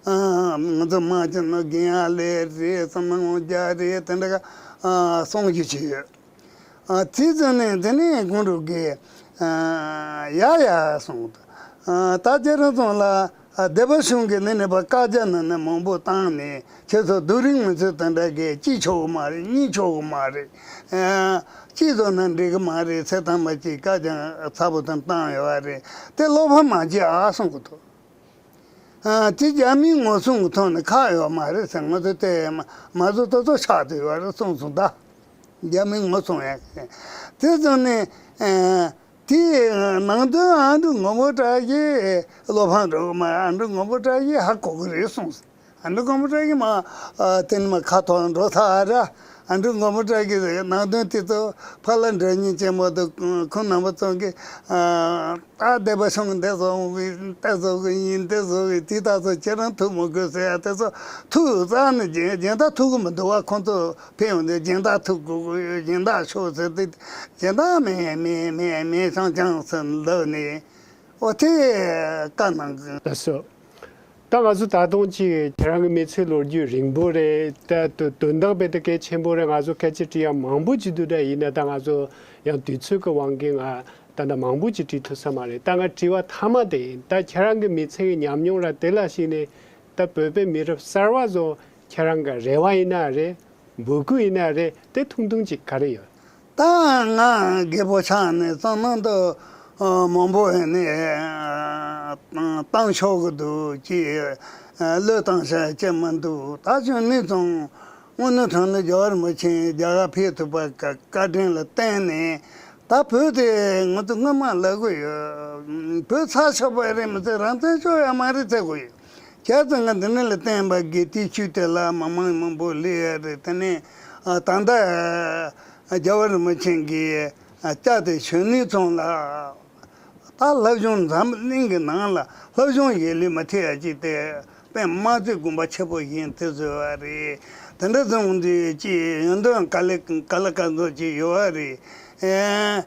ཨ། ང་ཚོ་མ་བྱས་ན་རྒན་ཡག་ལས་རེད། བསམ་སྣང་རྒྱག་རེད། དེ་འདྲ་ག་ཨ། གསུང་རྒྱུ་ཅིག་ཡོད། ཨ། དེ་ཚོ་ནས་དེ་ནས་ཁོང་ཚོ་གིས། ཨ། ཡ་ཡ་གསུངས། ཨ། ད་ཁྱེད་རང་ཚོ་ལ། ཨ། སྡེ་པ་གཞུང་གིས་ནི་ནི་བཀའ་རྒྱ་ནི་ནི་མང་པོ་བཏང་ནས་ཁྱེད་ཚོ་རྡོ་རིང་མི་ཚོད་དེ་འདྲ་གི་གཅིག་ཆོག་གི་མ་རེད། གཉིས་ཆོག་གི་མ་རེད། ཨ། གཅིག་བཟོ་ན་འགྲིག་གི་མ་རེད་ཟེར། ཐེངས་མ་གཅིག་བཀའ་རྒྱ་ཚ་པོ་དེ་བཏང་ཡོད་པ་རེད། དེ་བློ་ཕམ་མ་བྱེད་ཨ་གསུང་གི་འདུག་ཨ། དེ་རྒྱ་མིའི་ངོ་སྲུང་གི་ཐོག་ནས་ཁག་ཡོད་མ་རེད་ཟེར། ང་ཚོ་དེ་མ་མ་བཟོ་ཏོག་ཏོག་ཆགས་བསྡད་ཡོད་རེད་གསུངས་སོང་ད། རྒྱ་མིའི་ངོ་སྲུང་ཡག་གི། དེ་ཚོ་ནས། ཨ། དེ་ནང་དོན་ཨ་འབྲུག་མགོན་པོ་བཀྲ་ཤིས་བློ་ཕམ་འགྲོ་གི་མ། ཨ་འབྲུག་མགོན་པོ་བཀྲ་ཤིས་ཧ་གོ་གི་རེད་གསུངས། ཨ་འབྲུག་མགོན་པོ་བཀྲ་ཤིས་མ། ཨ། དེ་ནས་མ་ཁ་ཐོར་འགྲོ་ཚར་ར། ཨ་འབྲུག་མགོན་པོ་བཀྲ་ཤིས་ནང་དོན་དེ་ཚོ་ཕར་ལ་འདྲ་མཉམ་ཆེན་མོ་དང་ཁོང་རྣམ་པ་ཚོ་གིས། ཨ། ད་སྡེ་པ་གཞུང་འདི་བཟོ་གི་འདི་བཟོ་གི་ཡིན། འདི་བཟོ་གི་དེ་ད་ཚོ་ཁྱེད་རང་ཐུག་མི་དགོས་ཟེར་ཡ་དེ་ཚོ་ཐུག་རྩ་ནས་སྦྱིན་སྦྱིན་བདག་ཐུག་གི་མི་འདུག་བ། ཁོང་ཚོ་ཕེབས་ཡོང་དུས་སྦྱིན་བདག་ཐུག་དགོས་གི་ཡོད། སྦྱིན་བདག་ཤོག་ཟེར་དུས་སྦྱིན་བདག་མེད་མེད་མེད་མེད་ཆང་ཆང་ཟེར་འདུག་ནས། ཨོ་དེ་བཀའ་གནང་གི། ལགས་སོ། ད་ང་ཚོ་ད་དུང་ཅིག་ཁྱེད་རང་གི་མི་ཚེའི་ལོ་རྒྱུས་རིང་པོ་རེད། ད་དོ་དོན་དག་རྦད་དེ་གལ་ཆེན་པོ་རེད། ང་ཚོ་སྐད་ཆ་དྲི་ཡ་མང་པོ་ཅིག་འདུག་ད་ཡིན་ན་ད་ང་ཚོ་ཡང་དུས་ཚོད་ཀྱི་དབང་གིས་ང་ད་ལྟ་མང་པོ་ཅིག་དྲི་ཐུབ་ས་མ་རེད། ད་ང་དྲི་བ་མཐའ་མ་དེ་ཡིན། ད་ཁྱེད་རང་གི་མི་ཚེ་གི་ཉམས་མྱོང་ར་དེ་ལ་གཞིགས་ནས་ད་བོད་པའི་མི་རབས་གསར་བ་ཚོ་ཁྱེད་རང་གི་རེ་བ་ཡིན་ན་རེད། འབོད་སྐུལ་ཡིན་ན་རེད། དེ་ཐུང་ཐུང་ཅིག་ག་རེ་ཡོད། ད་ང་རྒད་པོ་ཆགས་ནས་བསམ་སྣང་དུ་མང་པོ་ཡིན་ནས་བཏང་ཆོག་གི་འདུག་ཅེས་བློས་བཏང་བྱ་ཅི་མི་འདུག་ད་ཁྱོད་ནི་ཚང་དངོས་གནས་དྲང་གནས་རྒྱལ་བ་རིན་པོ་ཆེ་རྒྱ་གར་ཕེབས་ཐུབ་པ་བཀའ་དྲིན་ལ་བརྟེན་ནས། ད་བོད་དེ་ང་ཚོ་སྔོན་མ་ལབ་གི་ཡོད། བོད་ཚར་ཆོག་པ་རེད་མི་ཚད་རང་བཙན་ཤོར་ཡ་མ་རེད་ཟེར་གི་ཡོད། བྱས་ཙང་ང་འདི་ནས་ལ་བརྟེན་པ་གི་དེ་ཆུ་དེ་ལ་མི་མང་མང་པོ་སླེབས་ཡ་རེད། དེ་ནས་ཨ། ད་ལྟ་རྒྱལ་བ་རིན་པོ་ཆེ་གི་ཨ། བཅའ་དེ་གཞོན་ནུའི་ཚོང་ལ། ད་བླ་སྦྱོང་འཛམ་གླིང་གི་ནང་ལ་བླ་སྦྱོང་ཡེ་ལུས་མ་ཐེ་ཡ་ཅིག་དེ་པདྨ་བསྩལ་དགོན་པ་ཆེ་པོ་ཡིན་དེ་བཟོས་པ་རེད། དེ་འདྲ་བཟོས་འོང་དུས་ཅིག་ཡོན་ཏན་ག་ལེ་ག་ལེ་ག་ཚོད་ཅིག་ཡོད་པ་རེད། ཨེ།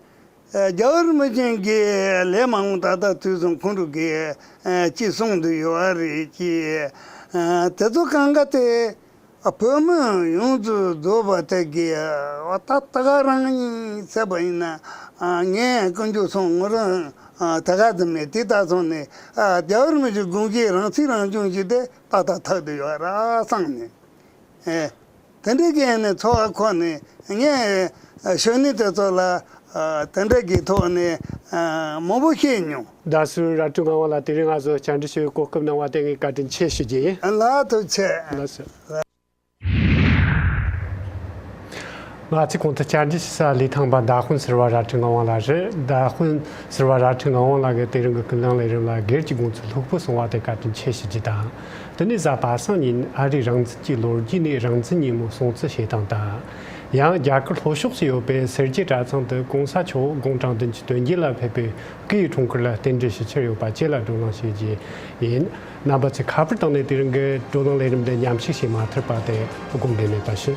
རྒྱལ་བ་རིན་པོ་ཆེ་གིས་ལས་མང་པོ་ད་ལྟ་དུས་སུ་ཁོང་ཁྲོ་གིས་ཅི་གསུང་དུ་ཡོད་རེད་ཅེས། དེ་ཚོ་གང་ག་དེ་བོད་མི་ཡོངས་སུ་རྫོགས་པ་དེ་གིས་ད་ད་ག་རང་ཡིན་ཟེར་བ་ཡིན་ན། ངས་དཀོན་མཆོག་གསུམ་ངོ་རང་ད་ག་ཙམ་མེད། དེ་ད་སོང་ནས་རྒྱལ་བ་རིན་པོ་ཆེ་དགོངས་ཀྱི་རང་ཚིག་རང་སྐྱོང་ཞིག་དེ་ཏག་ཏག་ཐག་ཏུ་ཡོད་ར་བསམ་ནས། ཨེ། དེ་འདྲའི་གི་ནས་འཚོ་བ་ཁོ་ནས་ངས་གཞོན་ནུ་དེ་ཚོ་ལ་དེ་འདྲའི་གི་ཐོག་ནས་མང་པོ་བཤད་མྱོང་། རྡ་སུ་ར་སྤྲོད་ངག་དབང་ལགས་དེ་རིང་ང་ཚོ་བཅར་འདྲི་ཞུ་བའི་གོ་སྐབས་གནང་བ་དེ་ངས་བཀའ་དྲིན་ཆེ་ཞུ་རྒྱུ་ཡིན། ལགས་ཐུགས་རྗེ་ཆེ། ལགས་སོ། ང་ཚོས་གོང་དུ་བཅར་འདྲི་ཞུ་ས་ལི་ཐང་པ་མདའ་དཔོན་ཟུར་པ་ར་སྤྲོད་ངག་དབང་ལགས་རེད། མདའ་དཔོན་ཟུར་པ་ར་སྤྲོད་ངག་དབང་ལགས་ཀྱིས་དེ་རིང་གི་ཀུན་གླེང་ལས་རིམ་ལ་སྒེར་གྱི་དགོངས་ཚུལ་ལྷུག་པོ་གསུང་བ་དེ་བཀའ་དྲིན་ཆེ་ཞུ་རྒྱུ་དང་། དེ་ནས་གཟའ་པ་སངས་ཉིན་ཨ་རིའི་རང་བཙན་གྱི་ལོ་རྒྱུས་ནས་རང་བཙན་ཉིན་མོ་སྲུང་བརྩི་བྱེད་སྟངས་དང་། ཡང་རྒྱ་གར་ལྷོ་ཕྱོགས་སུ་ཡོད་པའི་སེར་སྐྱའི་གྲྭ་ཚང་དུ་གོང་ས་མཆོག་དགུང་གྲངས་བདུན་ཅུ་དོན་བརྒྱད་ལ་ཕེབས་པའི་སྐུའི་འཁྲུངས་སྐར་ལ་རྟེན་འབྲེལ་ཞུ་འཆར་ཡོད་པ་བཅས་ལ་བགྲོ་གླེང་ཞུ་རྒྱུ་ཡིན། རྣམ་པ་ཚོས་ཁ་པར་བཏང་ནས་དེ་རིང་གི་བགྲོ་གླེང་ལས་རིམ་འདི་མཉམ་ཞུགས་བྱེད་མ་ཐུབ་པ་དེ་དགོངས་འགལ་མེད་པ་ཞུ།